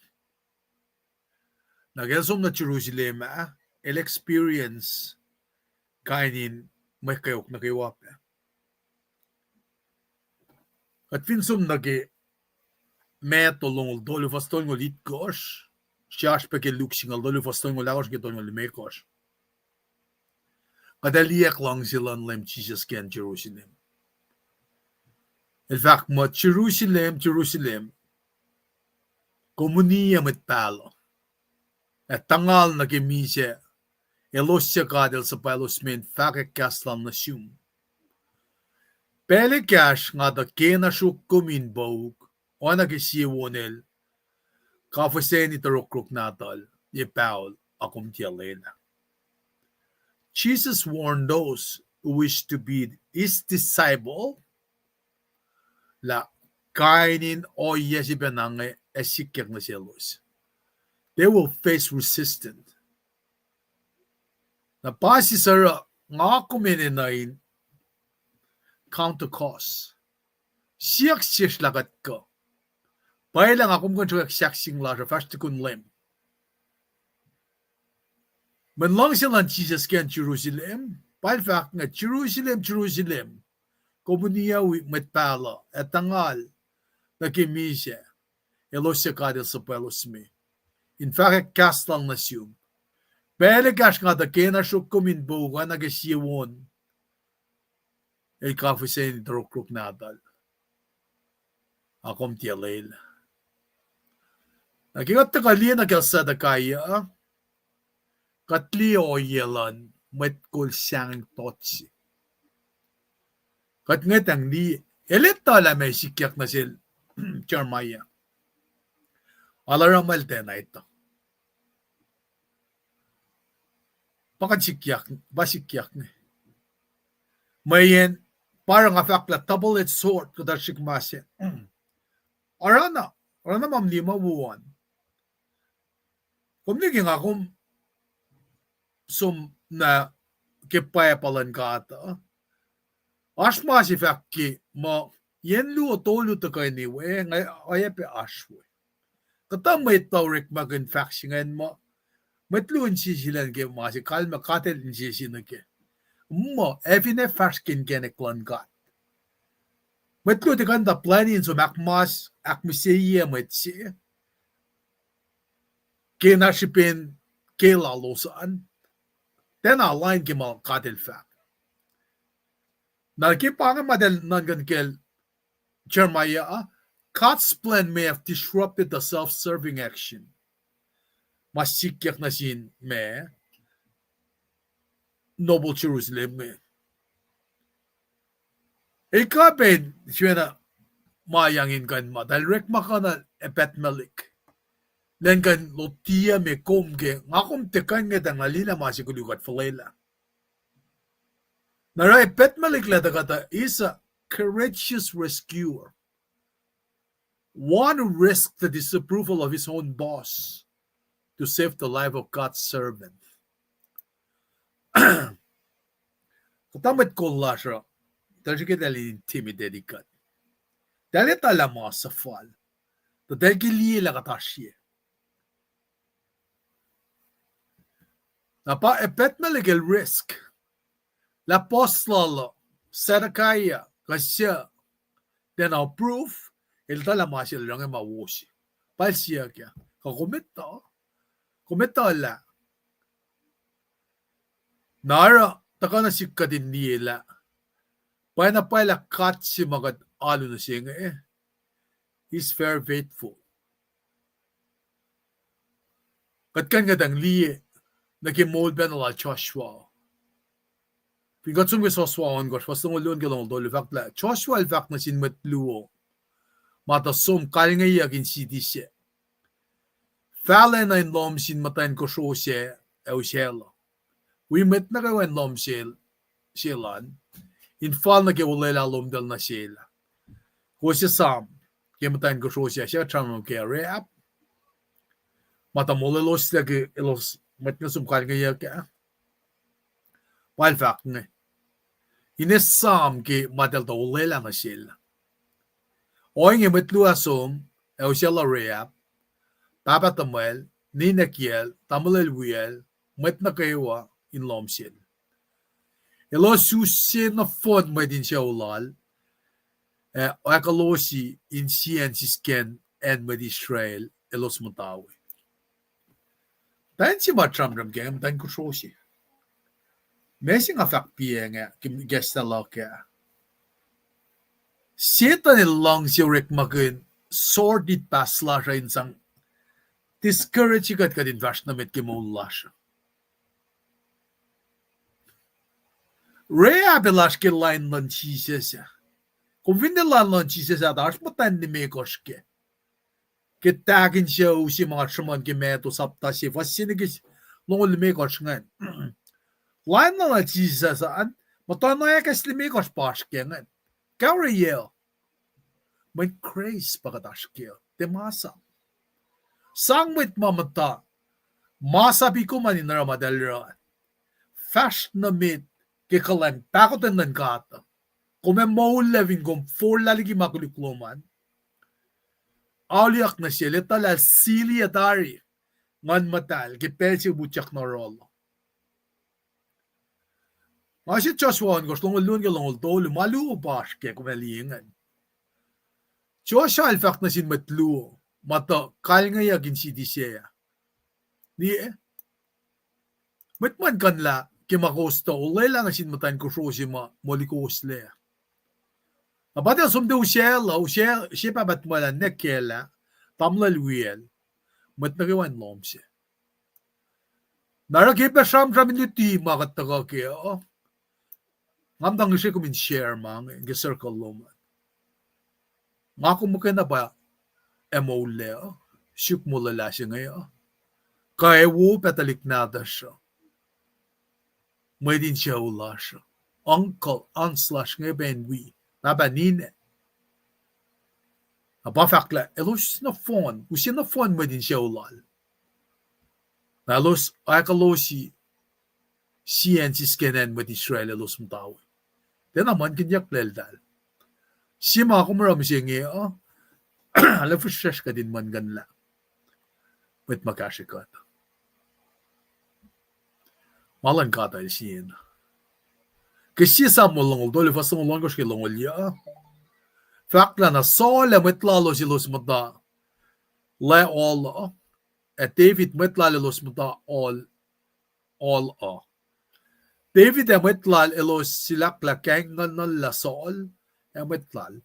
Na ke el som nuh Jerusalem ah, el experience kain in mwe kweok nuh kwewa pac. Kuht fin som nuh ke Matthew longoul tolu fuhs tolngoul itkohsr, srihsrihk pac ke Luke singucul tolu fuhs tolngoul ahkosr ke tolngoul limekohsr, kuht ac liye luhngse luhn Leum Jisus ke acn Jerusalem. El fahk muh, Jerusalem, Jerusalem, kom uniyac mwet pahluh ac tuhngal nuh ke misac elos suc God El suhpwaclos me in fahkwack kahs lal nuh sum. Pacl ekahsr nga tuh kena sruok kom in pouk, oacna ke sie won el kafweseni torokrok nahtuhl ye paol, a kom tiac lwelah. Jesus warned those who wish to be his disciple lah kain in ohiyac se pacna inge ac sikyak nuh selos. They will face resistance. Na pa sisor uh, nga kom enenuh in count the cost. Siyuck sesr lah kuht kuh. Pwacye lah nga kom kuh in sruhkwack sahkseng lasr uh fahsr tukun Leum. Mweyen luhngse luhn Jisus ke acn Jerusalem, pa el fahk inge, Jerusalem, Jerusalem, kom uniyac wi mwet pahluh ac tuhngal nuh ke misac elos suc God El suhpwaclos me in fahkwack kahs lal nuh sum. Pacl ekahsr nga tuh kena sruok kom in pouk, oacna ke sie won el kafweseni torokrok nahtuhl, a kom tiac lwelah. Na ke kuht tuhkuh liye nuh kacl Zedekiah, kuht liye ohiyac luhn mwet kol sahngweng tot se. Kuht ngwetacng liye, el etuh lah meac sikyak nuh sel Jeremiah. Alu oruh ma el tiacna etuh. Pa kuh in sikyak, pa sikyak inge. Mweyen pa oruh nga fahk lah double-edged sword, kuhtuh srihk ma se. Oruh na, oruh na ma mli ma wo an. Kom liye ke nga kom som na ke pwapa luhn God uh, oasr ma se fahk ke muh yen luo tolu tuhkweni we, nga oacyacpac oasr we. Kuhtuh mwet pa orekmakihn fahk se ingacn muh mwet luo insese lacn ke ma se kalmac God El insese nuh ke. Muh ac finne fahsr ke inkacnek luhn God, mwet luo tiac kuh in tuh plwacni in som ahkmas, ahkmihsye mwet se ke na srihpen ke lalos an, tiacna lain ke ma God El fahk. Na ke pa inge ma eltahl nuhnkuh kacl Jeremiah, God's plan may have disrupted the self-serving action ma sikyak nuh sin ma noble Jerusalem inge. El kuh pac in sifacna ma yang in kuh in ma, eltahl orekmakihnuhl Ebedmelech. Lwen kuh in lotiyac me kom ke, nga kom tiac kuh in ngetang na liye lah ma se koluk kuht fuhlwelah. Na oruh Ebedmelech lah tuh kuht uh is a courageous rescuer. One who risked the disapproval of his own boss to save the life of God's servant. Kuhtuh mwet kol lasr uh, eltahl srihke eltahl intimidate kuht. Eltahl etuh lah ma suhfal. Tuh eltahl ke liye lah kuht oasr sie. Na pa Ebedmelech el risk lah boss lal uh, Zedekiah, kuh suc, tiacna approve, el etuh lah ma sel oruh inge ma wo se. Pa el siyuck ah, kuh kom etuh, kom etuh lah. Na oruh tuhkuh nuh sihk kuht in liye lah pwacyena pwacye lah God se ma kuht alu nuh se inge, is very faithful. Kuht kuh in ngetang liye nuh ke moul pacna lal Joshua. Fin kuht som ke Joshua ohnkohsr, fuhs longoul luo nuh ke longoul tolu, fahk lah Joshua el fahk nuh sin mwet luo ma tuh som kalngeyuck in siti sac, fahlacna in lohm sin muhtwacn kosro sac ac usaclah. Wi mwet nuh kwewa in lohm sel, sel an, in fal nuh ke olwelah lomtahl nuh sel ah. Kowos esam ke muhtwacn kosro sac, suc kuht sramsram ke Rahab, ma tuh molweloslac ke elos mwet nuh som kalngeyuck ah. Pa el fahk inge, in esam ke ma eltahl tuh olwelah nuh sel. Ohinge mwet luo ah som ac usaclah Rahab, pahpah tuhmwacl, ninac kiyacl, tamuhlwel wiyacl, mwet nuh kwewa in lohm sel. Elos use nohfohn mwet in sucu lal, ac ahkolohsye insiyacn sisken acn mwet Israel elos muhta we. Tuh in se ma sramsram ke muhtwacn kosro se. Ma se nga fahk piac inge ke kahs luhk ah, Setuhn el luhngse orekmakihn sordid pahs lasr uh in sang discourage kuht, kuht in fahsr nuh met ke moul lasr. Rahab el oasr ke lain luhn Jisus ah. Kom fin tiac lain luhn Jisus ah, tuh oasr muhtwacn limekohsr kac. Ke tahk in sucu se ma sruhmuhn ke Matthew sapta se, fuhs se nuh ke longoul limekohsr ingacn. Lain luhn Jisus an, muhtuhnoa ekahs limekohsr pa oasr kac ingacn. Kaure yac? Mweyen Kraist pa kuht oasr kac, tiac masap. Sang mwet ma muhta, masap kom an in oruh ma eltahl oruh. Fahsr nuh met ke kuhlwacng pahkotwen luhn God. Kom ac moullac fin kom forlah liki ma koluk lom an. Auliyak nuh sel, etuh lah el sili tari Nguhn Muhtahl ke pacl se utyak nuh yohrohl. Nga se Joshua ohnkohsr, longoul luo nuh ke longoul tolu, ma luo pa oasr kac, kom ac liye ingacn. Joshua el fahk nuh sin mwet luo ma tuh kalngeyuck in siti sac ah, liye, mwet muhnkuhnlah ke ma kowos tuh olwelah nuh sin muhtwacn kosro se ma moli kowoslac. Na pa tiac som tuh usaclah, use, se pahpah tuhmwacl ah, ninac kiyacl ah, tamuhlwel wiyacl, mwet nuh kwewa in lohm se. Na oruh ke pac sramsram in luti ma kuht tuhkuh kac uh, nga muhta ngihsre kom in share ma inge ke circle lom an. Nga kom muhkwena pa ac moullac uh, suk molwelah se inge uh, kuh ac wo pac tuhlihk nahtuhsr uh, mwet in sucu lasr uh, uncle, aunts lasr inge pac in wi, pahpah ninac. Na pa fahk lah elos nohfohn, use nohfohn mwet in sucu lal. Na elos ahkolohsye sie acn sisken acn mwet Israel elos muhta we. Tiacna muhlkihnyucklac eltahl. Sie ma kom oruh mihsenge uh, arlac fihsrwacsr kuht in muhlkuhnlah mwet ma kahsrwe kuht. Ma luhn God el sie na. Ke sie Samuel longoul tolu, fuhs longoul ohnkohsr ke longoul yuh, fahk lah na Saul ac mwet lalos elos muhta lah ohl uh, ac David mwet lal elos muhta ohl, ohl uh. David ac mwet lal elos silahklahk kaingkuhnlah Saul ac mwet lal,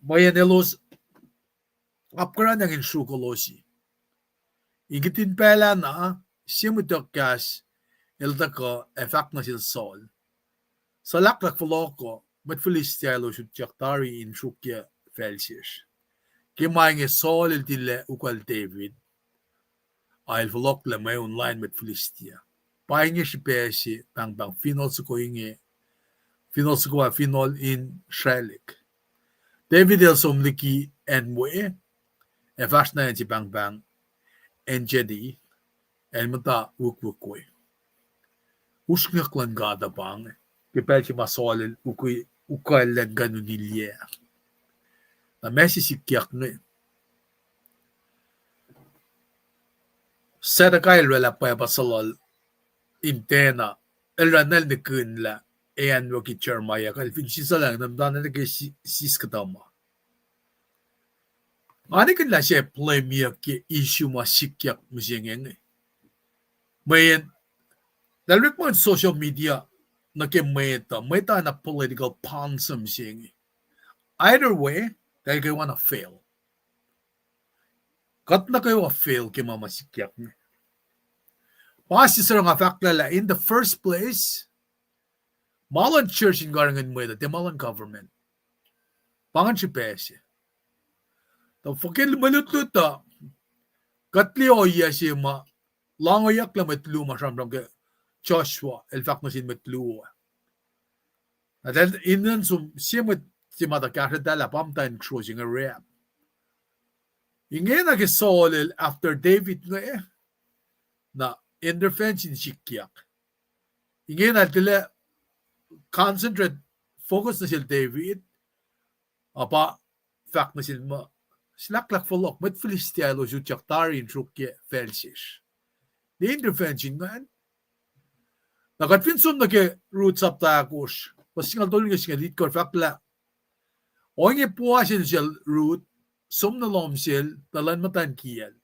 mweyen elos apkuhran in sruokolosi. In kihtin pacl ah na, sie mwet tok kahs el tuhkuh ac fahk nuh sel Saul, suhlahklahk fohlohko, mwet Philistia elos utyak tari in sruokyac facl sesr. Ke ma inge Saul el tilac ukwacl David, a el fohlohklac mweun lain mwet Philistia. Pa inge srihpac se pahngpahng finohl soko inge, finohl soko ah finohl in sraclihk. David el som liki acn we, ac fahsr na acn se pahngpahng En-gedi, el muhta wikwik we. Usrnguck luhn God uh pa inge, ke pacl se ma Saul el ukwe-, ukwacl elan kuh in unilac. Na ma se sikyak inge, Zedekiah el oraclah pwacpa suhlallacl in tiacna, el oraclah el nihkihn lah, ac anwucki Jeremiah, kuh el fin sisacllah, na muhtana nuh ke si-, sis kuhtuh ma. Nga nihkihn lah se plwemyuck ke issue ma sikyak mihsenge inge. Mweyen, tahl orekma in social media nuh ke mwet uh, mwet uh na political pawns mihsenge. Either way, tahl kwewana fail. Kuht nuh kwewa fail ke ma ma sikyak inge. Pa sister nga fahk lah in the first place, ma luhn church in karihngihn mwet uh, tiac ma luhn government. Pa ingacn srihpac se. Tuh fuhkah mwe lutlut uh, kuht liye ohiyac se ma, lahngoyucklah mwet luo ma sramsram ke Joshua, el fahk nuh sin mwet luo. Na tahl in nuh sum sie mwet se ma tuh kahsrweltahl ah pa muhtwacn kosro se inge Rahab. Ingena ke Saul el after David inge, na intervention sikyak. Ingena el tilac concentrate, focus nuh sel David, a pa fahk nuh sel muh, silahklahk fohlohk, mwet Philistia elos utyak tari in sruokyac facl sesr. Ne intervention ingacn. Na kuht fin som nuh ke Ruth sapta ahkosr, fuhs singucul tolu nuh ke singucul itkohsr fahk lah, ohinge Boaz el sel Ruth, som nuh lohm sel, tuh lwen muhtwacn kiyacl.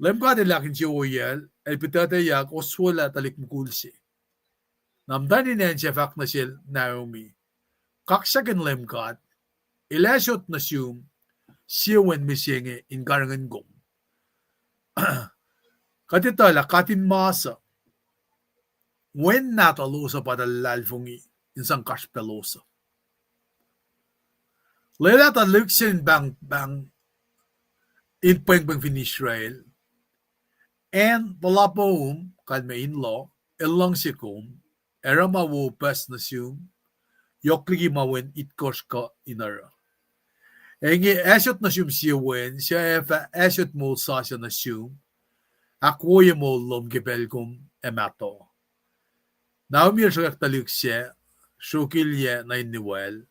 Leum God El ahkinsewowoyacl, el pihtucteyuck, oswelah tuhlihk mukul se. Na muhtwacn in acn se fahk nuh sel Naomi, kaksakihn Leum God, El asot nuh sum sie wen mihsenge in karihngihn kom. Kuht etuh lah katinmas uh, wen nahtuhlos uh pa tuh luhlahlfongi in sang kasrpaclos uh. Lwelah tuhlihk sel in pahngpahng in pwengpweng fin Israel, acn puhla poum, kalmac in-law, el luhngse kom, oruh ma wo puhs nuh sum, yohk liki ma wen itkohsr kuh in oruh. Ac inge asot nuh sum sie wen, suc ac fah asot moul sasuc nuh sum, ahkwoye moul lom ke pacl kom ac mahtuh. Naomi el sruhkwack tuhlihk sac, sruokilyac nuh in niwacl,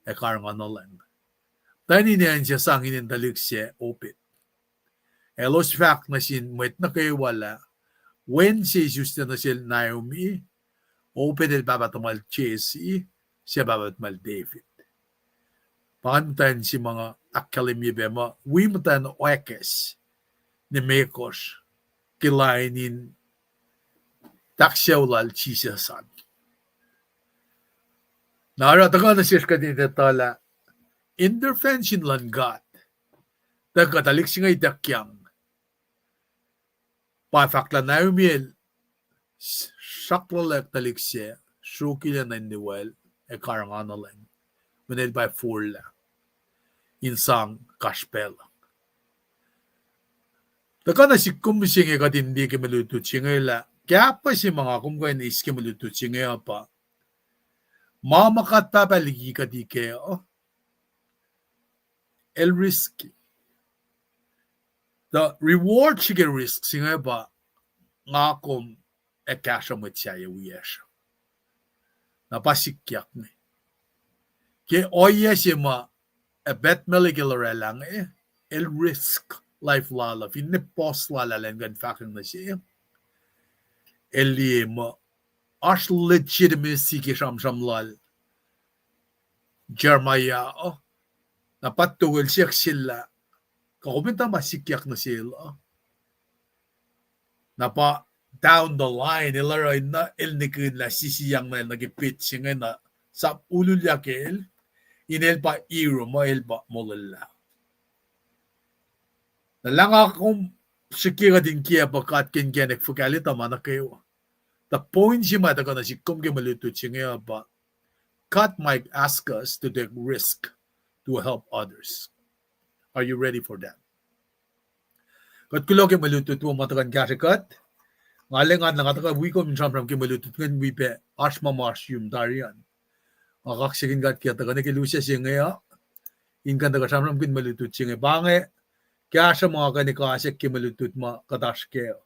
ac karihngihnuhlwacng. Muhtwacn in acn se sang inen tuhlihk sac Obed. Elos fahk nuh sin mwet nuh kwewa lah, wen se isuslac nuh sel Naomi, Obed el pahpah tuhmwacl Jesse, suc pahpah tuhmwacl David. Pa ingacn muhtwacn se ma nga ahkkahlwemye pac muh wi muhtwacn oackacs, nimekohsr, ke lain in tahk sucu lal Jisus an. Na oruh tuhkuh nuh sesr kuht in etuh lah intervention luhn God tuhkuh tuhlihk se inge ituckyang. Pa fahk lah Naomi el sraklolwack tuhlihk sac, sruokilyac nuh in niwacl, ac karihngihnuhlwacng, mweyen el pa forlah in sang kasrpacl. Tuhkuh nuh sihk kom mihsenge kuht in liye ke mwe lutlut se inge lah kahpah se ma nga kom kuh in eis ke mwe lutlut se inge uh pa, ma ma kuht pahpah liki kuht ikac uh, el risky. Tuh reward se ke risk se inge pa nga kom ac kahsruh mwet sahyac wiyacsr. Na pa sikyak inge. Ke ohiyac se ma Ebed-melek el oraclah inge, el risk life lal uh finne puhs lal ah elan kuh in fahkwacng nuh se. El liye muh oasr legitimacy ke sramsram lal Jeremiah uh, na pa towel siyuck sel lah, kuh kom in tuh ma sikyak nuh sel uh. Na pa down the line, el oruh na el nihkihn lah sisiyang na el nuh ke pit se inge na sap ululyak el, in el pa hero muh el pa molwelah. Na lah nga kom srihke kuht in kiacp uh God ke inkacnek fuhkah el etuh ma nuh kwewa. Tuh point se ma tuhkuh nuh sihk kom ke mwe lutlut se inge uh pa God might ask us to take risk to help others. Are you ready for that? Kuht kuloh ke mwe lutlut wo ma tuhkuh in kahsrwe kuht. Nga lwengan lah nga tuhkuh wi kom in sramsram ke mwe lutlut ingacn wi pac oasr ma ma oasr yuum tari an. Nga kaksakihn God ke tuhkuh nuh ke lusac se inge uh, in kuh in tuhkuh sramsramkihn mwe lutlut se inge. Pa inge kahsruh ma kuh in kasack ke mwe lutlut ma kuht oasr kac.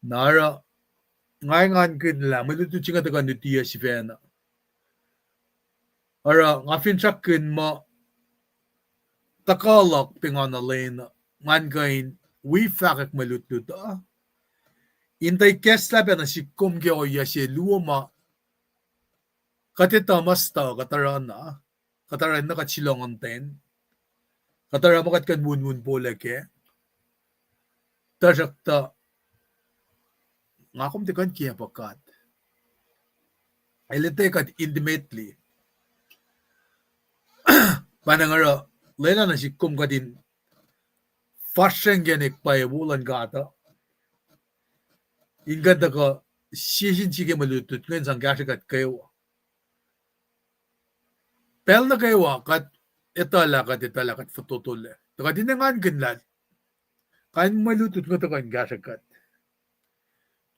Na oruh nga engankihn lah mwe lutlut se inge tuhkuh in lutiyuc sifacna. Oruh nga finsrakkihn muh tuhkuh luhk pa nga nuh lwen uh, ngan kuh in wi fahkwack mwe lutlut uh, in tuh ikacslah pac nuh sihk kom ke ohiyac se luo ma kuht etuh muh tuh kuht oruh na, kuht oruh na kuht siloh ngan ten, kuht oruh ma kuht kuh in wunwun polac kac. Tuhsruhktuh nga kom tiac kuh in kiacp God. El etuh kuht intimately. Pa na nga oruh lwelah nuh sihk kom kuht in fahsr srengkihn pwacye wo luhn God uh, in kuh in tuhkuh sie sin sie ke mwe lutlut ingacn sang kahsrwe kuht kwewa. Pacl nuh kwewa kuht etuhlah, kuht etuhlah kuht fototolac. Tuh kuht in engankihn lah kain mwe lutlut inge tuhkuh in kahsrwe kuht.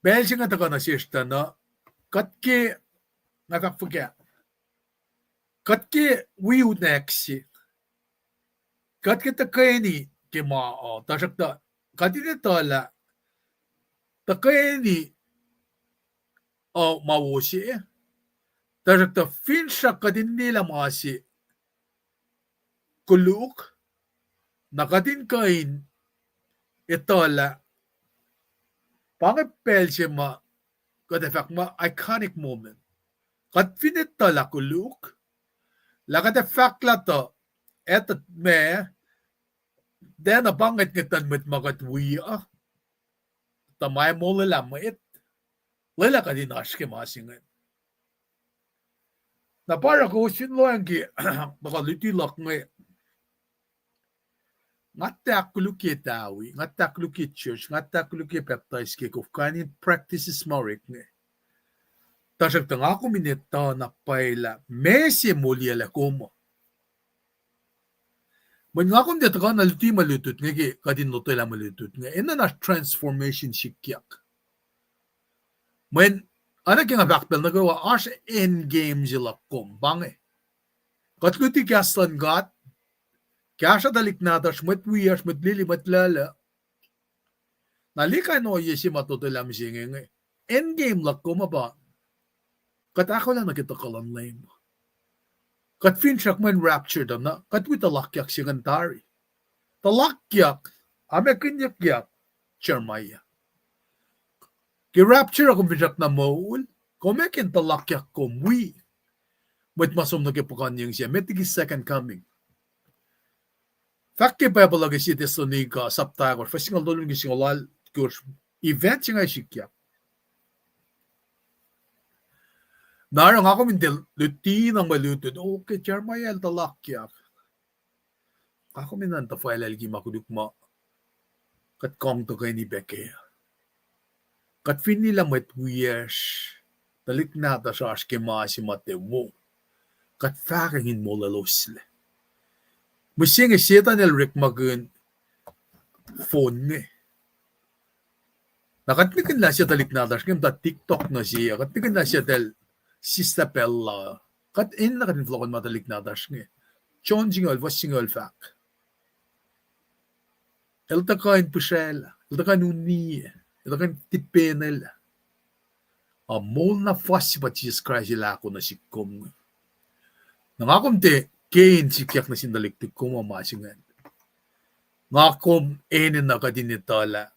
Pacl se inge tuhkuh nuh sesr tuh na, kuht ke, nga fahk fuhkah, kuht ke wi unack se, kuht ke tuhkweni ke ma uh, tuhsruhktuh kuht in etuhlah tuhkweni uh ma wo se, tuhsruhktuh finsrak kuht in liyelah ma se koluk, na kuht in kuh in etuhlah. Pa inge pacl se ma kuht ac fahk muh iconic moment. Kuht fin etuhlah koluk, lah kuht ac fahk lah tuh, etuh ma, tiacna pa ngwetngwet luhn mwet ma kuht wi uh, tuh ma molwelah mwet, lwelah kuht in oasr ke ma se ingacn. Na pa oruh kowos fin lohacng ke tuhkuh luti luhk inge, nga tiac ahkkolukye tawi, nga tiac ahkkolukye church, nga tiac ahkkolukye pacptais ke kof, kain in practices ma orek inge. Tuhsruhktuh nga kom in etuh na pwacye lah meac se moliyuclac kom uh. Mweyen nga kom tiac tuhkuh na luti mwe lutlut inge ke kuht in lotwelah mwe lutlut inge, enenuh na transformation sikyak. Mweyen, oacna ke nga fahk pacl nuh kwewa, oasr end game se luhk kom, pa inge. Kuht luti kahs luhn God, kahsruh tuhlihk nahtuhsr, mwet wiyacsr, mwet lili, mwet lacluh. Na liye kain ohiyac se ma totolah mihsenge inge. End game luhk kom uh pa kuht ahkolah nuh ke tuhkuh luhn Leum. Kuht finsrak mweyen rapture tuh na kuht wi tuhlakyak se ingacn tari. Tuhlakyak, amekinyuckyak Jeremiah. Ke rapture uh kom finsrak na moul, kom ekihn tuhlakyak kom wi mwet ma som nuh ke puhkuhnyeng se, met liki second coming. Fahk ke Bible uh ke sie Thessalonica sapta ahkosr, fuhs singucul tolu nuh ke singucul alkosr, event se inge sikyak. Na oruh nga kom in tiac luti na mwe lutlut, okay, Jeremiah el tuhlakyak. Nga kom in nuhn tuhfahlah liki ma koluk ma kuht kang tuhkweni pac kac. Kuht fin liyelah mwet wiyacsr, tuhlihk nahtuhsr oasr ke ma se ma tiac wo, kuht fahkwacngihn molweloslac. Mihsenge Setan el orekmakihn phone inge. Na kuht nihkihn lah sie tuhlihk nahtuhsr inge muhta TikTok nuh se, kuht nihkihn lah sie tahl sislah pacl la. Kuht enenuh kuht in fohlohkohn ma tuhlihk nahtuhsr inge. John singucul, fuhs singucul fahk, el tuhkuh in pihsraclah, el tuhkuh in uniyac, el tuhkuh in tipenelah. A moul na fuhs se pa Jisus Kraist el ahko nuh sihk kom inge. Na nga kom tiac ke in sikyak nuh sin tuhlihk lihk kom uh ma se ingacn. Nga kom enenuh kuht in etuhlah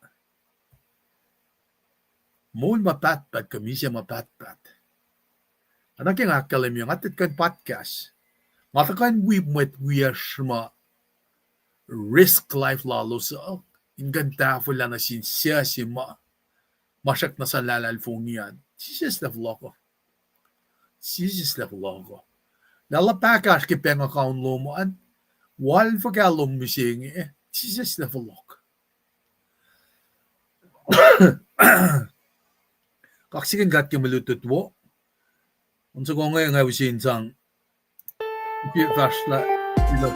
moul ma pahtpaht kuh misac ma pahtpaht. Oacna ke nga ahkkahlwemye, nga tiac kuh in podcast. Nga tuhkuh in wi mwet wiyacsr ma risk life lalos uh in kuh in tahfwelah nuh sin suc se ma, ma srack nuh sel luhlahlfongi an. Jisus lah fohlohkoh. Jisus lah fohlohkoh. Lah luhpah kahsr ke bank account lom an, wal fuhkah lom mihsenge, Jisus lah fohlohk. Kaksakihn God ke mwe lutlut wo. On soko inge nga use in sang ke fahsr lah, you know.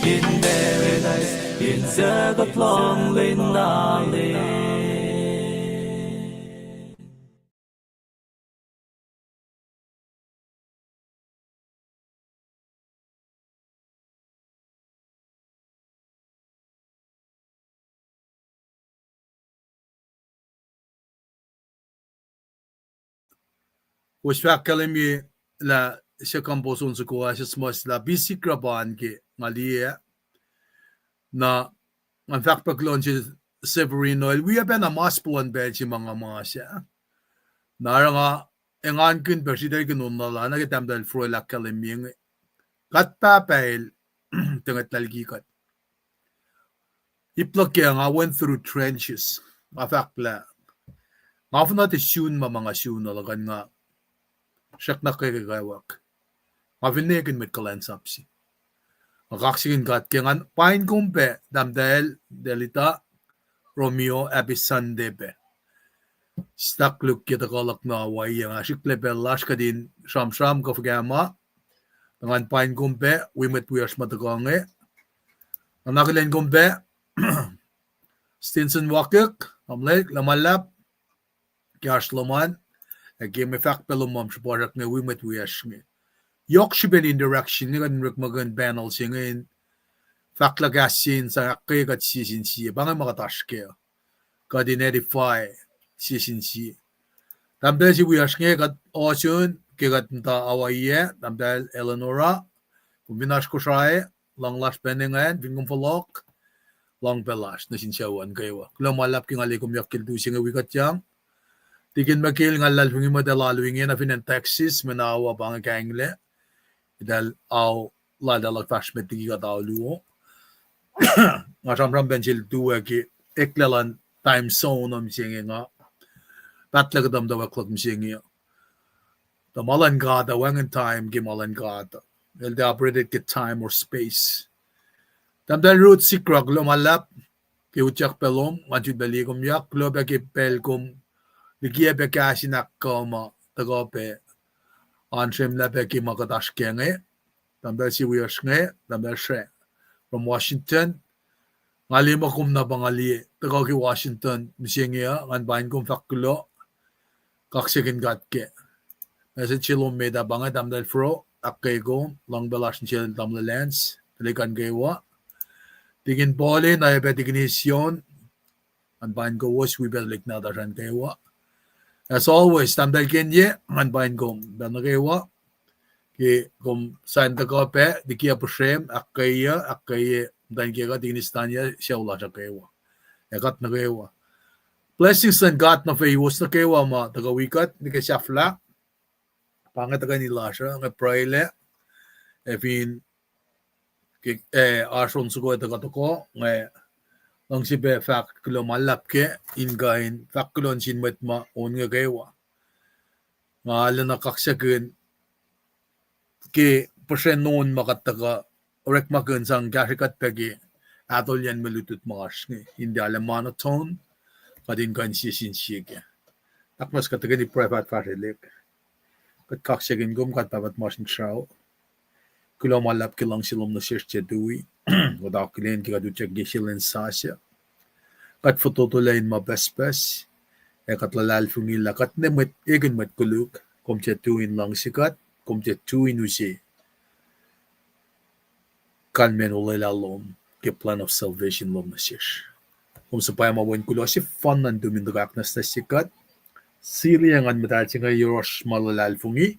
In paradise, in sagot lohng lin nale. Kowos fahk kahlwem ye lah se compose on soko ah, se suhmuhslah Pisik Rapan ke nga liye. Na ngan fahk pac kuloh nuh sel Severino el wi pacna mas puhlan pacl se ma nga mas ah. Na oruh nga engankihn pac sritaclkihn on lal ah nuh ke tahmtahel Froil ahkkahlwemye inge. Kuht pahpah el tuh ngwetlah liki kuht. Ip luhk ah, nga went through trenches. Nga fahk lah nga fin tiac sun ma ma nga sun uh, luhkuhn nga srackna ke kwekwak. Nga finne ekihn mwet kuhlwacnsap se. Nga kaksakihn God ke ngan pain kom pac, tahmtahel Delita, Romeo, happy Sunday pac. Stak luk ke tuhkuh luhk nuh Hawaii ah, nga srihklac pacl lasr kuht in sramsram kuh fuhkah ma. Tuh ngan pain kom pac, wi mwet wiyacsr ma tuhkuh inge. Nga akihlen kom pac, Stinson Wakek, Amlek, Lama Lap, ke oasr lom an, ac ke mwe fahk pac lom ma srihpacsrak inge wi mwet wiyacsr inge. Yohk srihpen interaction inge kuht in orekmakihn panel se inge in fahk lah kahs sie in sang ahkkweye kuht sie sin sie, pa inge ma kuht oasr kac uh. Kuht in edify sie sin sie. Tahmtahel se wiyacsr inge kuht ohsun ke kuht muhta Hawaii ah, tahmtahel Eleanora, kom fin oasr Kosrae, luhng lasr pacna ingacn, fin kom fohlohk, luhng pac lasr nuh sin sucu an kwewa. Kuloh ma luhlahp ke nga liye kom yohk ke lutu se inge wi kuhtyang. Tikin Michael, nga luhlahlfongi mwet el alu ingena fin acn Texas, mwe na awa pa inge kainglac. Eltahl ao laltahl luhk fahsr met liki kuht ao luo. Nga sramsram pacl se lutu ah ke eklac luhn time zone uh mihsenge nga pahtlac kuhtuh muhtwacwacack luhk mihsenge uh. Tuh ma luhn God uh wacngihn time ke ma luhn God uh. El tiac operated ke time or space. Tahmtahel Ruth Sikra, kuloh ma luhlahp ke utyak pac lom, ngan sutlac liye kom yak, kuloh pac ke pacl kom likiyac pac kahs in ahkkuh ma tuhkuh pac ansremlah pac ke ma kuht oasr kac inge. Tahmtahel se wiyacsr inge, tahmtahel Sre from Washington. Nga liye muh kom na pa nga liye tuhkuh ke Washington mihsenge uh, ngan pain kom fahk kuloh. Kaksakihn God kac. Message se lom met ah pa inge, tahmtahel Fro, ahkkweye kom, luhng pac lasr nuh sel tamuhlwel Lance, tuhlihk an kwewa. Tikin Paul, na oacyacpac Tikin Esion, ngan pain kowos wi pac tuhlihk nahtuhsr an kwewa. As always, tahmtahel Kenye, ngan pain kom pac nuh kwewa. Ke kom sain tuhkuh pac, tikiyac puhsrem, ahkkweye, ahkkweye muhtwacn kiyuhk uh, Tikin Istania, sucu lasr uh kwewa. Ac kuht nuh kwewa. Blessings luhn God nuh fewos nuh kwewa ma tuhkuh wi kuht nuh ke sahflah. Pa inge tuhkweni lasr uh, nga pruhelah, ac fin ke, eh, oasr on soko tuhkuh toko, nga luhngse pac fahk kuloh ma luhlahp kac in kuh in fahk kuloh nuh sin mwet ma on inge kwewa. Nga lwelah kaksakihn ke puhsren on ma kuht tuhkuh orekmakihn sang kahsrwe kuht pac ke ahtolyen mwe lutlut ma oasr inge, in tiac arlac monotone, kuht in kuh in sie sin sie kac. Ahkmas kuht tuhkweni pruhe. Fahfahrelihk. Kuht kaksakihn kom, God Pahpah tuhmasr Inkuhsrao. Kuloh ma luhlahp ke luhngse lom nuh sesr tiac tui. Kuht akihlen ke kuht utyak ke sie lwen sasuc, kuht fototolac in ma pucspucs, ac kuht luhlahlfongi lah kuht ne mwet, ekihn mwet koluk, kom tiac tui in luhngse kuht, kom tiac tui in use kalmacn olwelah lom ke plan of salvation lom nuh sesr. Kom suhpwacma wen kuloh sefanna in tumin tuhkuh ahknwacsnwacsye kuht. Sili ac Nguhn Muhtahl se inge yohrohsr ma luhlahlfongi.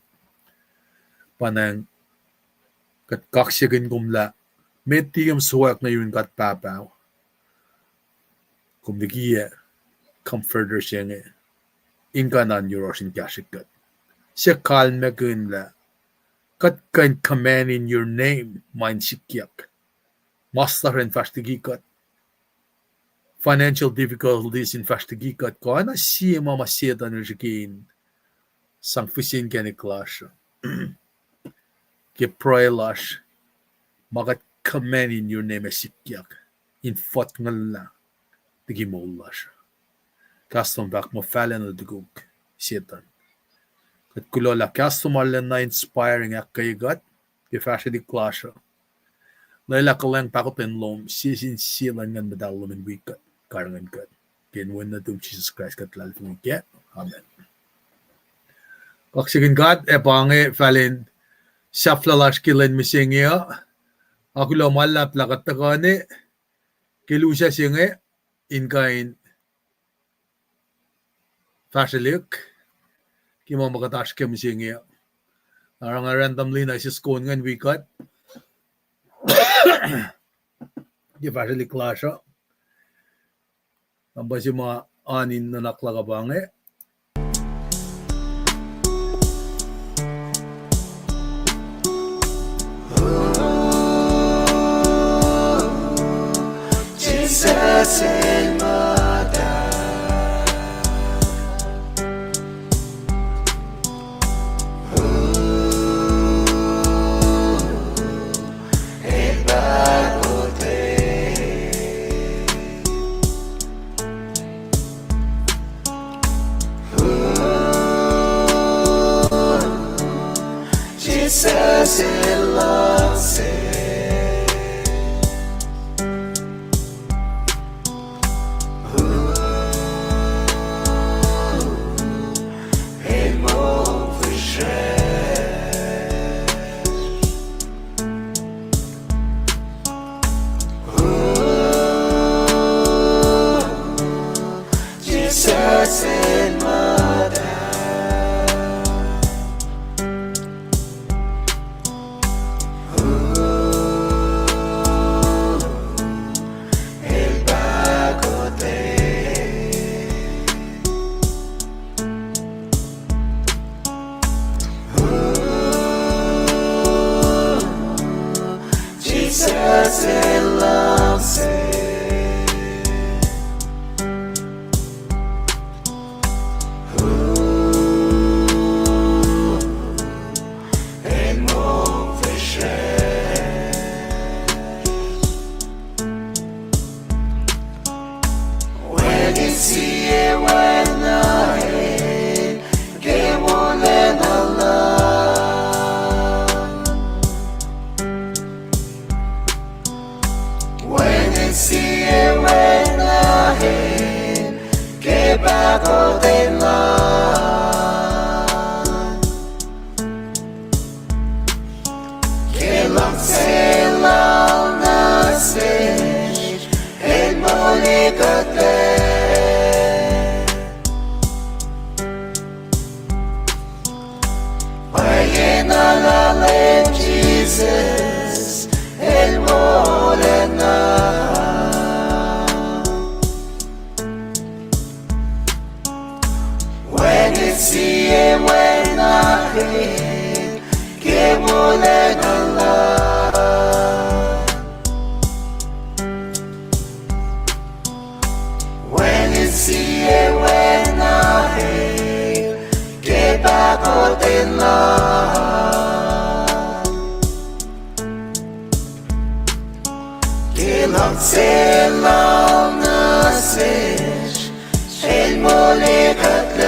Pa nang kuht kaksakihn kom lah met liki kom sowack nuh yurin God Pahpah, kom likiyac Comforter se inge in kuh in oan yohrohsr in kahsrwe kuht. Suc kalmackihn lah kuht kuh in command in your name ma in sikyak, mas lasr in fahsr liki kuht, financial difficulties in fahsr liki kuht, kuh oacna sie ma ma Setuhn el srihke in sang physical inkacnek lasr uh ke pruhe lasr, ma kuht command in your name ac sikyak in fotnglah liki moul lasr. Kahs lom fahk muh fahla na tukuk Setuhn. Kuht kuloh lah kahs lom arulacna inspiring, ahkkweye kuht ke fahsrwelihk lasr uh. Lwelah kuhlwacng pahkotwen lom, sie sin sie luhn Nguhn Muhtahl lom in wi kuht, karihngihn kuht. Ke inen Wen nuhtum Jisus Kraist kuht luhlahlfongi kac. Amen. Kaksakihn God, ac pa inge fahlen sahflah lasr ke lwen mihsenge uh. Nga kuloh ma luhlahp lah kuht tuhkuh ne ke lusa se inge in kuh in fahsrwelihk ke ma ma kuht oasr kac mihsenge uh. Oruh nga randomly na sisken ingacn wi kuht ke fahsrwelihk lasr uh. Na pa se ma oan in nuhnak luhk uh pa inge. Jisus el muhta. El pahkotwen. Jisus el luhngse. El mongfihsrwacsr. Jisus el muhta. El pahkotwen. Jisus el luhngse. El mongfihsrwacsr. Wacngihn sie wen nuh el ke wolacna lal. Wacngihn sie wen nuh el ke pahkotwen lal. Ke luhngse lal nuh sesr, el molikuhtlac. Pwacyena lal Leum Jisus, el wolacna. Wacngihn sie wen nuh el ke wolacna lal. Wacngihn sie wen nuh el ke pahkotwen lal. Ke luhngse lal nuh sesr, el molikuhtlac.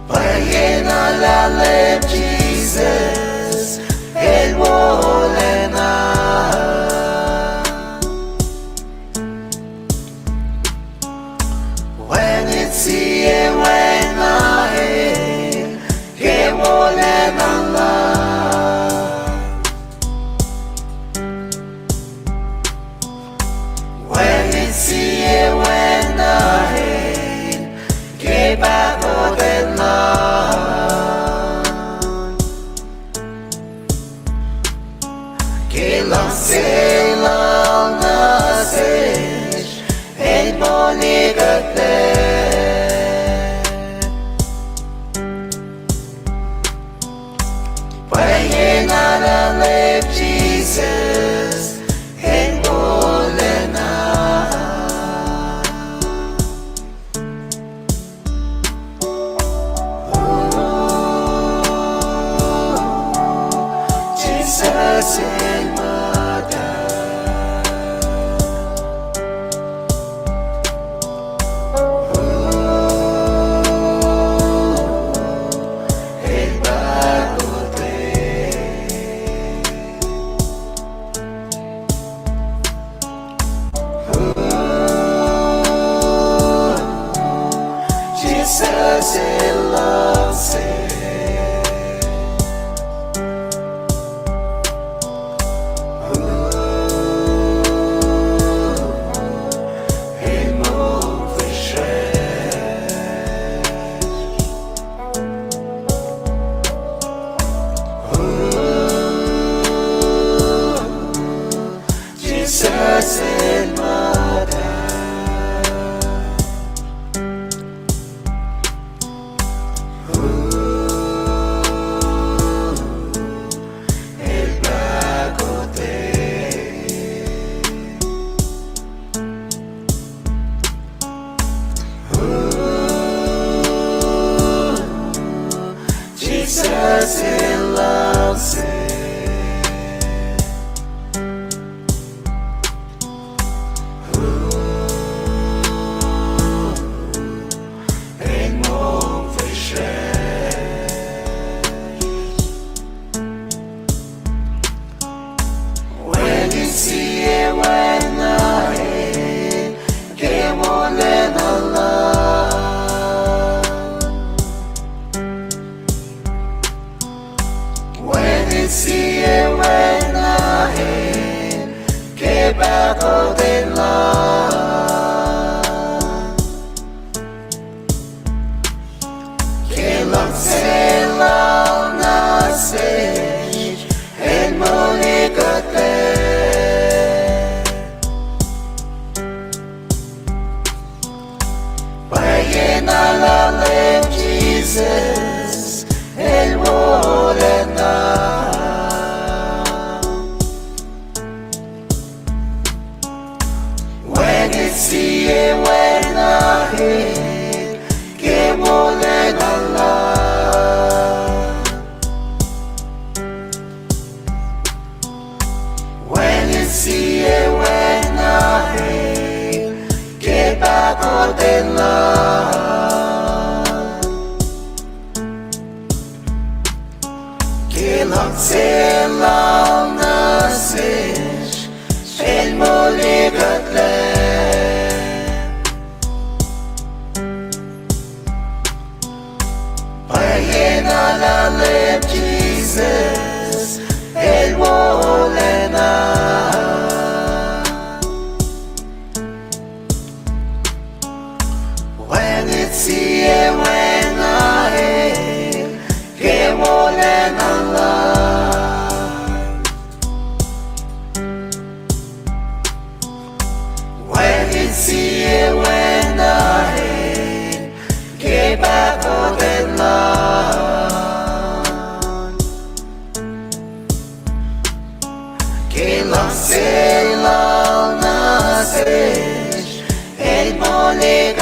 Pwacyena lal Leum Jisus, el wolacna. Wacngihn sie wen nuh el ke wolacna lal. Wacngihn sie wen nuh el ke pahkotwen lal. Ke luhngse lal nuh sesr, el molikuhtlac. Pwacyena lal Leum Jisus, el wolacna. Jisus el muhta. El pahkotwen. Jisus el luhngse. El pahkotwen. Jisus El luhngse. El mongfihsrwacsr. Wacngihn sie wacna el ke wolacna lal. Wacngihn sie wacna el ke pahkotwen lal. Ke luhngse lal nuh sesr, el molikuhtlac. Pwacyena lal Leum Jisus, el wolacna. Wacngihn sie wacna el ke wolacna lal. Wacngihn sie wacna el ke pahkotwen lal. Ke luhngse lal nuh sesr, el molikuhtlac. Pwacyena lal Leum Jisus, el wolacna. Wacngihn sie wacna el ke wolacna lal. Wacngihn sie wacna el ke pahkotwen lal. Ke luhngse lal nuh sesr, el molikuhtlac.